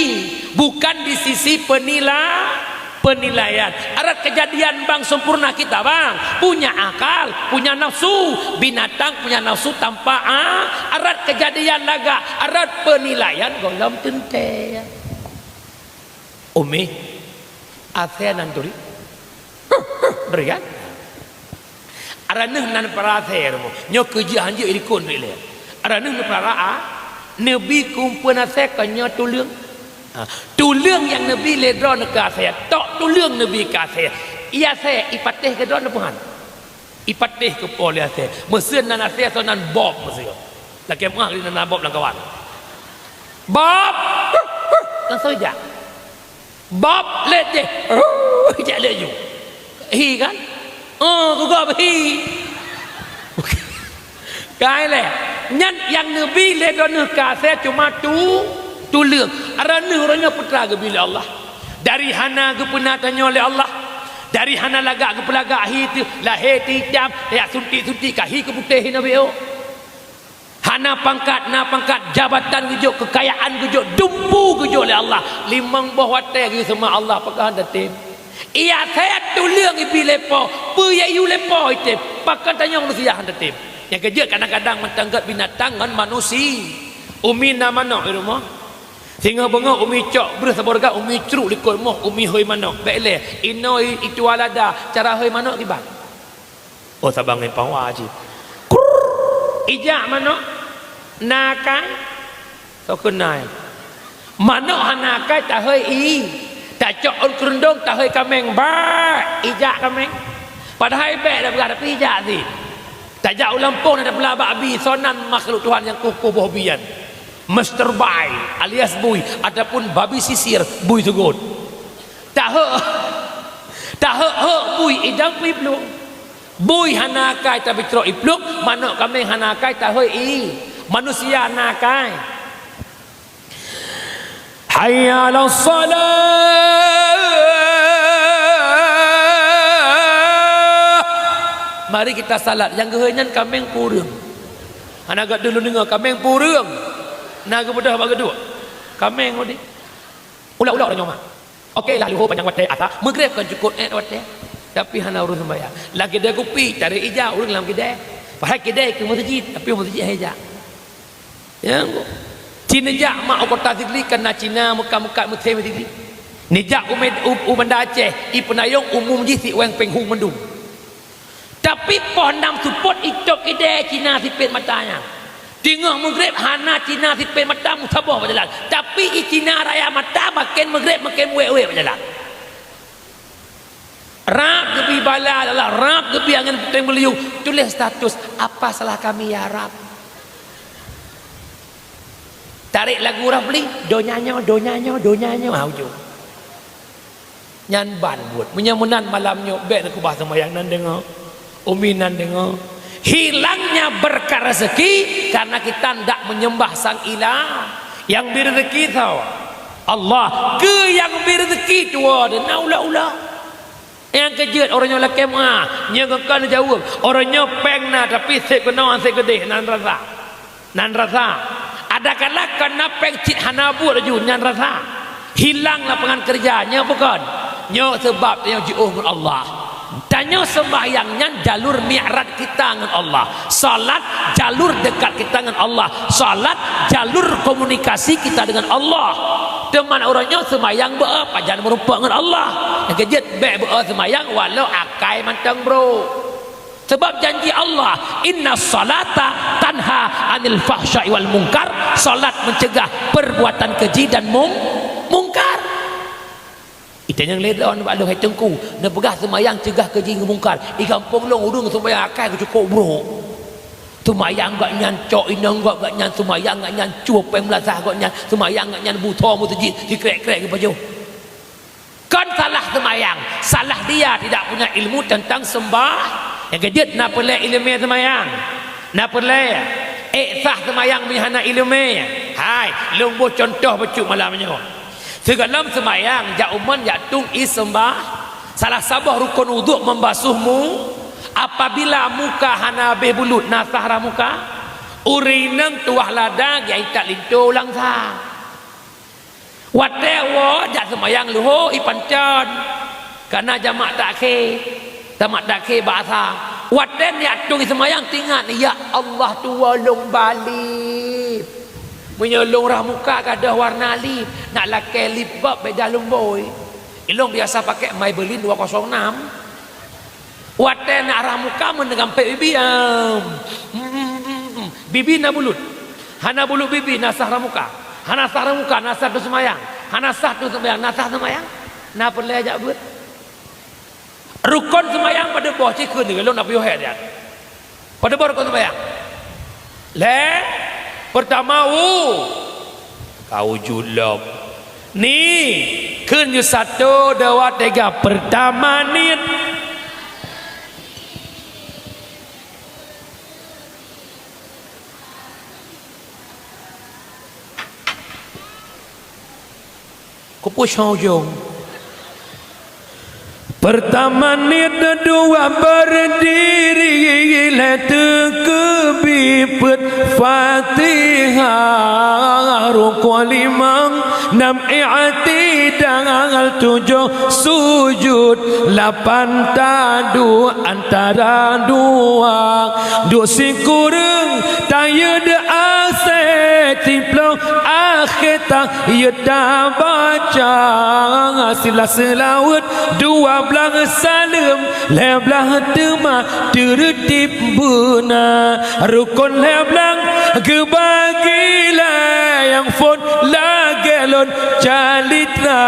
bukan di sisi penila-, penilaian. Harot keujadian bang sempurna kita, bang. Punya akal, punya nafsu. Binatang punya nafsu tanpa a-, harot keujadian lagak, harot penilaian gohlom teuntée. Umi, asée nan turi. Berikan. Araneuh nan peurasée rumoh. Nyoe keujeuh hanjeuet ilikon ilée. Araneuh nan peurara, neubi kumpeuen asée kon nyoe tuleueng. Ha, tuleueng nyang neubi lé droeneuh keu asée, tok tuleueng neubi keu asée. Ié asée ipatéh keu droeneuh peuhan. Ipatéh keu po lé asée. Meuseuen nan asée, soe nan bob meuseuen. Lakée meuah nan bob lam kawan. Bob! Langsung jak. Bob lét jih. Jak laju. Hi kan? Oh, gugob hi. Kai lé. Nyan nyang neubi lé droeneuh keu asée cuma tu, tuleueng. Araneuh uroe nyoe peue teuma geubi lé Allah. Dari hana geupeuna tanyoe lé Allah. Dari hana lagak geupeulagak hi teuh, lahé teuh itam, tajak suntik-suntik ka hi keu putéh hi na biôh. Hana pangkat, na pangkat, jabatan geujok, keukayaan geujok, dumpu geujok lé Allah. Limong boh watée geuyue seumah Allah, pakon hana tem. Ié asée tuleueng ibi lé po, peue yue lé po item, pakon tanyoe manusia hana tem. Nyang keujeuet kadang-kadang mantong gét binatang ngon manusia. Umi na manok di rumoh. Singoh beungoh umi cok breuh saboh reugat, umi crok likot moh, umi hôi manok. Bék lé, inoe i-, ituwa lada, cara hôi manok kiban. Oh, saban ngon pawa cit. Krrrr. Ijak manok. Na akai? Soe keuh na? Manok hana akai tahôi ié. Tacok ôn keureuntong tahôi kaméng. Ba! Ijak kaméng. Padahai bék tapeugah tapi ijak cit. Tajak u lampôh na tapeulabak bi, soe nan makhluk Tuhan nyang kuh-kuh boh bi nyan. Mister Bai alias Bui ataupun babi sisir, Bui Sugot. Tahok, tahok-hok bui idang pih plueng. Bui hana akai tapi trok iplueng, manok kaméng hana akai tahôi ié. Manusia na akai. Hayya 'alas shalah. Mari kita salat. Nyang geuhôi nyan kaméng peue ureuëng. Hana gét deuh lôn deungoe kaméng peue ureuëng. Na geubeudôh bak geuduek. Kaméng udeb. Ulok-ulok tanyoe mak. Oke lah, luho panyang watée asa, Maghrib kan cukop ék watée. Tapi hana ureuëng seumbahyang. Lam kidée kupi, cari ija ureuëng lam kidée. Padahai kidée keu meuseujid, tapi meuseujid hai ija. Ya, ci neujak mak u kota Sigli, kan na Cina meukat-meukat meuthé Sigli. Neujak u Med-, u, u Banda Aceh, i peunayong umum jih si wéng péng hu mandum. Tapi poh nam seupôt itôb kidée Cina sipét mata nyan. Teungoh Maghrib hana Cina sipét mata meusaboh bak jalan. Tapi i Cina raya mata maken Maghrib maken wék-wék bak jalan. Rab geubi bala lala, rab geubi angén puténg meuliyueng, tuléh status, "Apa salah kami ya Rab?" Tarek lagu Rab li, "Donya nyoe, donya nyoe, donya nyoe," ha ujong. Nyan ban buet. Meunyoe meunan malam nyoe, bék na keubah seumayang nan deungoe. Umi nan deungoe. Hilangnya berkah rezeki karena kita ndak menyembah sang ilah. Nyang bri rezeki soe? Allah. Keu nyang bri rezeki tuwoe deuh na ulak-ulak. Nyang keujeuet uroe nyoe lakée meuah, nyoe geukheun jaweueb. Uroe nyoe péng na, tapi seb keunoe seb keudeh nan rasa. Nan rasa. Adakala kon na péng cit hana buet laju nyan rasa. Hilang lapangan kerja, nyoe bukon. Nyoe sebab tanyoe jiôh ngon Allah. Tanyoe sembahyang nyan jalur mi'raj kita ngon Allah. Salat jalur dekat kita ngon Allah. Salat jalur komunikasi kita dengan Allah. Teuma uroe nyoe sembahyang beu pajan meurumpok ngon Allah. Nyang keujeuet bék beu sembahyang walau akai mantong brok. Sebab janji Allah, "Inna salata tanha 'anil fahsya'i wal munkar." Salat mencegah perbuatan keji dan mung-, mungkar. Ita nyang lé droe bak lôn hai teungku, neupeugah seumayang cegah keji ngon mungkar. Di gampông lôn ureuëng seumayang akai geucukôp brok. Seumayang gobnyan cok inong gob gobnyan, seumayang gobnyan cue péng meulasah gobnyan, seumayang gobnyan butho meuseujid sikrek-krek geupajoh. Kon salah seumayang, salah dia tidak punya ilmu tentang sembah. Nyang keujeuet na peureulée iéleumé seumayang. Na peureulée ék sah seumayang meunyo hana iéleumé? Hai, lôn boh cuntoh bacut malam nyoe. Sigohlom seumayang jak u mon jak tueng ié seumbah, salah saboh rukon udhu membasuh mu. Apabila muka hana habéh bulut, na sah rhah muka? Ureuëng inong tuwah lada geujak intat linto, lam sah. Watée woe jak seumayang leuhô ipancon, kana jamak takhé, jamak takhé bak asa. Watée neujak tueng seumayang teuingat, "Ya Allah, tuwoe lôn ba lip. Meunyoe lôn rhah muka gadôh warna lip, nak lakée lip gob beda lôn bôi." Ilôn biasa pakai Maybelline dua kosong enam. Watée nak rhah muka meuneuk gampék bibi, am. Bibi na bulut. Hana bulut bibi, na sah rhah muka. Hana sah rhah muka, na sah tueng seumayang. Hana sah tueng seumayang, na sah seumayang. Na peureulée jak beuet. Rukon seumayang padub boh, ci kheun lôn na piôh hék nyan. Padub boh rukon seumayang? Lhée, peurtama u, ka uju lom. Ni, kheun ju sato, dua, tiga, peurtama niet. Kupeushoe ujong. Peurtama niet, dua berdiri, lhée teukeubi peuet Fatihah, rukon limong, nam i'tidal, tujoh sujud, lapan taduek antara dua, duek sikureueng tayeue di asée, siplôh akhé ta- yeue tabaca, silah seulaweuet, dua blaih saleuem, lhée blaih teuma teureutib beuna. Rukon lhée blaih geubagi lé, nyang phon lagée lôn calitra,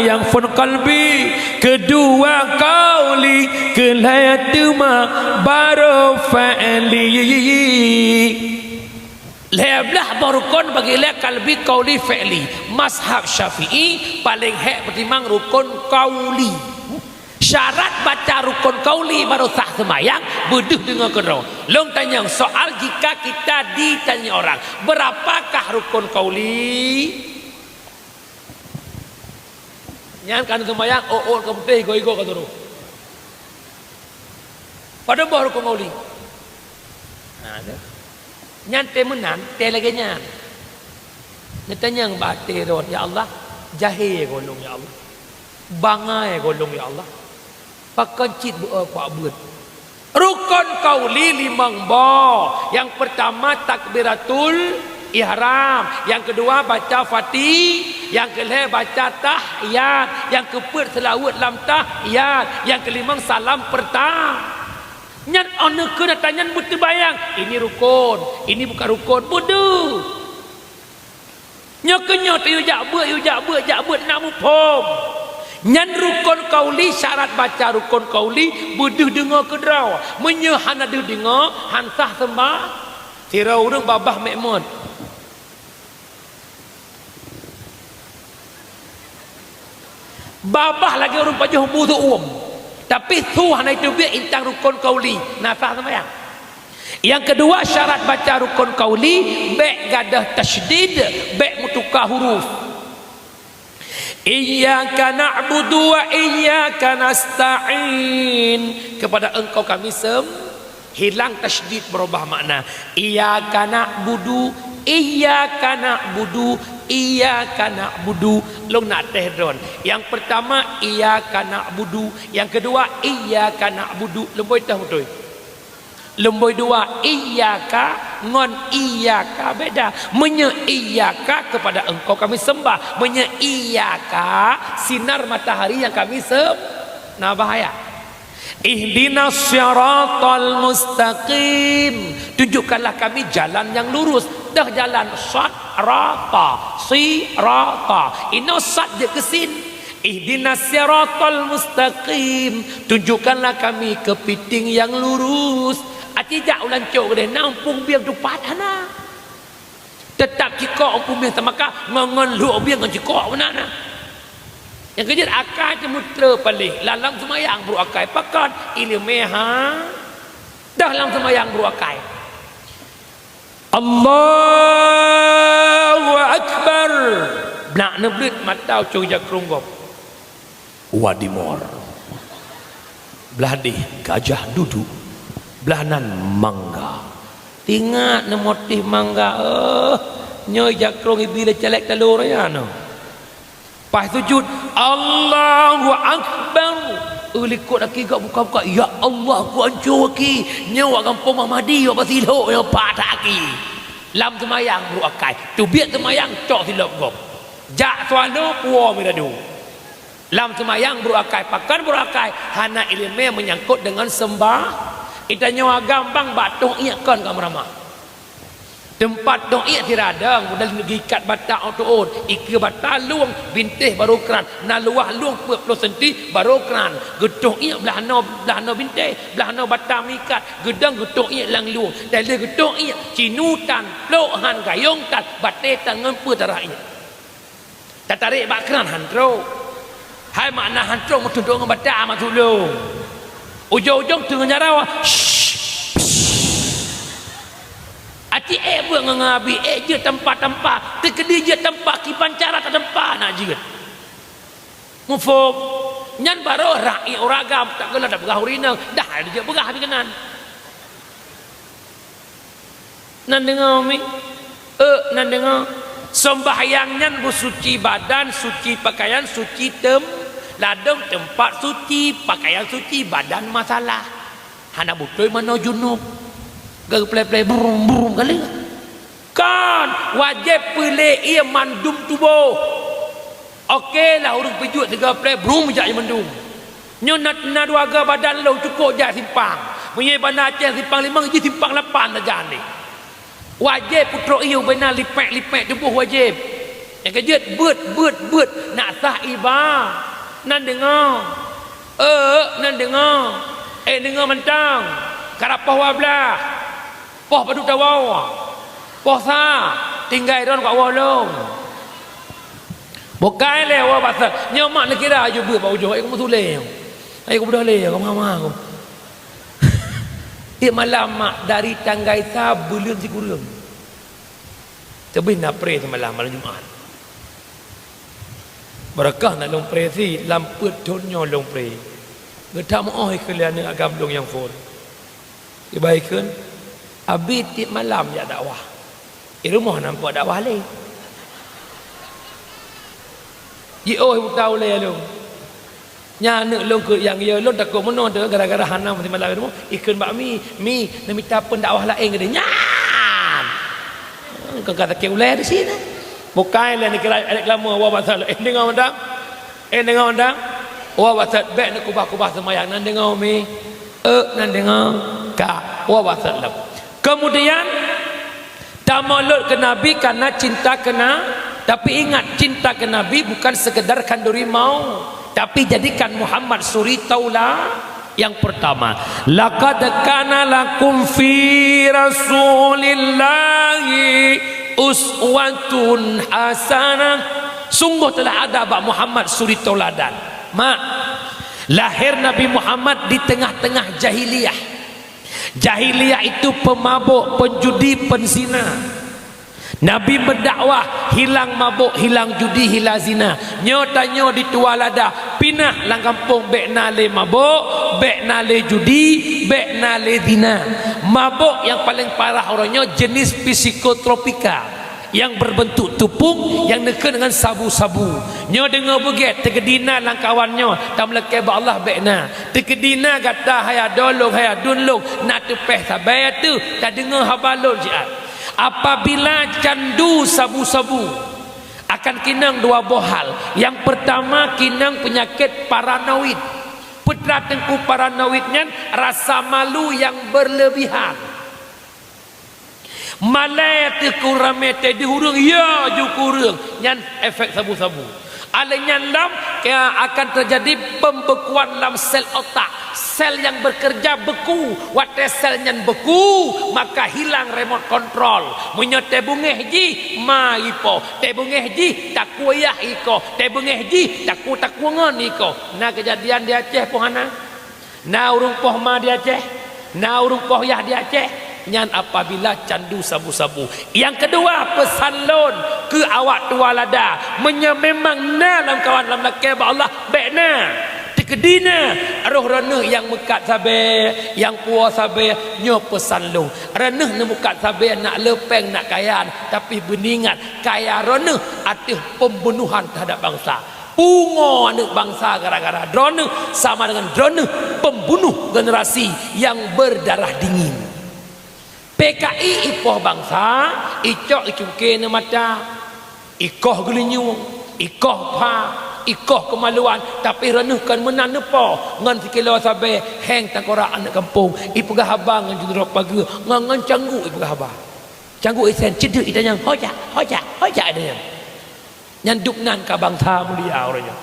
nyang phon kalbi keudua, kauli keulhée teuma baru fi'li. Lhée blaih boh rukon bagi lé kalbi, kauli, fi'li. Mazhab Syafi'i paléng hék peutimang rukon kauli. Syarat baca rukon kauli baru sah seumayang, beudeuh deungoe keudroe. Lôn tanyong soal, jika kita ditanya orang, "Berapakah rukon kauli?" Nyan kan seumayang, ôk-ôk ka putéh, igoe-igoe ka turoh. Padub boh rukon kauli? Nah, tu. Nyan tée meunan, tée lagée nyan. Neutanyong bak até droe, "Ya Allah, jahé gohlom, ya Allah. Bangai gohlom, ya Allah. Pakon cit beu-, kuak beuet?" Rukon kauli limong boh. Nyang peurtama takbiratul ihram, nyang keudua baca Fati-, nyang keulhée baca tahiyat, nyang keupeuet seulaweuet lam tahiyat, nyang keulimong salam peurta-, nyan 'oh neukheun atra nyan beuteubayang, ini rukon, ini bukan rukon, beudeuh. Nyoe keuh nyoe teuh yue jak beuet, yue jak beuet, jak beuet na muphom. Nyan rukon kauli, syarat baca rukon kauli beudeuh deungoe keudroe. Meunyoe hana deuh deungoe, han sah seumbah. Sidroe ureuëng babah méuh mot. Babah lagée ureuëng pajoh bu seuuem, tapi su hana jiteubiet intan rukon kauli, na sah seumayang. Nyang keudua syarat baca rukon kauli, bék gadôh tasydid, bék meutuka huruf. Iyyaka na'budu wa iyyaka nasta'in. Kepada Engkau kami sem-, hilang tasydid, berubah makna. Iyyaka na'budu, iyyaka na'budu, iyyaka na'budu. Lôn nak teuh droen. Nyang peurtama, iyyaka na'budu. Nyang keudua, iyyaka na'budu. Lôn bôi teuh beutôi. Lôn bôi dua, iyyaka ngon iyyaka beda. Meunyoe iyyaka, kepada Engkau kami sembah. Meunyoe iyyaka, sinar matahari nyang kami sem-, na bahaya. Ihdinas siratal mustaqim. Tunjukkanlah kami jalan yang lurus. Teuh jalan sat, rata, si, rata. Inoe sat jeuet keu sin. Ihdinas siratal mustaqim. Tunjukkanlah kami keupiting nyang lurus. Aci jak u lancok keudeh, na umpung bieng tupat hana. Teutap cikok umpung bieng teumakah, ngon, ngon lhok bieng ngon cikok meunan na. Nyang keujeuet akai teumeutre paléh, lam seumayang brôk akai. Pakon? Iéleumé ha. Dah lam seumayang brôk akai. Allahu Akbar. Blah neubleuet mata ucok jakrong gob. Wadimor. Blah deh gajah duduk. Blah nan mangga. Tingat neumotif mangga, eh. Nyoe jakrong ibi lé caleg talur ya no. Pas sujud, Allahu Akbar. Eh, likot aki gak buka-buka, "Ya Allah, ku anco aki." Nyoe wak gampông Muhamadi, wak Basilok, nyoe pat aki. Lam seumayang brôk akai. Teubiet seumayang, cok silop gob. Jak sualo, puwoe miradu. Lam seumayang brôk akai, pakon brôk akai, hana ileumèe menyangkut dengan sembah. Itanyoe agam bang bak toh iek kon ka meuramah. Teumpat toh iek siradong, udah geuikat bata ôk tuôn, ikeue bata lueng, bintéh barô kran, na luwah lueng peuet ploh senti barô kran. Geutoh iek blah noe, blah noe bintéh, blah noe bata meuikat, geudong geutoh iek lam lueng, dan lheueh geutoh iek, cinu tan, plôk han gayong tan, batèe tan ngon peue tarah iek. Tatarek bak kran han trôk. Hai makna han trôk meutuntôk ngon bata masuk lôn. Ujong-ujong teungoh jaroe, shh, pss. Aci ék beuet ngon abi, ék jeuet tampa-tampa, teukeudi jeuet tampa kiban cara tatampa na jeuet. Muphom? Nyan barô rak iek uragam, tak geula tapeugah ureueng inong, dah jeuet peugah abi keunan. Nan deungoe mi? Euk, nan deungoe. Sembahyang nyan beusuci badan, suci pakaian, suci tem-, ladôm teumpat suci, pakaian suci, badan masalah. Hana beutôi manoe junub. Geuplè-plè brum-brum kali. Kan, wajéb peulé ié mandum tuboh. Oke lah ureueng peujuet sigoe plè brum jak mandum. Nyoe na, na dua goe badan lôn cukôp jak simpang. Meunyoe Banda Aceh simpang limong, jih simpang lapan sajan deh. Wajéb putroe ié ubena lipék-lipék tuboh wajéb. Nyang keujeuet beuet, beuet, beuet nak sah iba. Nan deungoe. Euk, nan deungoe. Eh, deungoe mantong. Karab poh dua blah. Poh padub tawoe. Poh sa. Tinggai droen keu woe lom. Bukai lé woe bak sat. Nyoe mak neukira aju beuet bak ujoe. Ayo kamoe sulé nyoe. Ayo kamoe beudôh lé, kamoe hama kamoe. Tiep malam mak dari tanggai sa buleuen sikureueng. Teubiet na pré seumalam, malam Jumat. Beurakah na lôn pré si, lam peuet thon nyoe lôn pré. Geutameu'oh ikheun lé aneuk agam lôn nyang phon. Iba ikheun, abi tiep malam jak dakwah. Di rumoh nampak dakwah lé. Jiôh buta ulèe lôn. Nyan aneuk lôn keu nyang yö lôn takot meunoe teuh gara-gara hana meusimalam ilmu, ikheun bak mi, "Mi, neumita peundakwah laén keudeh." Nyan! Keu ka sakét ulèe di sinan. Bukai lé neukira aneuk lama, "Woe bak sat, eh, deungoe mantong. Eh, deungoe mantong. Woe bak sat, bèk neukubah-kubah seumayang, nan deungoe mi. Euk, nan deungoe ka. Woe bak sat lom." Kemudian, Tamolot keu Nabi karena cinta keu Na-, tapi ingat, cinta keu Nabi bukan sekedar khanduri maut, tapi jadikan Muhammad suri taula yang pertama. "Laqad kana lakum fi Rasulillahi uswatun hasanah." Sungguh telah ada bak Muhammad suri tauladan. Mak, lahir Nabi Muhammad di tengah-tengah jahiliyah. Jahiliyah itu pemabuk, penjudi, penzina. Nabi meudakwah, hilang mabuk, hilang judi, hilang zina. Nyoe tanyoe di tuha lada, pinah lam gampông bèk na lé mabuk, bèk na lé judi, bèk na lé zina. Mabuk nyang paleng parah uroe nyoe jenis psikotropika. Nyang berbentuk tupung nyang neukheun ngon sabu-sabu. Nyoe deungoe beugèt, teukeudi na lam kawan nyoe, tameulakèe bak Allah bèk na. Teukeudi na gata hai adoe lôn, hai aduen lôn, na teupèh sabe ateuh, tadeungoe haba lôn siat. Apabila candu sabu-sabu, akan keunong dua boh hal. Nyang peurtama, keunong peunyakét paranoid. Peue teungku paranoid nyan? Rasa malu nyang berlebihan. Malèe teuh keu ramè teuh di ureueng, ya ju keu ureueng. Nyan efek sabu-sabu. Alèh nyan lom, akan terjadi pembekuan lam sel otak. Sel nyang bekerja beku. Watèe sel nyan beku, maka hilang remote control. Meunyoe teubeungèh jih, ma ipo. Teubeungèh jih, takue yah iko. Teubeungèh jih, takue-takue ngon iko. Na keujadian di Aceh peue hana? Na ureueng poh ma di Aceh, na ureueng poh yah di Aceh. Nyan apabila candu sabu-sabu. Nyang keudua, peusan lôn keu awak tualada, meunyoe memang na lamkawan lam lakée bak Allah, bék na. Teukeudi na roh droeneuh nyang meukat sabe, nyang puwoe sabe, nyoe peusan lôn. Droeneuh neumeukat sabe, nak le péng, nak kaya, tapi beuingat, kaya droeneuh ateueh peumbunohan teuhadap bansa. Pungoe aneuëk bansa gara-gara droeneuh, sama dengan droeneuh pembunuh generasi yang berdarah dingin. P K I ipoh bansa, icok icungke neu mata, ikoh geulinyueng, ikoh pha, ikoh keumaluan, tapi droeneuh kon meunan neupoh ngon sikilo sabe, heng tangkorak aneuëk gampông, ipeugah haba ngon jurok pageue, ngon, ngon cangguk ipeugah haba. Cangguk isen, cedeuek itanyong, "Ho jak, ho jak, ho jak," itanyong. Nyan dub nan ka bansa mulia uroe nyoe.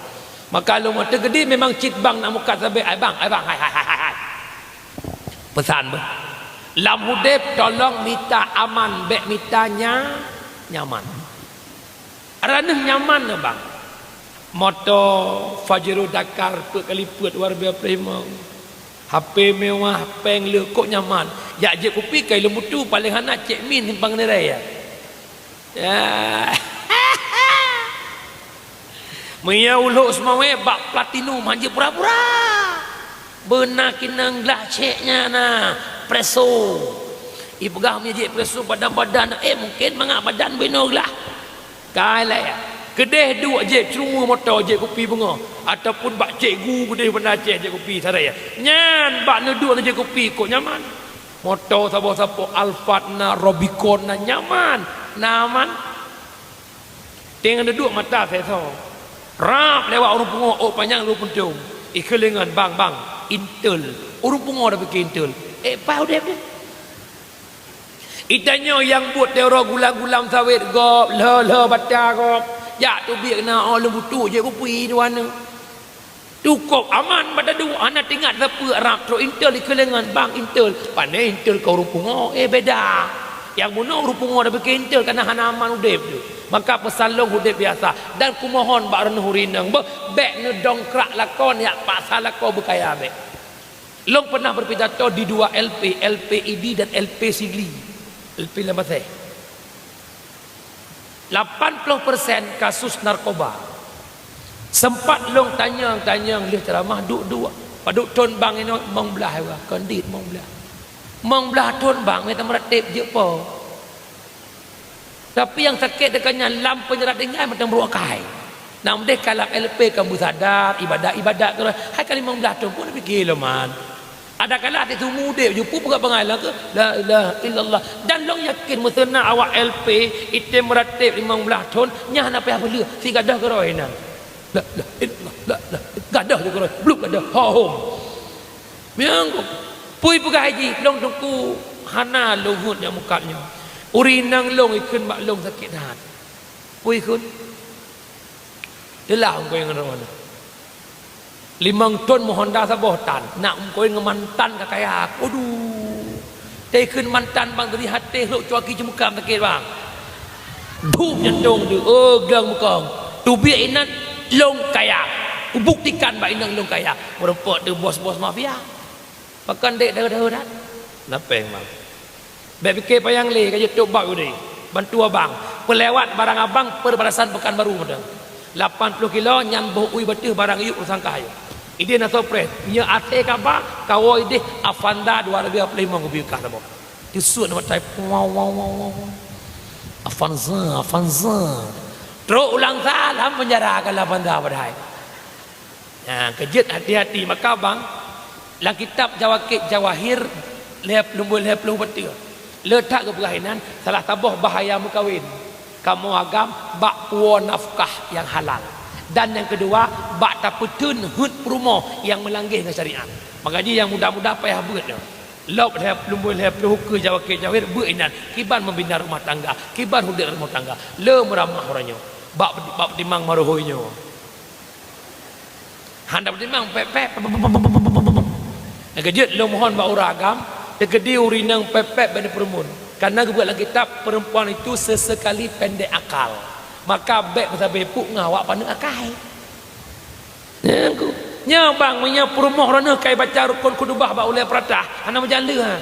Maka lôn teukeudi memang cit bang nak meukat sabe, "Ai bang, ai bang, hai, hai, hai, hai, hai." Peusan beuh. Lam udeb tolong mita aman, bék mita nya-, nyaman. Droeneuh nyaman na bang. Moto Pajero Dakar peuet kali peuet luar biasa prima. H P mewah, péng le, kok nyaman. Jak jép kupi kai lôn butu, paléng hana cek min simpang niraya. Ya. Meunyoe ulok seumawé bak platinum hanjeuet pura-pura. Beuna kinong glah cek nyan na, preso. Ipeugah meunyoe jép preso badan-badan, eh, mungken mangat badan beunong glah. Kai lé. Keudeh duek jép ceureumeue moto jép kupi beungoh, ataupun bak cikgu keudeh beuna cek jép kupi sarai. Nyan bak neuduek neujép kupi kok nyaman. Moto saboh-saboh Alphard na, Rubicon na, nyaman, na aman. Teungoh neuduek mata sesoe. Rab lewat ureuëng pungoh ôk panyang lhue puntông. Ikheun lé ngon, "Bang, bang, Intel." Ureuëng pungoh dak pike Intel. Eh, paih udeb deh. Itanyoe nyang buet teuro gula-gula meusaweut gob, lheueh-lheueh bata gob. Jak teubiet na, oh, lôn butu jép kupi dua neu. Tukop aman bak taduek, hana teuingat sapeue rab trok Intel ikheun lé ngon, "Bang, Intel." Pane Intel keu ureuëng pungoh, eh, beda. Nyang bunoe ureuëng pungoh dak pike Intel, kana hana aman udeb tu. Maka peusan lôn udeb biasa. Dan kumohon bak droeneuh ureuëng inong, beuh, bék neudongkrak lakoe, neujak paksa lakoe beukaya bék. Lôn pernah berpidato di dua L P, L P I D dan L P Sigli. L P Lambaséh. Lapan ploh persen kasus narkoba. Sempat lôn tanyong-tanyong lheueh ceramah, duek-duek. Padub thon bang inoe, limong blaih, kon dit limong blaih. Limong blaih thon bang, mita meuratéb jeuet po. Tapi nyang sakét deungon nyan lam peunyerat tinggai mantong brôk akai. Nyang meudeh ka lam L P ka meusadar, ibadat-ibadat keudroe. Hai ka limong blaih thon pun pike lom man. Adakala di tumu udeb, jumpu peugah bangai lagée, "La ilaha illallah." Dan lôn yakin meuseuna awak L P item meuratéb limong blaih thon, nyan hana payah peuleueh, sigadoh keudroe nan. "La ilaha illallah, la ilaha." Gadoh jeuet keudroe, blub gadoh, ho hom. Meunyoe peue peugah jih, lôn teungku hana lôn heuet nyang meukat nyoe. Ureuëng inong lôn ikheun bak lôn sakét that. Peue ikheun? Teulah ungkoi ngon roh nyoe. Limong thon meu Honda saboh tan, nak ungkoi ngon mantan ka kaya. Aduh. Teukheun mantan bang tadi haté hlok cuaki ceumukam sakét bang. Dup jantong tu, oh, glang mukong. Teubiet inan lôn kaya. Kubuktikan bak inong lôn kaya. Meureumpok tu bos-bos mafia. Pakon dek dahu-dahu dah? Napeng bang. Bék pike payang lé ka jeuet tôb bak udeh. Bantu abang. Peulewat barang abang perbatasan Pekanbaru mantong. Lapan ploh kilo nyan boh ui bateuh barang yuk teusangkah ayue. Ideh na surprise. Nyoe até kaba, kawoe ideh Avanza dua ribu dua puluh lima geubi kah saboh. Teusut nama tai. Wow, wow, wow, wow. Avanza, Avanza. Trok ulang salam penjara ka Avanza padahai. Nah, keujeuet hati-hati maka bang, lam kitab Jawakit Jawahir lhée ploh lhée ploh bateuh. Le that geupeugah inan salah saboh bahaya meukawen. Kamoe agam bak puwoe nafkah nyang halal. Dan nyang keudua, bak tapeuteun heuet peurumoh nyang meulanggeh ngon syariat. Maka jih nyang muda-muda payah beuet nyoe. Lop lhée ploh lhée ploh ukeue Jawakit Jawahir beuet inan. Kiban membina rumah tangga, kiban udeb rumah tangga. Le meuramah uroe nyoe. Bak, bak peutimang marohoi nyoe. Hana peutimang, pép-pép. Nyang keujeuet lôn mohon bak ureuëng agam, teukeudi ureuëng inong pép-pép bék neupeurumun. Karena geubuet lam kitab, perempuan itu sesekali pendek akal. Maka bék meusabe puk ngon awak paneuk akai. Nyan ku. Nyoe bang, meunyoe peurumoh droeneuh kai baca rukon khutubah bak ulée peuratah, hana meujan leuha.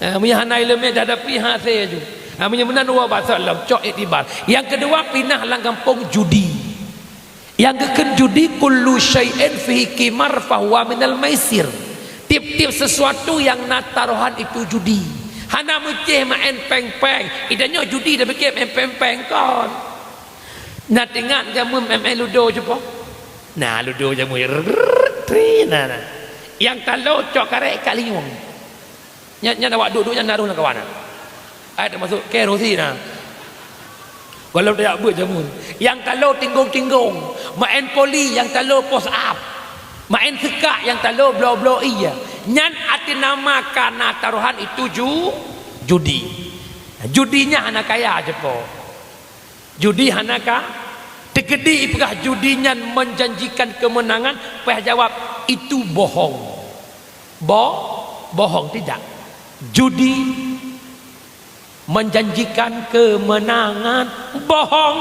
Ha, meunyoe hana ileumèe dihadapi, ha, asèe laju. Ha, meunyoe meunan, woe bak sat lom, cok iktibar. Nyang keudua, pinah lam gampông judi. Nyang geukheun judi, kullu syai'in fihi qimar fahuwa minal maisir. Tiep-tiep sesuatu nyang na tarohan itu judi. Hana meucéh maén péng-péng. Ida nyoe judi dah pikir maén péng-péng kon. Na teuingat jameun maén ludo cupo? Na ludo jameun, rrrr, tri, na, na. Nyang talo cok karét ikat linyueng. Nyan, nyan awak duek-duek nyan na roh lam kawan na. Ai teumasuk kèe roh si na. Gohlom tajak beuet jameun. Nyang talo tinggong-tinggong, maén poli nyang talo pos ap. Maén seukak nyang talo bloe-bloe ie. Nyan ateueh nama ka na tarohan itu ju-, judi. Judi nyan hana kaya cupo. Judi hana ka. Teukeudi ipeugah judi nyan menjanjikan kemenangan, payah jawab, "Itu bohong." Bo-, bohong, tidak. Judi menjanjikan kemenangan, bohong.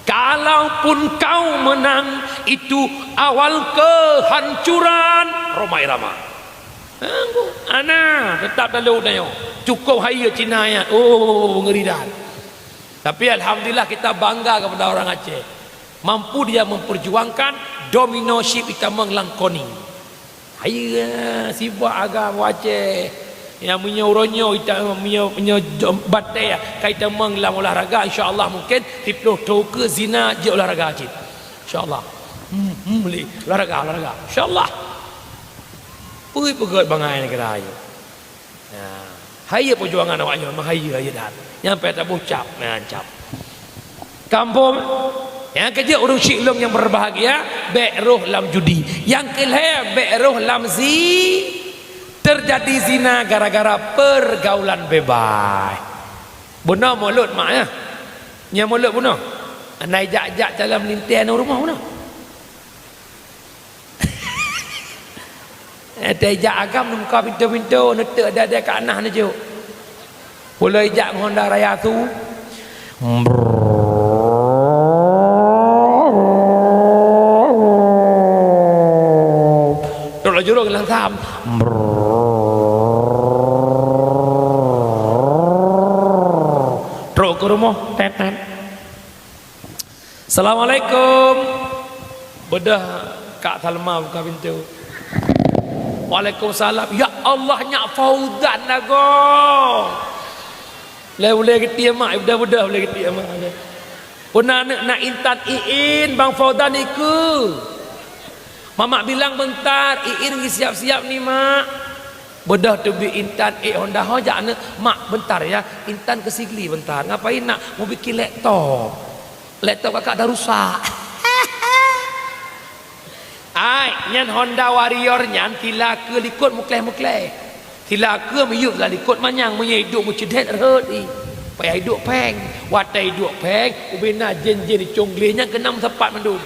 Kalaupun kau menang, itu awal kehancuran. Rhoma Irama. Ana, teutap talo tanyoe. Cukôp hayeue Cina nyan. Oh, ngeri that. Tapi alhamdulillah, kita bangga kepada orang Aceh. Mampu dia memperjuangkan domino ship itamong lam koning. Hai, sibak agam Aceh. Nyang meunyoe uroe nyoe ita-, meunyoe, meunyoe batèe ka itamong lam olahraga, insya Allah mungkin siplôh thôn keu zina jeuet olahraga cit. Insya Allah. Hmm, hmm, lé. Olahraga, olahraga. Insya Allah. Pui peugöt bangai neugara ayue. Nah, hayeue peujuangan awak nyoe, meuhayeue, hayeue that. Nyang payah taboh cap, nah, cap. Kampung, nyang keujeuet ureueng syik lôn nyang berbahagia, bèk rôh lam judi. Nyang keulhèe, bèk rôh lam zi-, terjadi zina gara-gara pergaulan bebas. Bunoe mulod mak, ya. Nyan mulod bunoe. Hana ijak-jak calon meulintèe ngon rumoh bunoe. Eh, teuh ijak agam, neumuka pintoe-pintoe, neuteuk dada kat nah neujok. Pula ijak ngon Honda Raya tu. Trok laju rong langsam. Trok keu rumoh, tet, tet. Assalamualaikum. Beudôh Kak Salma buka pintoe. Waalaikumsalam. Ya Allah, nyak Fauzan lagoe. Lé ulèe geutie mak, beudôh-beudôh ulèe geutie mak. Puna aneuk na Intan, Iin, Bang Fauzan ikeu. Mamak bilang beuntar, Iin geusiap-siap ni, Mak. Beudôh teubiet Intan ék Honda ho jak aneuk, "Mak, beuntar ya, Intan keu Sigli beuntar." "Ngapain, Nak?" "Mau bikin laptop. Laptop kakak dah rusak." Ai, nyan Honda Warrior nyan sila keu likot mukleh-mukleh. Sila keu miyueb lam likot manyang, meunyoe iduek meuceudet rhot i. Payah iduek pheng. Watèe iduek pheng, ubena jén-jén icong gleh nyan keunan meusapat mandum.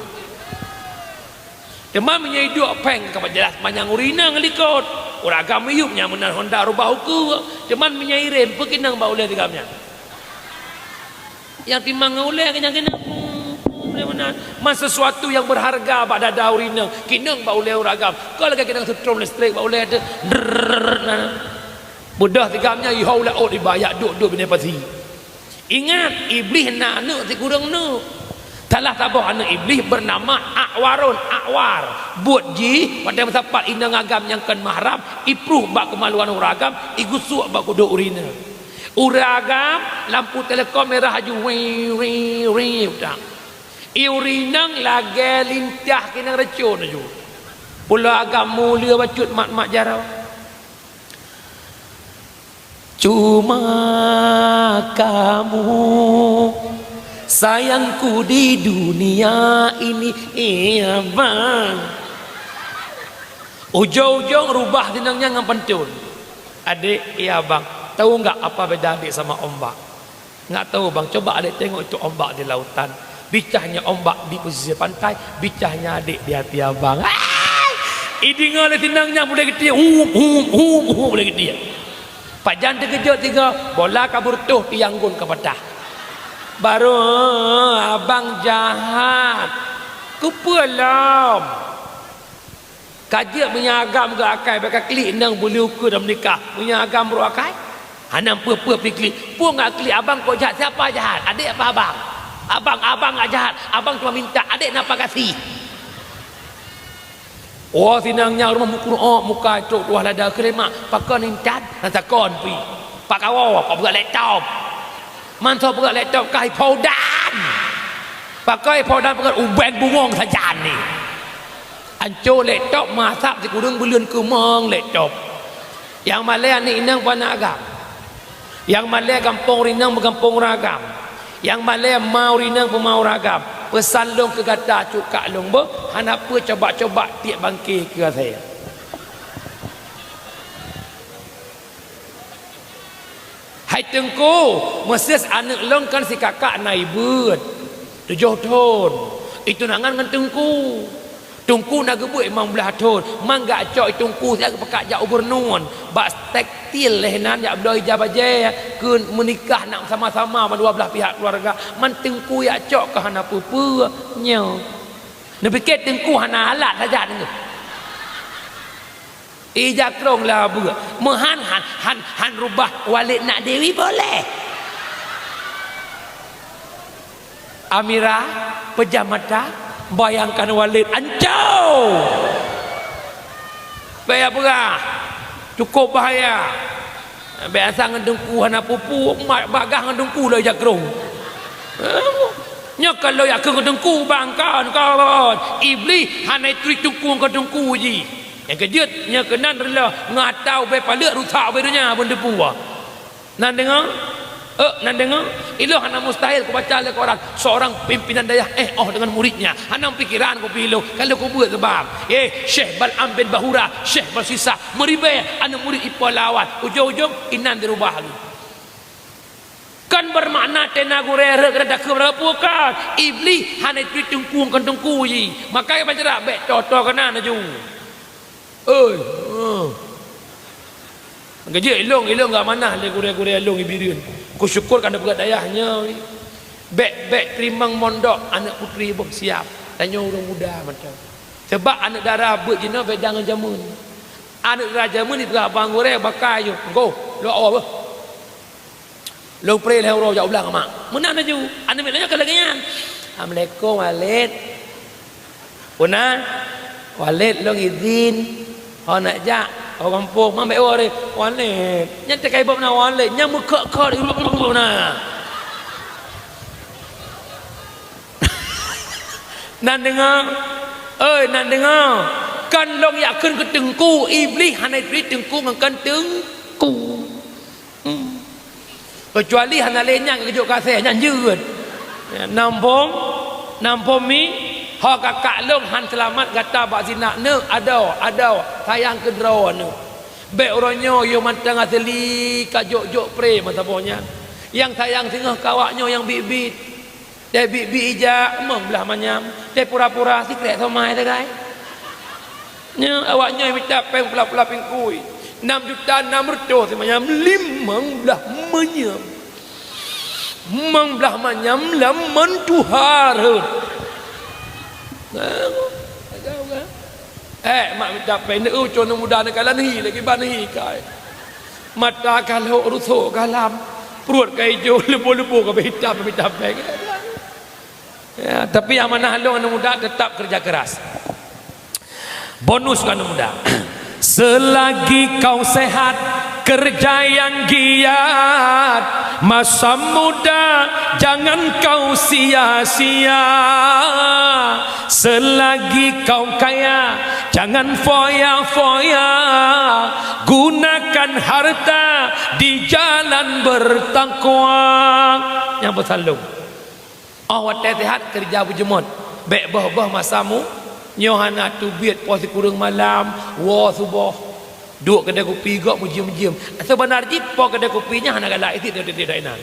Teuma meunyoe iduek pheng ka jeulaih manyang ureueng inong likot. Ureueng agam miyueb nyan meunan Honda rubah ukeue. Teuma meunyoe irem, peu kinong bak ulèe tigam nyan. Nyang timang ngon ulèe kenyang-kenyang. Man sesuatu nyang berharga bak dada ureueng inong, kinong bak ulèe ureueng agam. Kon lagèe kinong seutrom listrik bak ulèe teuh. Drrrr, nah. Beudôh tigam nyan, iho ulèe ôt iba, yak duek-duek binéh pasi. Ingat, Iblih na aneuk sikureueng neuk. Salah saboh aneuk Iblih beunama Akwarun, Akwar. Buet jih, watèe meusapat inong agam nyang kon mahram, ipruh bak keumaluan ureueng agam, igusok bak kudôk ureueng inong. Ureueng agam, lampu telekom merah laju, wi, wi, wi, udah. I ureueng inong lagèe lintah kinong racun laju. Pulo agam mulia bacut mat-mat jaroe. Cuma kamu sayangku di dunia ini, iya bang. Ujong-ujong rubah sinong nyan ngon pantôn. Adik, iya bang, tahu nggak apa beda adik sama ombak? Nggak tahu bang, coba adik tengok itu ombak di lautan. Bicahnya ombak di pesisir pantai, bicahnya adik di hati abang. Ai! Idingoe lé sinong nyan mulai geutie, hum, hum, hum, hum, mulai geutie. Pajan teukeujot tiga, bola ka beureutoh, tiang gon ka patah. Baru, "Abang jahat. Keupeue lom?" Ka jeuet meunyoe agam geuakai, bèk ka klik inong beuli ukeue dan meunikah. Meunyoe agam brôk akai, hana peue-peue pih klik. Peue ngat klik, abang kok jahat, siapa jahat? Adék apa abang? Abang, abang ngat jahat. Abang cuma minta, adék na apa gaséh. Oh, sinang nyang rumoh meukureueng muka trok tuah lada keu lemak. Pakon intat, na takon pih. Pak kawoe, pak beureukat laptop. Mantong beureukat laptop kah ipaudan. Pakon ipaudan, pakon ubeng bungong sajan ni. Anco laptop, masa sikureueng buleuen keumong laptop. Nyang malèe aneuk inong pih aneuk agam. Nyang malèe gampông ureueng inong pih gampông ureueng agam. Nyang malèe ma ureueng inong pih ma ureueng agam. Peusan lôn keu gata, cut kak lôn beuh, hana peue coba-coba tiek bangke keu asèe. Hai Teungku, meuseus aneuk lôn kan si kakak na ié beuet, tujoh thon. Itunangan ngon Teungku. Teungku na geubeuet limong blaih thon, man geujak cok Teungku siat geupeugah jak u Gubernur, bak tekstil lheuh nyan jak bloe ija bajèe keu meunikah, nak sama-sama mandua blaih pihak keuluwarga. Man Teungku jak cok keu hana peue-peue nyoe. Neupiké Teungku hana alat saja deungoe. Ija krông lé beuet. Meuhan han, han, han rubah Walid nak Dewi boleh. Amira pejam mata, bayangkan Walid, ancau! Bèk peugah, cukup bahaya. Bèk asai ngon Teungku hana peue-peue, mat bagah ngon Teungku lé ija krông. Nyoe ka lôn yakin ngon Teungku bang, kon, kon. Iblih hana ituri Teungku ngon Teungku jih. Nyang keujeuet, nyoe keunan reuloh ngon ata ubé paleuet rusak ubé donya beuneuteupeue. Na deungoe? Eh, na deungoe? Ilôn hana mustahil kubaca lé koran seorang pimpinan dayah eh oh dengan muridnya. Hana pikiran kupih ilôn, ka lôn kubeuet seubab. Eh, Syekh Bal'am bin Bahura, Syekh Balsisa, meuribèe aneuk murid ipo lawan. Ujong-ujong inan dirubah lé. Kan beumakna tena gurèe rhot keu takheun rabu kan. Iblih hana ituri Teungku ngon Teungku jih. Maka ban ceurak bèk toe-toe keunan laju. Oi, eh. Geujeuet ilôn, ilôn geuamanah lé gurèe-gurèe lôn i Bireuen. Kusyukur ka neupeugah dayah nyoe. Bèk, bèk teurimong mondok aneuk putri boh siap. Tanyoe ureueng muda mantong. Sabab aneuk dara beuet jinoe beda ngon jameun. Aneuk dara jameun jipeugah bang gurèe bakai nyoe. Goh, lôn awai beuh. Lôn preh lhèe uroe jak u blang mak. Meunan laju. Aneuk miet lôn nyoe ka lagèe nyan. Assalamualaikum, Walid. Peue na? Walid, lôn izin. Ho neujak? Ho gampông. Man bèk woe lé. Walid. Nyan teuka iboh na Walid. Nyan meukheut-kheut na. Nan deungoe? Oi, nan deungoe? Kan lôn yakheun keu Teungku, Iblih hana ituri Teungku ngon kon Teungku. Hmm. Keucuali hana lé nyan geujok keu asèe, nyan jeuet. Ya, nampông, nampông mi, ho kakak lôn han seulamat gata bak zina neuk, adoe, adoe, sayang keu droeneuh. Bèk uroe nyoe yôh mantong asli ka jok-jok pré meusaboh nyan. Nyang sayang singoh keu awak nyoe nyang biet-biet. Teubiet-biet ija, mong blah manyam, teu pura-pura sikrék somai sagai. Nyoe awak nyoe mita péng pula-pula pingkui, nam juta nam reutôh simanyam, limong blah manyam. Mong blah manyam lam man tuha rhot. Nah, agam kan? Eh, mak mita péng, neueu cok aneuk muda neukalon hi lagèe ban hi kai. Mata kalhok rusok galam, pruet ka ijo, leubo-leubo ka beuhitam mita péng. Ya, tapi amanah lôn aneuk muda tetap kerja keras. Bonus keu aneuk muda. Selagi kau sehat, kerja yang giat. Masa muda jangan kau sia-sia. Selagi kau kaya, jangan foya-foya. Gunakan harta di jalan bertakwa. Nyang peusan lôn. Óh watèe seuhat keureuja beujeumot, bèk boh-boh masa mu. Nyoe hana teubiet poh sikureueng malam, woe suboh. Duek keudè kupi gob meujiem-jiem. Seubeuna jih po keudè kupi nyan hana galak itit tiep-tiep inan.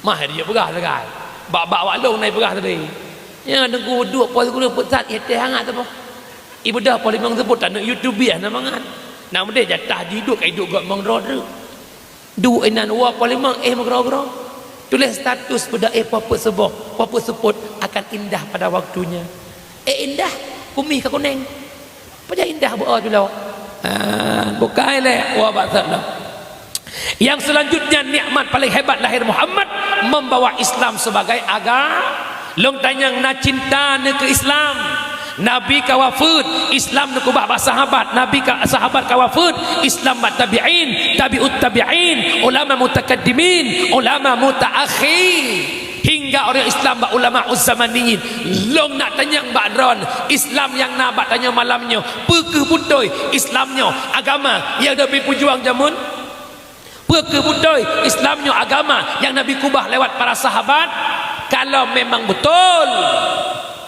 Mah jijak peugah sagai. Bak-bak awak lôn na ipeugah tadi. Nyan deungon duek poh sikureueng peusat ié teh hangat saboh. Ibeudôh poh limong seupôt taneuk YouTube biah na mangat. Nak meudeh jatah jih duek ka iduek gob mong droe treuk. Duek inan woe poh limong éh meugroe-groe. Tuléh status peugah éh poh peuet suboh, poh peuet seupôt akan indah pada waktunya. Éh indah, kumi ka kuneng. Pajan indah beuo tu lom. Ha, bukai lé, wa bak that lom. Yang selanjutnya, nikmat paling hebat lahir Muhammad, membawa Islam sebagai agama. Lôn tanyong na cinta neukeu Islam. Nabi ka wafeuet, Islam neukubah bak sahabat. Nabi ka, sahabat ka wafeuet, Islam bak tabi'in, tabi'ut tabi'in, ulama mutakaddimin, ulama mutaakhir. Hingga ureuëng Islam bak ulama uzzamaniyin. Lôn nak tanyong bak droen, Islam nyang na bak tanyoe malam nyoe, peu kheueh beutôi Islam nyoe agama nyang Nabi peujuang jameun? Peu kheueh beutôi Islam nyoe agama nyang Nabi kubah lewat para sahabat? Kalau memang betul,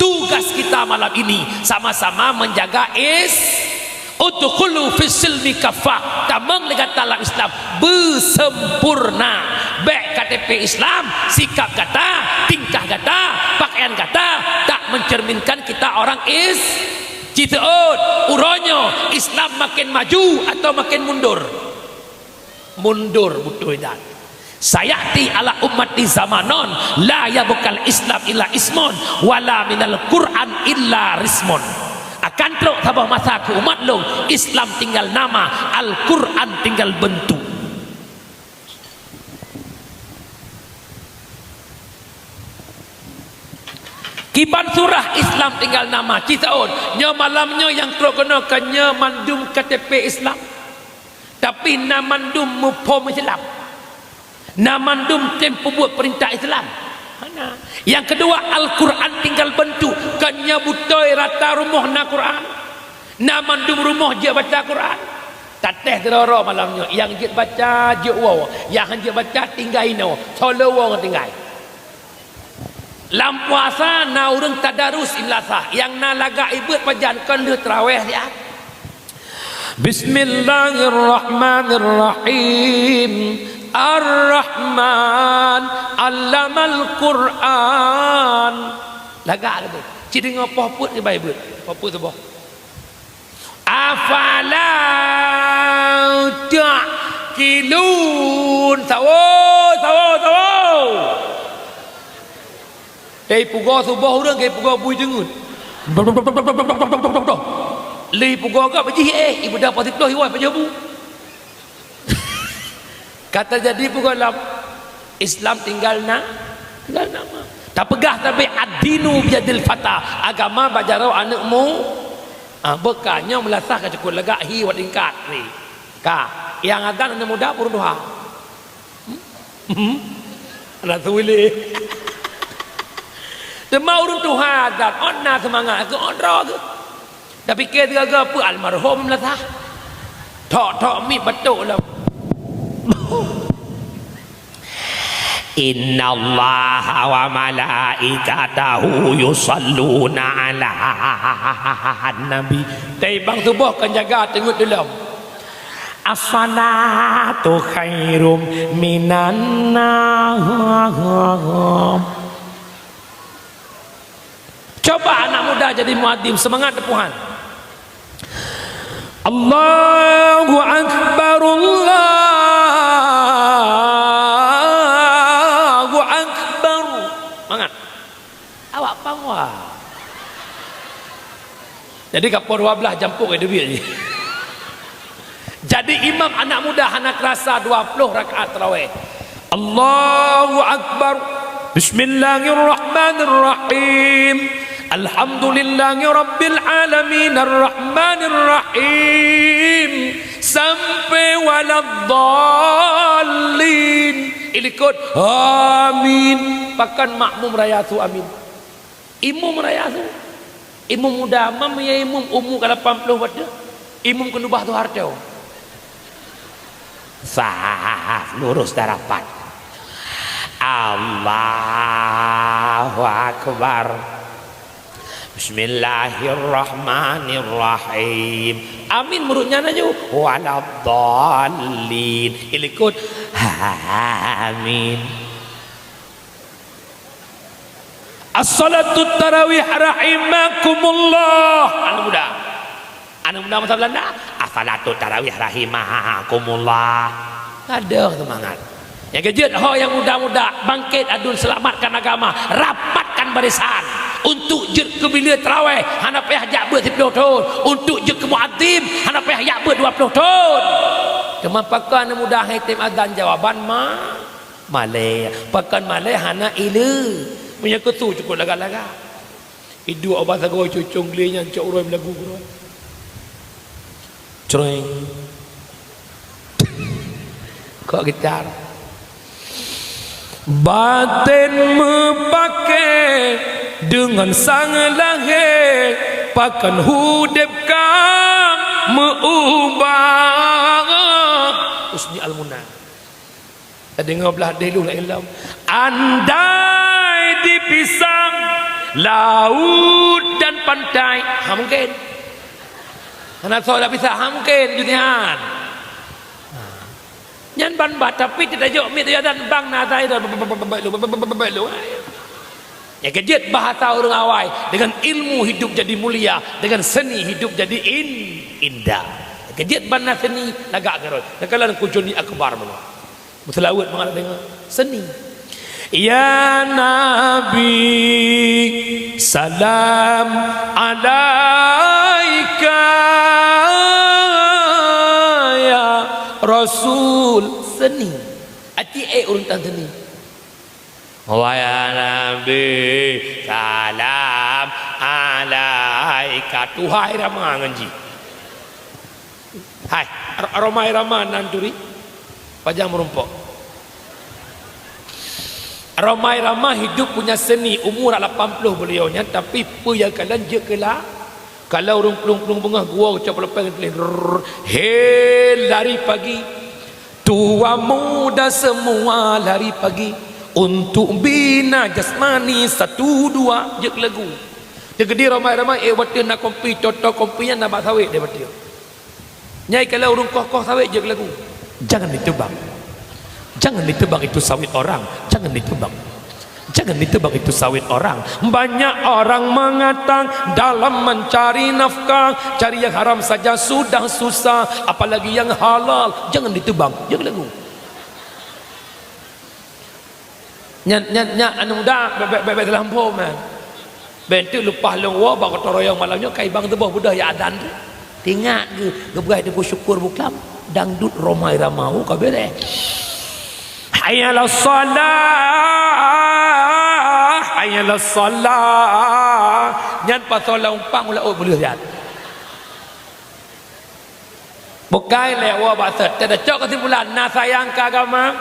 tugas kita malam ini sama-sama menjaga is-, "Udkhulu fis silmi kaffah." Tamong lé gata lam Islam beusempurna. Bék K T P Islam, sikap gata, tingkah gata, pakaian gata tak mencerminkan kita orang is-, citeuôt, uroe nyoe Islam makin maju atau makin mundur? Mundur beutôi that. "Sayati ala ummati zamanun la yabqal Islam illa ismun, wala minal Qur'an illa rismun." Akan trok saboh masa keu umat lôn, Islam tinggal nama, Al-Qur'an tinggal bentuk. Kiban surah Islam tinggal nama, citeuôt. Nyoe malam nyoe nyang trok keunoe ka nyoe mandum K T P Islam. Tapi na mandum muphom Islam. Na mandum tem peubuet peurintah Islam. Hana. Nyang keudua, Al-Qur'an tinggal bentuk. Kon nyoe beutôi rata rumoh na Qur'an. Na mandum rumoh jeuet baca Qur'an. Tatéh sidroe-droe malam nyoe, nyang jeuet baca jeuet woe, nyang han jeuet baca tinggai inoe, solo woe ngon tinggai. Lam puasa na ureuëng tadarus i meulasah, nyang na lagak ibeuet pajan kon lheueh traweh siat. Bismillahirrahmanirrahim. Ar-Rahman, 'allamal Qur'an. Lagak lagée. Ci deungoe poh peuet sibai beuet. Poh peuet suboh. Afala ta'qilun. Sawo, sawo, sawo. Hei, pugoe suboh ureuëng, hei, pugoe bui teungeut. Lé pugoe gop jih, eh, ibuda pasi ploh iwoe pajoh bu. Ka teujadi pugoe lam Islam tinggal na, tinggal nama. Tapeugah tabe ad-dinu biyadil fata, agama bak jaroe aneuëk mu-, ah, beuka nyoe meulasah ka cukot lagak hi wat tingkat ni. Ka, nyang adan aneuëk muda purun tuha. Hmm? Hmm? Anak suwili. Teuma ureuëng tuha adan, ot na seumangat, keu ot droe geuh. Tapi keu sigoe-goe peue almarhum meulasah. Thok-thok miet batuk lom. Innallaha wa malaikatahu yusalluna 'alan nabi. Tapi bang suboh kan jaga teungeut tulom. As-salatu khairum minan naum. Coba anak muda jadi muadzin, seumangat teupuhan. Allahu Akbar, Allahu Akbar. Mangat. Awak pangwa. Jadi ka poh dua belas jampok eh duit ni. Jadi imam anak muda hana kerasa dua puluh rakaat tarawih. Allahu Akbar. Bismillahirrahmanirrahim. Alhamdulillahi rabbil alamin, arrahmanirrahim. Sampai waladdallin. Ilikot amin. Pakon makmum raya su amin. Imum raya su. Imum muda, mam ya imum umu ka lapan puluh watée. Imum keunubah Soeharto. Saf lurus dan rapat. Allahu Akbar. Bismillahirrahmanirrahim. Amin meurut nyan laju. Waladdallin. Ilikot. Amin. As-salatu tarawih rahimakumullah. Anak muda. Anak muda masa Belanda. As-salatu tarawih rahimakumullah. Ada semangat. Nyang keujeuet, ho nyang muda-muda, bangkit adun selamatkan agama, rapatkan barisan. Untuk jeuet keu bileue taraweh, hana payah jak beuet siplôh thon. Untuk jeuet keu muazzin, hana payah jak beuet dua plôh thon. Teuma pakon mudah hai tem azan? Jawaban ma-, malée. Pakon malée? Hana ileue. Meunyoe keu su cukôp lagak-lagak. Iduek bak sagoe cucông glé nyan cok uroe meulagu keudroe. Creng. Kok geucar. Baten meupaké deungon sang lahé, pakon udeb ka meu-ubah. Husni Al-Muna. Tadeungoe blah deh lôn laén lom. Andai dipisah laut dan pantai, ha mungken. Hana soe tapisah, ha mungken, jih nyan. Ha. Nyan ban ba, tapi teutajok miet teujadan bang na asai dah, baik lôn. Nyang keujeuet bahasa ureuëng awai, dengan ilmu hidup jadi mulia, dengan seni hidup jadi in-, indah. Nyang keujeuet ban na seni lagak keurôi. Nyang kalon kujoni akbar meunoe. Meuseulaweuet mangat deungoe seni. Ya Nabi, salam alaika, ya Rasul. Seni. Aci ék ureuëng tan seni. Wahai Nabi, salam alaika. Tuha irama ngon jih. Hai, Ro-, Rhoma Irama nan turi? Pajang meurumpok. Rhoma Irama hidup punya seni, umur lapan puluh beliau nyan, tapi peue nyang kalon jeuet keu la-, kalau ureuëng plueng-plueng beungoh geuwoe cok peuleumpang tuléh, rrrr, he lari pagi. Tua muda semua lari pagi untuk bina jasmani satu dua, jeuet keu lagu. Teukeudi Rhoma Irama, eh, watèe na kompi, toto kompi nyan na bak sawét deh watèe. Nyai kalau ureuëng koh-koh sawét jeuet keu lagu. Jangan ditebang. Jangan ditebang itu sawit orang. Jangan ditebang. Jangan ditebang itu sawit orang. Banyak orang mengatakan dalam mencari nafkah, cari yang haram saja sudah susah, apalagi yang halal. Jangan ditebang. Jeuet keu lagu. Nyan, nyan, nyan, aneuk muda, bèk, bèk, bèk, bèk salah muphom, eh. Bèk enteuk leupah lôn woe bak gotong royong malam nyoe, kai bang teuboh beudôh ya adan tu. Teuingat geu-, geupeugah Teungku Syukur Buklam, dangdut Rhoma Irama, oh, ka beureh. Hayya 'alas shalah, hayya 'alas shalah. Nyan pasoe lam umpang ulah ôt beuleuh jat. Bukai lé woe bak sot. Teudah cok keusimpulan, na sayang keu agama,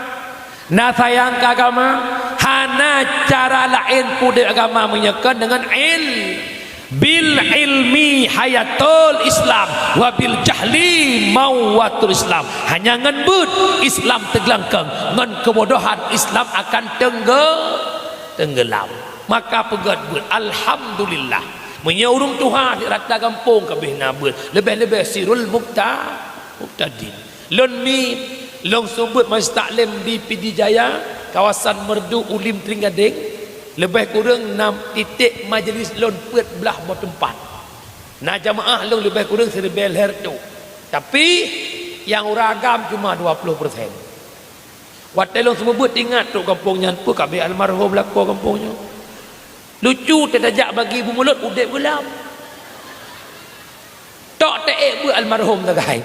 na sayang keu agama, hana cara laén peuudép agama meunyoe kon deungon il-, bil ilmi hayatul Islam, wa bil jahli mauwatul Islam. Hanya ngon beuet Islam teuglangkong, ngon keubodohan Islam akan teungge-, teunggelam. Maka peugét beuet, alhamdulillah. Meunyoe ureuëng tuha di rata gampông ka abéh na beuet, leubeh-leubeh sirul mukta-, muktadin. Lôn mi, lôn seumeubeuet majelis taklim di Pidie Jaya, kawasan Meureudu, Ulim, Tring Gadeng, leubeh kureueng nam titek majelis lôn peuet blaih boh teumpat. Na jamaah lôn leubeh kureueng siribèe lhèe reutôh. Tapi, nyang ureueng agam cuma dua puluh persen. Watèe lôn seumeubeuet teuingat trok gampông nyan, peue ka abéh almarhum lakoe gampông nyoe. Lucu, teutajak bagi beumulot udép geulam. Tok teuék beuet almarhum sagai.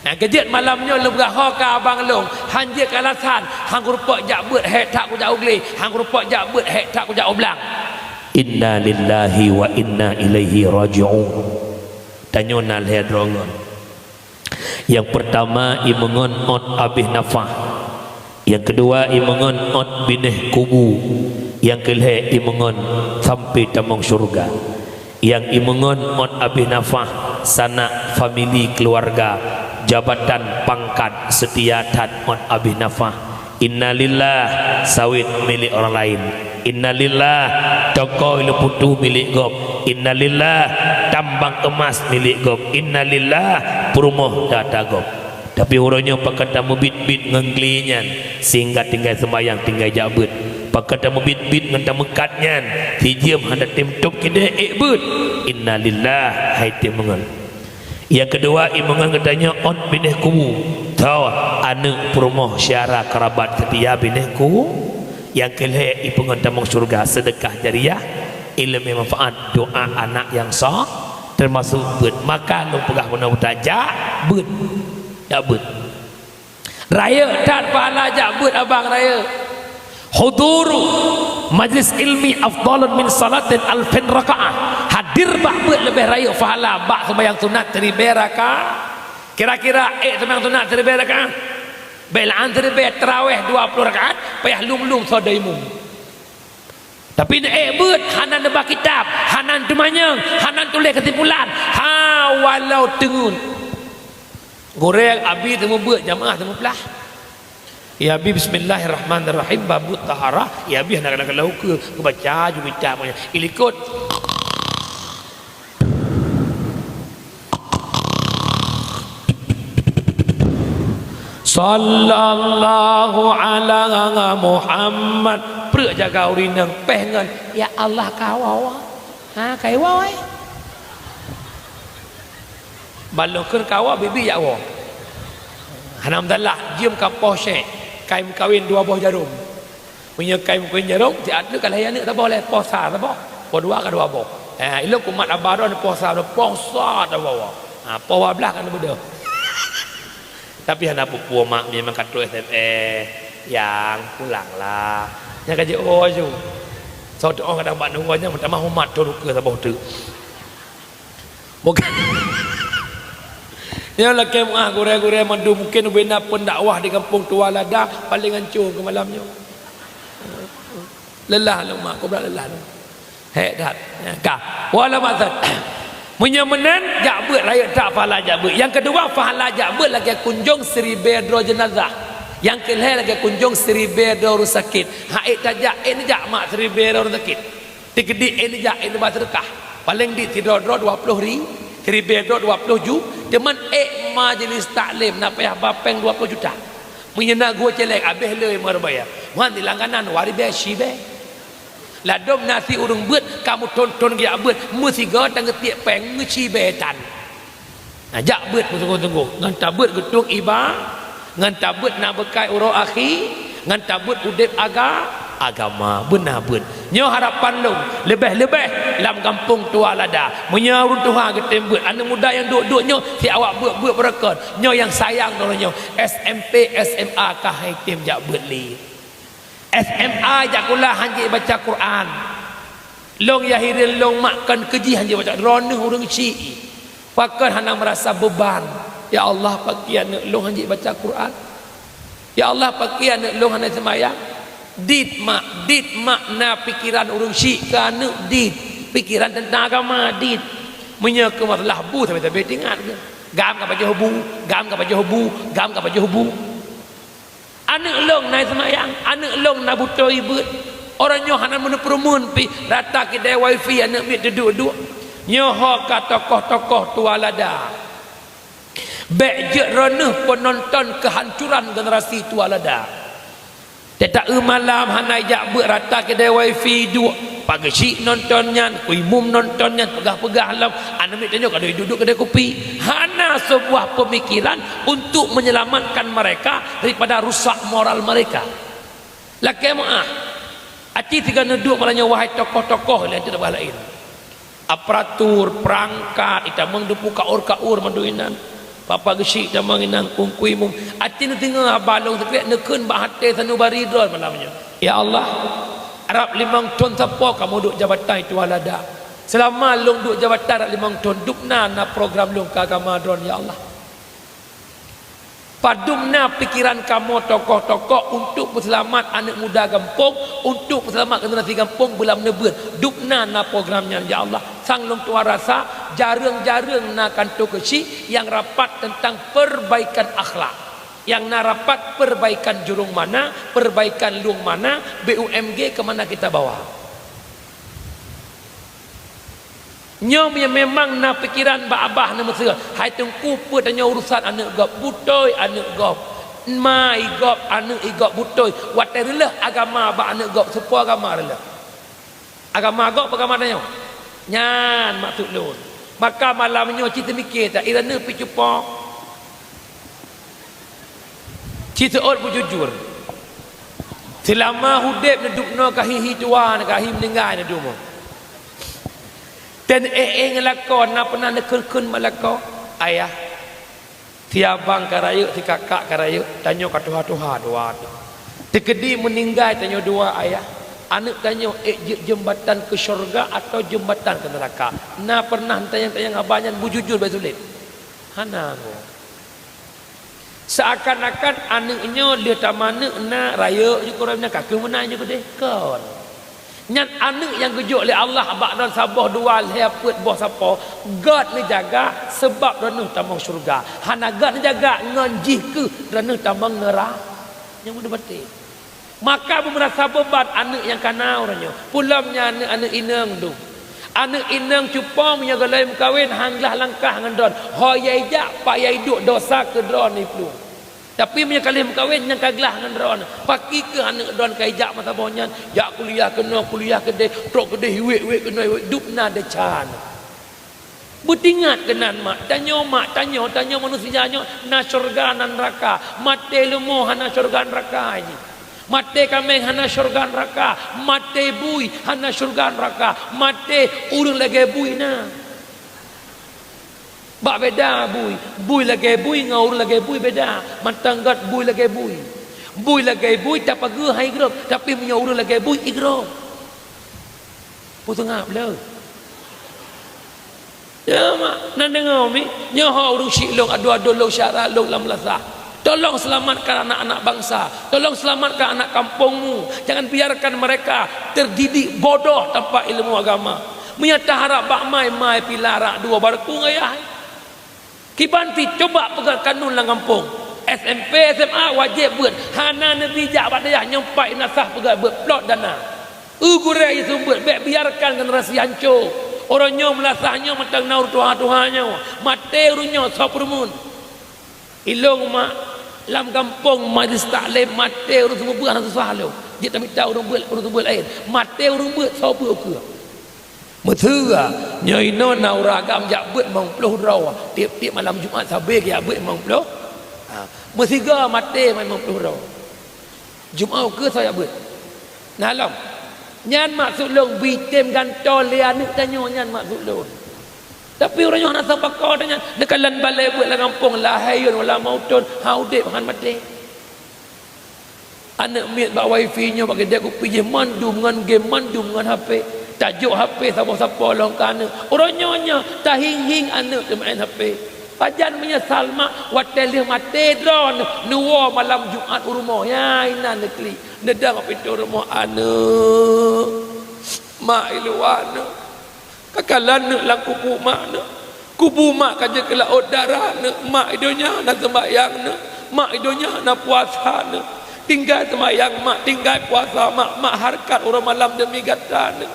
Nah, keujeuet malam nyoe lôn peugah ho keu abang lôn, han jeuet keu alasan, han kurumpok jak beuet hék that kujak u glé, han kurumpok jak beuet hék that kujak u blang. Inna lillahi wa inna ilaihi raji'un. Tanyoe na lhèe droe ngon. Nyang peurtama, imeungon ôt abéh nafah. Nyang keudua, imeungon ôt binéh kubu. Nyang keulhèe, imeungon sampoe tamong syeuruga. Nyang imeungon ôt abéh nafah, sanak, famili, keuluwarga, jabatan, pangkat, seutia that ôt abéh nafah. Innalillah, sawét milék ureueng laén. Innalillah, toko ileupeutu milék gob. Innalillah, tambang eumas milék gob. Innalillah, peurumoh data gob. Tapi uroe nyoe pakon tameubiet-biet ngon glé nyan, sehingga tinggai seumayang, tinggai jak beuet. Pakon tameubiet-biet ngon tameukat nyan, sijeuem hana tém tôb keudéh ék beuet. Innalillah, hai tém meungon. Nyang keudua, imeungon geutanyoe ôt binéh kubu. Tho, aneuk, peurumoh, syedara, kerabat, seutia binéh ku-, nyang keulhèe, ipeungon tamong syeuruga, seudeukah jariah. Ileumèe manfaat doa anak nyang sa, teumasuk beuet. Maka lôn peugah bunoe buta, jak beuet. Jak beuet. Rayeuk that pahala jak beuet abang rayeuk. Huduru majlis ilmi afdalun min salatin alfin rakaah. Hadir bak beuet leubeh rayeuk pahala bak seumayang sunat siribèe rakaat. Kira-kira ék seumayang sunat siribèe rakaat? Bèk la'an siribèe, tarawèh dua ploh rakaat, payah lum-lum soe daimu. Tapi neuék beuet, hana neuba kitab, hana teumanyong, hana tuléh keusimpulan. Ha, walau teungeut. Gurèe abi teumeubeuet, jamaah teumeuplah. Ya abi, bismillahirrahmanirrahim, babut taharah. Ya abi hana kadang-kadang ukeue, geubaca ju kitab nyan. Ilikot. Sallallahu ala Muhammad. Preuk jaga ureueng inong, péh ngon, "Ya Allah, kawoe." Ha, kawoe, eh. Balong kheun kawoe, bibi jak woe. Hana masalah, jeuem ka poh syèk. Kain kawen dua boh jarôm. Meunyoe kain meukeuen jarôm, siat lé ka lahé aneuk saboh lé, poh sa saboh, poh dua ka dua boh. Eh, ilôn kumat aba droe poh sa, poh sa saboh. Ha, poh dua blaih ka neubeudôh. Tapi hana peue-peue mak, memang ka trôk S M S, "Yang, pulanglah." Nyan ka jiôh ju. Soe teuôh kadang bak nunggu nyan meutamah umat trôk ukeue saboh teuk. Bukan. Nyoe lakèe meu'ah gurèe-gurèe mandum, mungken ubena pendakwah di gampông Tualada paleng ancô keu malam nyoe. Lelah lôn mak, kubra lelah lôn. Hék that. Ka. Wala maksud. Meunyoe meunan, jak beuet rayeuk that pahala jak beuet. Nyang keudua, pahala jak beuet lagèe kunjông siribèe droe jeunazah. Nyang keulhèe lagèe kunjông siribèe droe ureueng sakét. Ha ék tajak, ék neujak mak siribèe droe ureueng sakét. Tikeudik ék neujak, ék neuba seudeukah. Paleng dit sidroe-droe dua ploh ri-, siribèe droe dua ploh ju-, teuma ék majlis taklim na payah ba péng dua ploh juta. Meunyoe na gua célék abéh lé meureubaya. Wan di langganan dua ribèe sibèe. Ladôm na si ureueng beuet, ka meuthôn-thôn geujak beuet, meusigoe tan geutiek péng meucibèe tan. Nah, jak beuet beusunggoh-sunggoh, ngon tabeuet geutueng iba-, ngon tabeuet na beukai uroe akhé, ngon tabeuet udép aga-, agama, beuna beuet. Nyoe harapan lôn, leubeh-leubeh lam gampông Tualada. Meunyoe ureueng tuha geutem beuet, aneuk muda nyang duek-duek nyoe, si awak beuet-beuet beureukat. Nyoe nyang sayang droeneuh nyoe, S M P, S M A ka hai tem jak beuet lé. S M A jak kula han jeuet baca Quran. Lôn nyang hireuen lôn mak kon keu jih han jeuet baca, droeneuh ureueng syiek. Pakon hana meurasa beuban? Ya Allah, pakon aneuk lôn han jeuet baca Quran? Ya Allah, pakon aneuk lôn hana seumayang? Dit mak, dit mak na pikeran ureueng syiek keu aneuk dit. Pikeran teuntang agama dit. Meunyoe keu masalah bu sabe-sabe teuingat keu. Gam ka pajoh bu, gam ka pajoh bu, gam ka pajoh bu. Aneuk lôn na seumayang, aneuk lôn na beutôi beuet. Uroe nyoe hana meuneuk peureumeun pih, rata keudè wifi aneuk miet teuduek-duek. Nyoe ho ka tokoh-tokoh Tualada. Bék jeuet droeneuh peunonton keuhancuran generasi Tualada. Teuta eu malam hana jak beuet rata keudè wifi duek, pageusyik nonton nyan, kuimum nonton nyan, peugah-peugah lom, aneuk miet tanyoe ka duek-duek keudè kupi. Hana seubuah peumikiran untuk menyelamatkan mereka daripada rusak moral mereka. Lakèe meu'ah, aci sigoe neuduek malam nyoe wahai tokoh-tokoh laén teuh bah laén. Aparatur, perangkat, itamong deungon kaur-kaur mandum inan. Papa geusyik tamong inan kungkui mum. Aci neudeungoe haba lôn sikrek neukheun bak até sanubari droe malam nyoe. Ya Allah, rab limong thon sapo kamoe duek jabatan Tualada. Seulama lôn duek jabatan rab limong thon, dubna na program lôn keu agama droe, ya Allah. Padubna pikeran kamoe tokoh-tokoh untuk peuseulamat aneuk muda gampông, untuk peuseulamat generasi gampông beulam neubeuet. Dubna na program nyan, ya Allah. Sang lôn tuan rasa, jareueng-jareueng na kantô keusyik nyang rapat teuntang perbaikan akhlak. Nyang na rapat perbaikan jurông mana, perbaikan lueng mana, B U M G ke mana kita bawa. Nyoe memang na pikeran bak abah neumeuseu, hai teungku peue tanyoe urusan aneuk gob, beutôi aneuk gob. Ma i gob, aneuk i gob beutôi. Watèe reuloh agama bak aneuk gob, soe po agama reuloh? Agama gob, agama tanyoe? Nyan maksud lôn. Maka malam nyoe ci teumike that, i droeneuh pih cupo. Ci seuôt beujujur. Seulama udép neudubnoe ka hi-hi tuha, ka hi meuninggai neudubnoe. Dan éh-éh ngon lakoe, na pernah neukheun-kheun bak lakoe, "Ayah, si abang ka rayeuk, si kakak ka rayeuk, tanyoe ka tuha-tuha dua." Teukeudi meuninggai tanyoe dua, Ayah, aneuk tanyoe ék jeuet jeumbatan keu syeuruga atawa jeumbatan keu neuraka? Na pernah tanyong-tanyong haba nyan beujujur, beusulet? Hana, Ngong. Seuakan-akan aneuk nyoe lheueh tamanök na rayeuk jih, kureueng na ka kheueh meunan jih keudeh. Kon. Nyan aneuk nyang geujok lé Allah bak droe saboh, dua, lhèe, peuet boh sapo, göt neujaga sabab droeneuh tamong syeuruga. Hana göt neujaga ngon jih kheueh droeneuh tamong neura-, nyang beudeuh baté. Maka beumeurasa beuban aneuk nyang ka na uroe nyoe. Peulom nyan aneuk-aneuk inong dum. Aneuk inong cupong meunyoe gohlom meukawen han glah langkah ngon droen. Ho yai jak, pat yai duek, dosa keu droen iplueng. Tapi meunyoe ka lheueh meukawen nyang ka glah ngon droen, pakri keuh aneuk droen ka ijak masa boh nyan, jak kuliah keunoe, kuliah keudeh, trok keudeh, iwet-wet keunoe, iwet, dum na desya. Beutingat keunan mak, tanyoe mak, tanyoe, tanyoe manusia nyoe na syeuruga na neuraka. Maté leumo hana syeuruga neuraka jih. Maté kaméng hana syeuruga neuraka. Maté bui hana syeuruga neuraka. Maté ureueng lagèe bui na. Bak beda bui, bui lagèe bui ngon ureueng lagèe bui beda. Mantong göt bui lagèe bui. Bui lagèe bui tapageue han igrôp, tapi meunyoe ureueng lagèe bui igrôp. Peue seungab le? Ya, mak, na deungoe mi? Nyoe ho ureueng syiek lôn, adoe-adoe lôn, syedara lôn lam meunasah. Tolong selamatkan anak-anak bangsa. Tolong selamatkan anak kampungmu. Jangan biarkan mereka terdidik bodoh tanpa ilmu agama. Meunyoe taharap bak mai, mai pih larak dua barku ngon yah. Kiban pih coba peugah kanun lam gampông. S M P, S M A wajéb beuet. Hana neubi jak bak dayah nyang pat meunasah peugah beuet, plot dana. Eu gurèe jiseumeubeuet, bèk biarkan generasi hanco. Uroe nyoe meunasah nyoe mantong na ureueng tuha-tuha nyoe. Maté ureueng nyoe soe peureumeun. Ilôn mak, lam gampông majlis taklim maté ureueng seumeubeuet hana susah lom. Jeuet tamita ureueng beuet, ureueng seumeubeuet laén. Maté ureueng beuet soe beuet ukeue. Meuteue, nyoe inoe na ureueng agam jak beuet limong ploh droe, tiep-tiep malam Jumat sabe geujak beuet limong ploh. Ha, meusigoe maté limong ploh droe. Jumat ukeue soe jak beuet. Na lom. Nyan maksud lôn, beutem gantoe lé aneuk tanyoe, nyan maksud lôn. Tapi uroe nyoe hana sapa ko tanyan, neukalon balèe beuet lam gampông, lahé yôn wala mauton, han udép han maté. Aneuk miet bak wifi nyoe bak keudè kupi jih mandum ngon game, mandum ngon H P. Tajok H P saboh-saboh lom keu aneuk. Uroe nyoe nyoe tahieng-hieng aneuk teumeu'en H P. Pajan meunyeusal mak watèe lheueh maté droeneuh neuwoe malam Jumat u rumoh. Ya inan neuklik, neudong pintoe rumoh, "Aneuk, mak i luwa aneuk." Ka kalon neuk lam kubu mak neuk. Kubu mak ka jeuet keu laôt darah neuk. Mak i donya na seumbahyang neuk. Mak i donya na puasa neuk. Tinggai seumbahyang mak, tinggai puasa mak, mak hareukat uroe malam deumi gata neuk.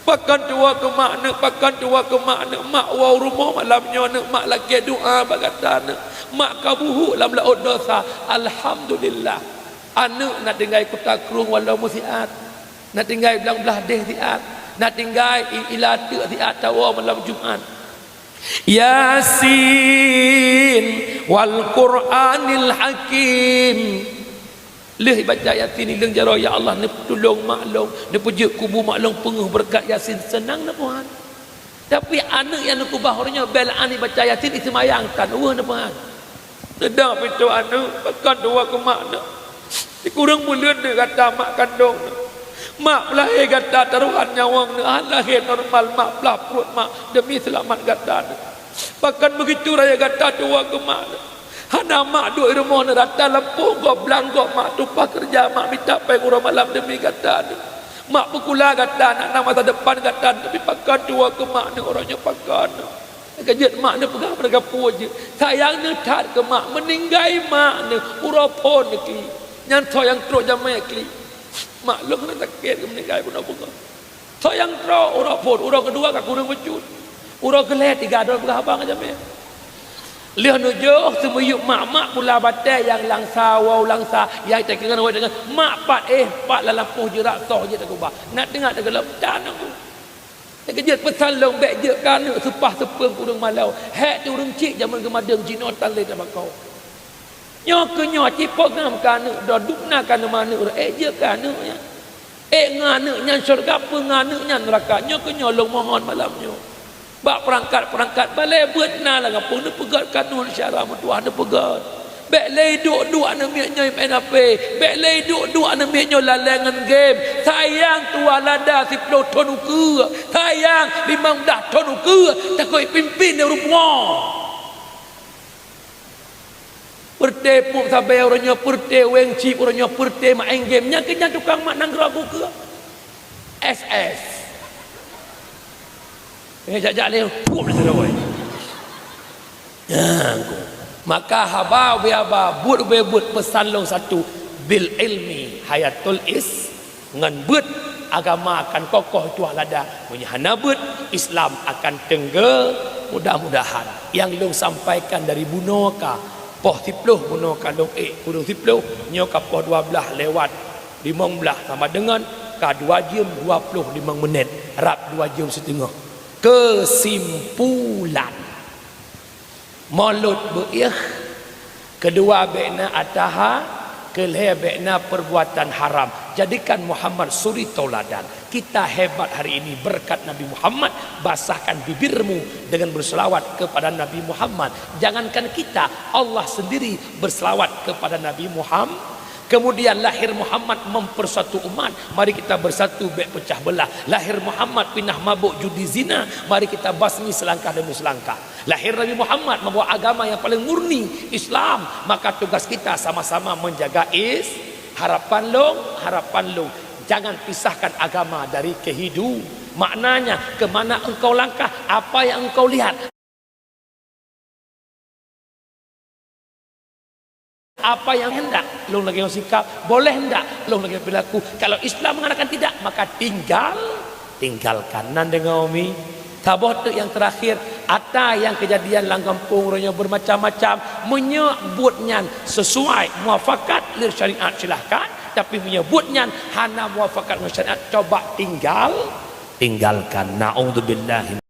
Pakon tuwoe keu mak neuk, pakon tuwoe keu mak neuk. Mak woe u rumoh malam nyoe neuk, mak lakèe doa bak gata neuk. Mak ka buhuk lam laôt dosa. Alhamdulillah. Aneuk na tinggai Kuta Krueng walau meusiat. Na tinggai Blang Blahdeh siat, na tinggai i-, Ila Teuk siat tawoe malam Jumat. Yasin wal Qur'anil Hakim. Lheueh baca Yasin, ilôn jaroe, "Ya Allah, neutulông mak lôn, neupeujeuet kubu mak lôn peungeuh beureukat Yasin," seunang na Tuhan. Tapi aneuk nyang neukeubah uroe nyoe, bèk lé aneuk baca Yasin, iseumayang tan, weueh na Tuhan. Neudong pintoe aneuk, pakon tuwoe keu mak neuk. Sikureueng buleuen neuk gata mak kandông neuk. Mak peulahé gata tarohan nyawöng neuk, han lahé normal mak, peulaih pruet mak deumi seulamat gata neuk. Pakon beugitu raya gata tuwoe keu mak neuk. Hana mak duek i rumoh neuk, rata lampôh gob, blang gob mak, tumpah keureuja mak, mita péng uroe malam deumi gata neuk. Mak peukula gata, nak na masa depan gata neuk, tapi pakon tuwoe keu mak neuk uroe nyoe, pakon neuk. Ka jeuet mak neupeugah bak gata peue jeuet. Sayang neuh that keu mak, meuninggai mak neuh uroe phôn neuklik. Nyan soe nyang trok jamèe klik. Mak lôn hana sakét keu meuninggai bunoe beungoh. Soe nyang trok uroe phôn, uroe keudua ka kureueng bacut. Uroe keulhèe tiga droe peugah haba ngon jamèe. Lheueh neujôh seumiyueb mak-mak pula batèe nyang langsa, woe langsa, nyang takeungon woe takeungon. Mak pat, éh, pat lam lampôh jeurak soh jeuet takeubah. Na teungoh teugeulom, tan aku. Nyang keujeuet peusan lôn, bèk jeuet keu aneuk seupah seupeueng ureueng malèe. Hék teuh ureueng chik jamén geumadeueng jinoe tan lé tabako. Nyoe keuh nyoe cit peugah keu aneuk droe, dum na ka neuma aneuk droe, ék jeuet keu aneuk nyan. Ék ngon aneuk nyan syeuruga, peue ngon aneuk nyan neuraka. Nyoe keuh nyoe lôn mohon malam nyoe. Bak peurangkat-peurangkat balée beuet na lam gampông neupeugét kanun syara meutuah neupeugét. Bék lé duek-duek aneuk miet nyoe main H P, bék lé duek-duek aneuk miet nyoe lalée ngon game. Sayang tuah lada siplôh thon ukeue, sayang limong blah thon ukeue, takot pimpin di rumoh. Peureute pup sabe uroe nyoe, peureute weng cip uroe nyoe, peureute main game. Nyan keuh nyan tukang mat nanggroe ukeue. S S. Eh, jak-jak lé, pup di sana, woi. Nyan keuh. Maka haba ubé haba, buet ubé buet, peusan lôn satu, bil ilmi hayatul is, ngon beuet agama akan kokoh tuah lada. Meunyoe hana beuet, Islam akan teunggé. Mudah-mudahan nyang lôn sampaikan dari bunoe ka, poh siplôh bunoe ka lôn ék, kureueng siplôh, nyoe ka poh dua blaih lewat limong blaih sama deungon ka dua jeuem dua ploh limong menit, rab dua jeuem siteungoh. Keusimpulan, mulôt beuiéh, keudua bék na ataha, keulhée bék na perbuatan haram. Jadikan Muhammad suri tauladan. Kita hebat hari ini berkat Nabi Muhammad, basahkan bibirmu dengan berselawat kepada Nabi Muhammad. Jangankan kita, Allah sendiri berselawat kepada Nabi Muhammad. Kemudian lahir Muhammad mempersatu umat, mari kita bersatu, bék pecah belah. Lahir Muhammad pinah mabuk judi zina, mari kita basmi selangkah demi selangkah. Lahir Nabi Muhammad membawa agama yang paling murni, Islam, maka tugas kita sama-sama menjaga is-, harapan lôn, harapan lôn. Jangan pisahkan agama dari kehidu-, maknanya, ke mana engkau langkah, apa yang engkau lihat. Apa yang hendak lôn lagée ngon sikap, boleh hendak lôn lagée perilaku. Kalau Islam mengatakan tidak, maka tinggal, tinggalkan. Nan deungoe mi, saboh teuk nyang terakhir, ata nyang keujadian lam gampông uroe nyoe bermacam-macam. Meunyoe buet nyan sesuai muafakat lé syariat, silahkan. Tapi meunyoe buet nyan hana muafakat ngon syariat, coba tinggal, tinggalkan. Naudzubillah.